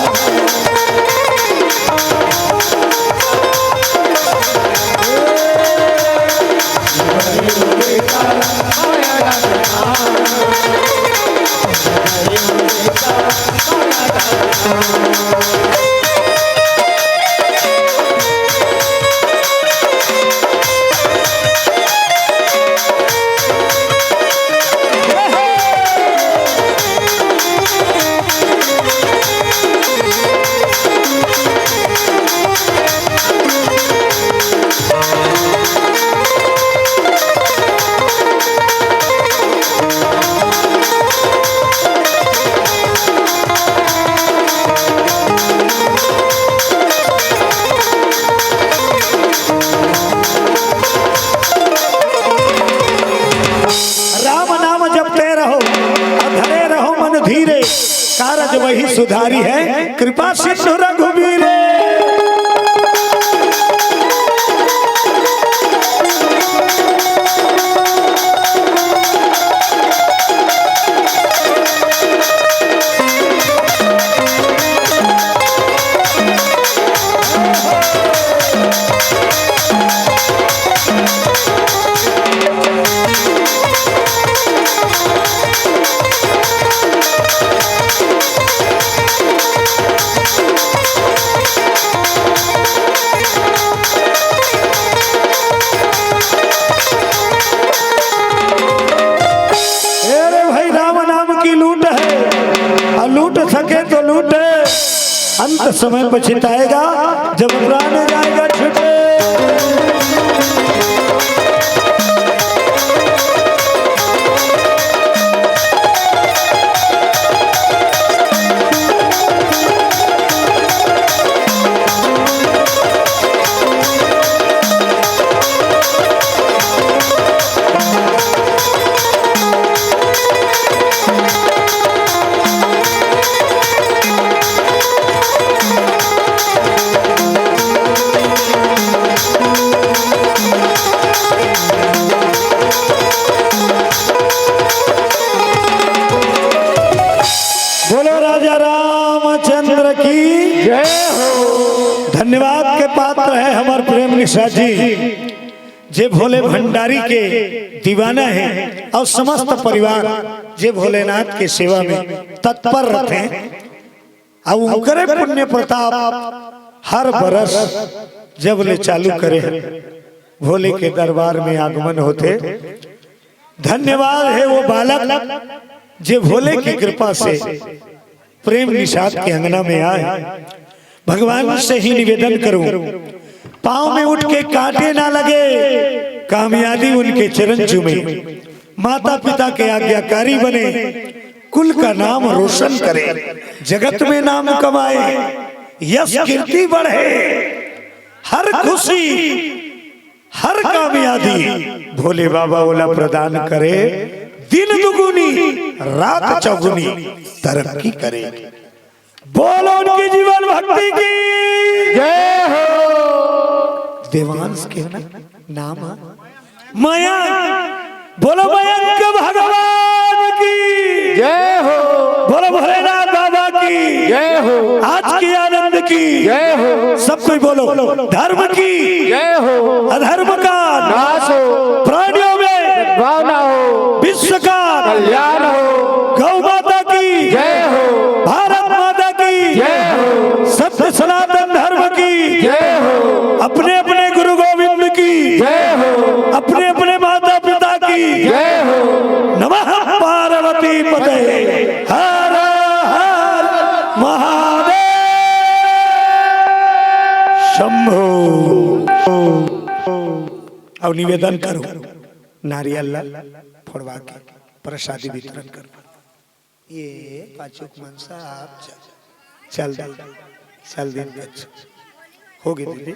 राम नाम जपते रहो, अउ धरे रहो मन धीरे, कारज वही सुधारी है, कृपा सिंधु रघुबीरे। अरे भाई, राम नाम की लूट है, अउ लूट सके तो लूटे, अंत समय पछताएगा जब प्राण जाएगा छूटे। बोलो राजा रामचंद्र की जय हो। धन्यवाद के पात्र है हमार प्रेम निषाद जी, जे भोले भंडारी के दीवाना है अउ समस्त परिवार जे भोलेनाथ के सेवा में तत्पर रथे। अउ उनकरे पुण्य प्रताप हर बरस जब ले चालू करे हे, भोले के दरबार में आगमन होथे। धन्यवाद हे वो बालक, जे भोले की कृपा से प्रेम निषाद के अंगना में आए। भगवान से ही निवेदन करूं, पांव में उठ के कांटे ना लगे, कामयाबी उनके चरण चूमे, माता पिता के आज्ञाकारी बने, कुल का नाम रोशन करे, जगत में नाम कमाए, यश कीर्ति बढ़े, हर खुशी हर कामयाबी भोले बाबा ओला प्रदान करे, दिन दुगुनी रात चौगुनी तरक्की करे। बोलो उनकी जीवन भक्ति की। जय हो। देवांश के ना नाम है मयंक। बोलो मयंक भगवान की। जय हो। बोलो भोलेनाथ बाबा की। जय हो। आज के आनंद की। जय हो। सब कोई बोलो, धर्म की। जय हो। अधर्म का। नाश हो। प्राणियों में। भावना हो। विश्व का। कल्याण हो। गौ माता की। जय हो। भारत माता की। जय हो। सत्य सनातन धर्म की। जय हो। अपने अपने गुरु गोविंद की। जय हो। अपने अपने माता पिता की। जय हो। नमः पार्वती पते। हर हर महादेव शंभो। अब निवेदन करो, नारियल ला फोड़वा के प्रसादी वितरण करो। ये पाछू के मनसा आप चल, चल दे, चल दे पाछू। हो गई दीदी।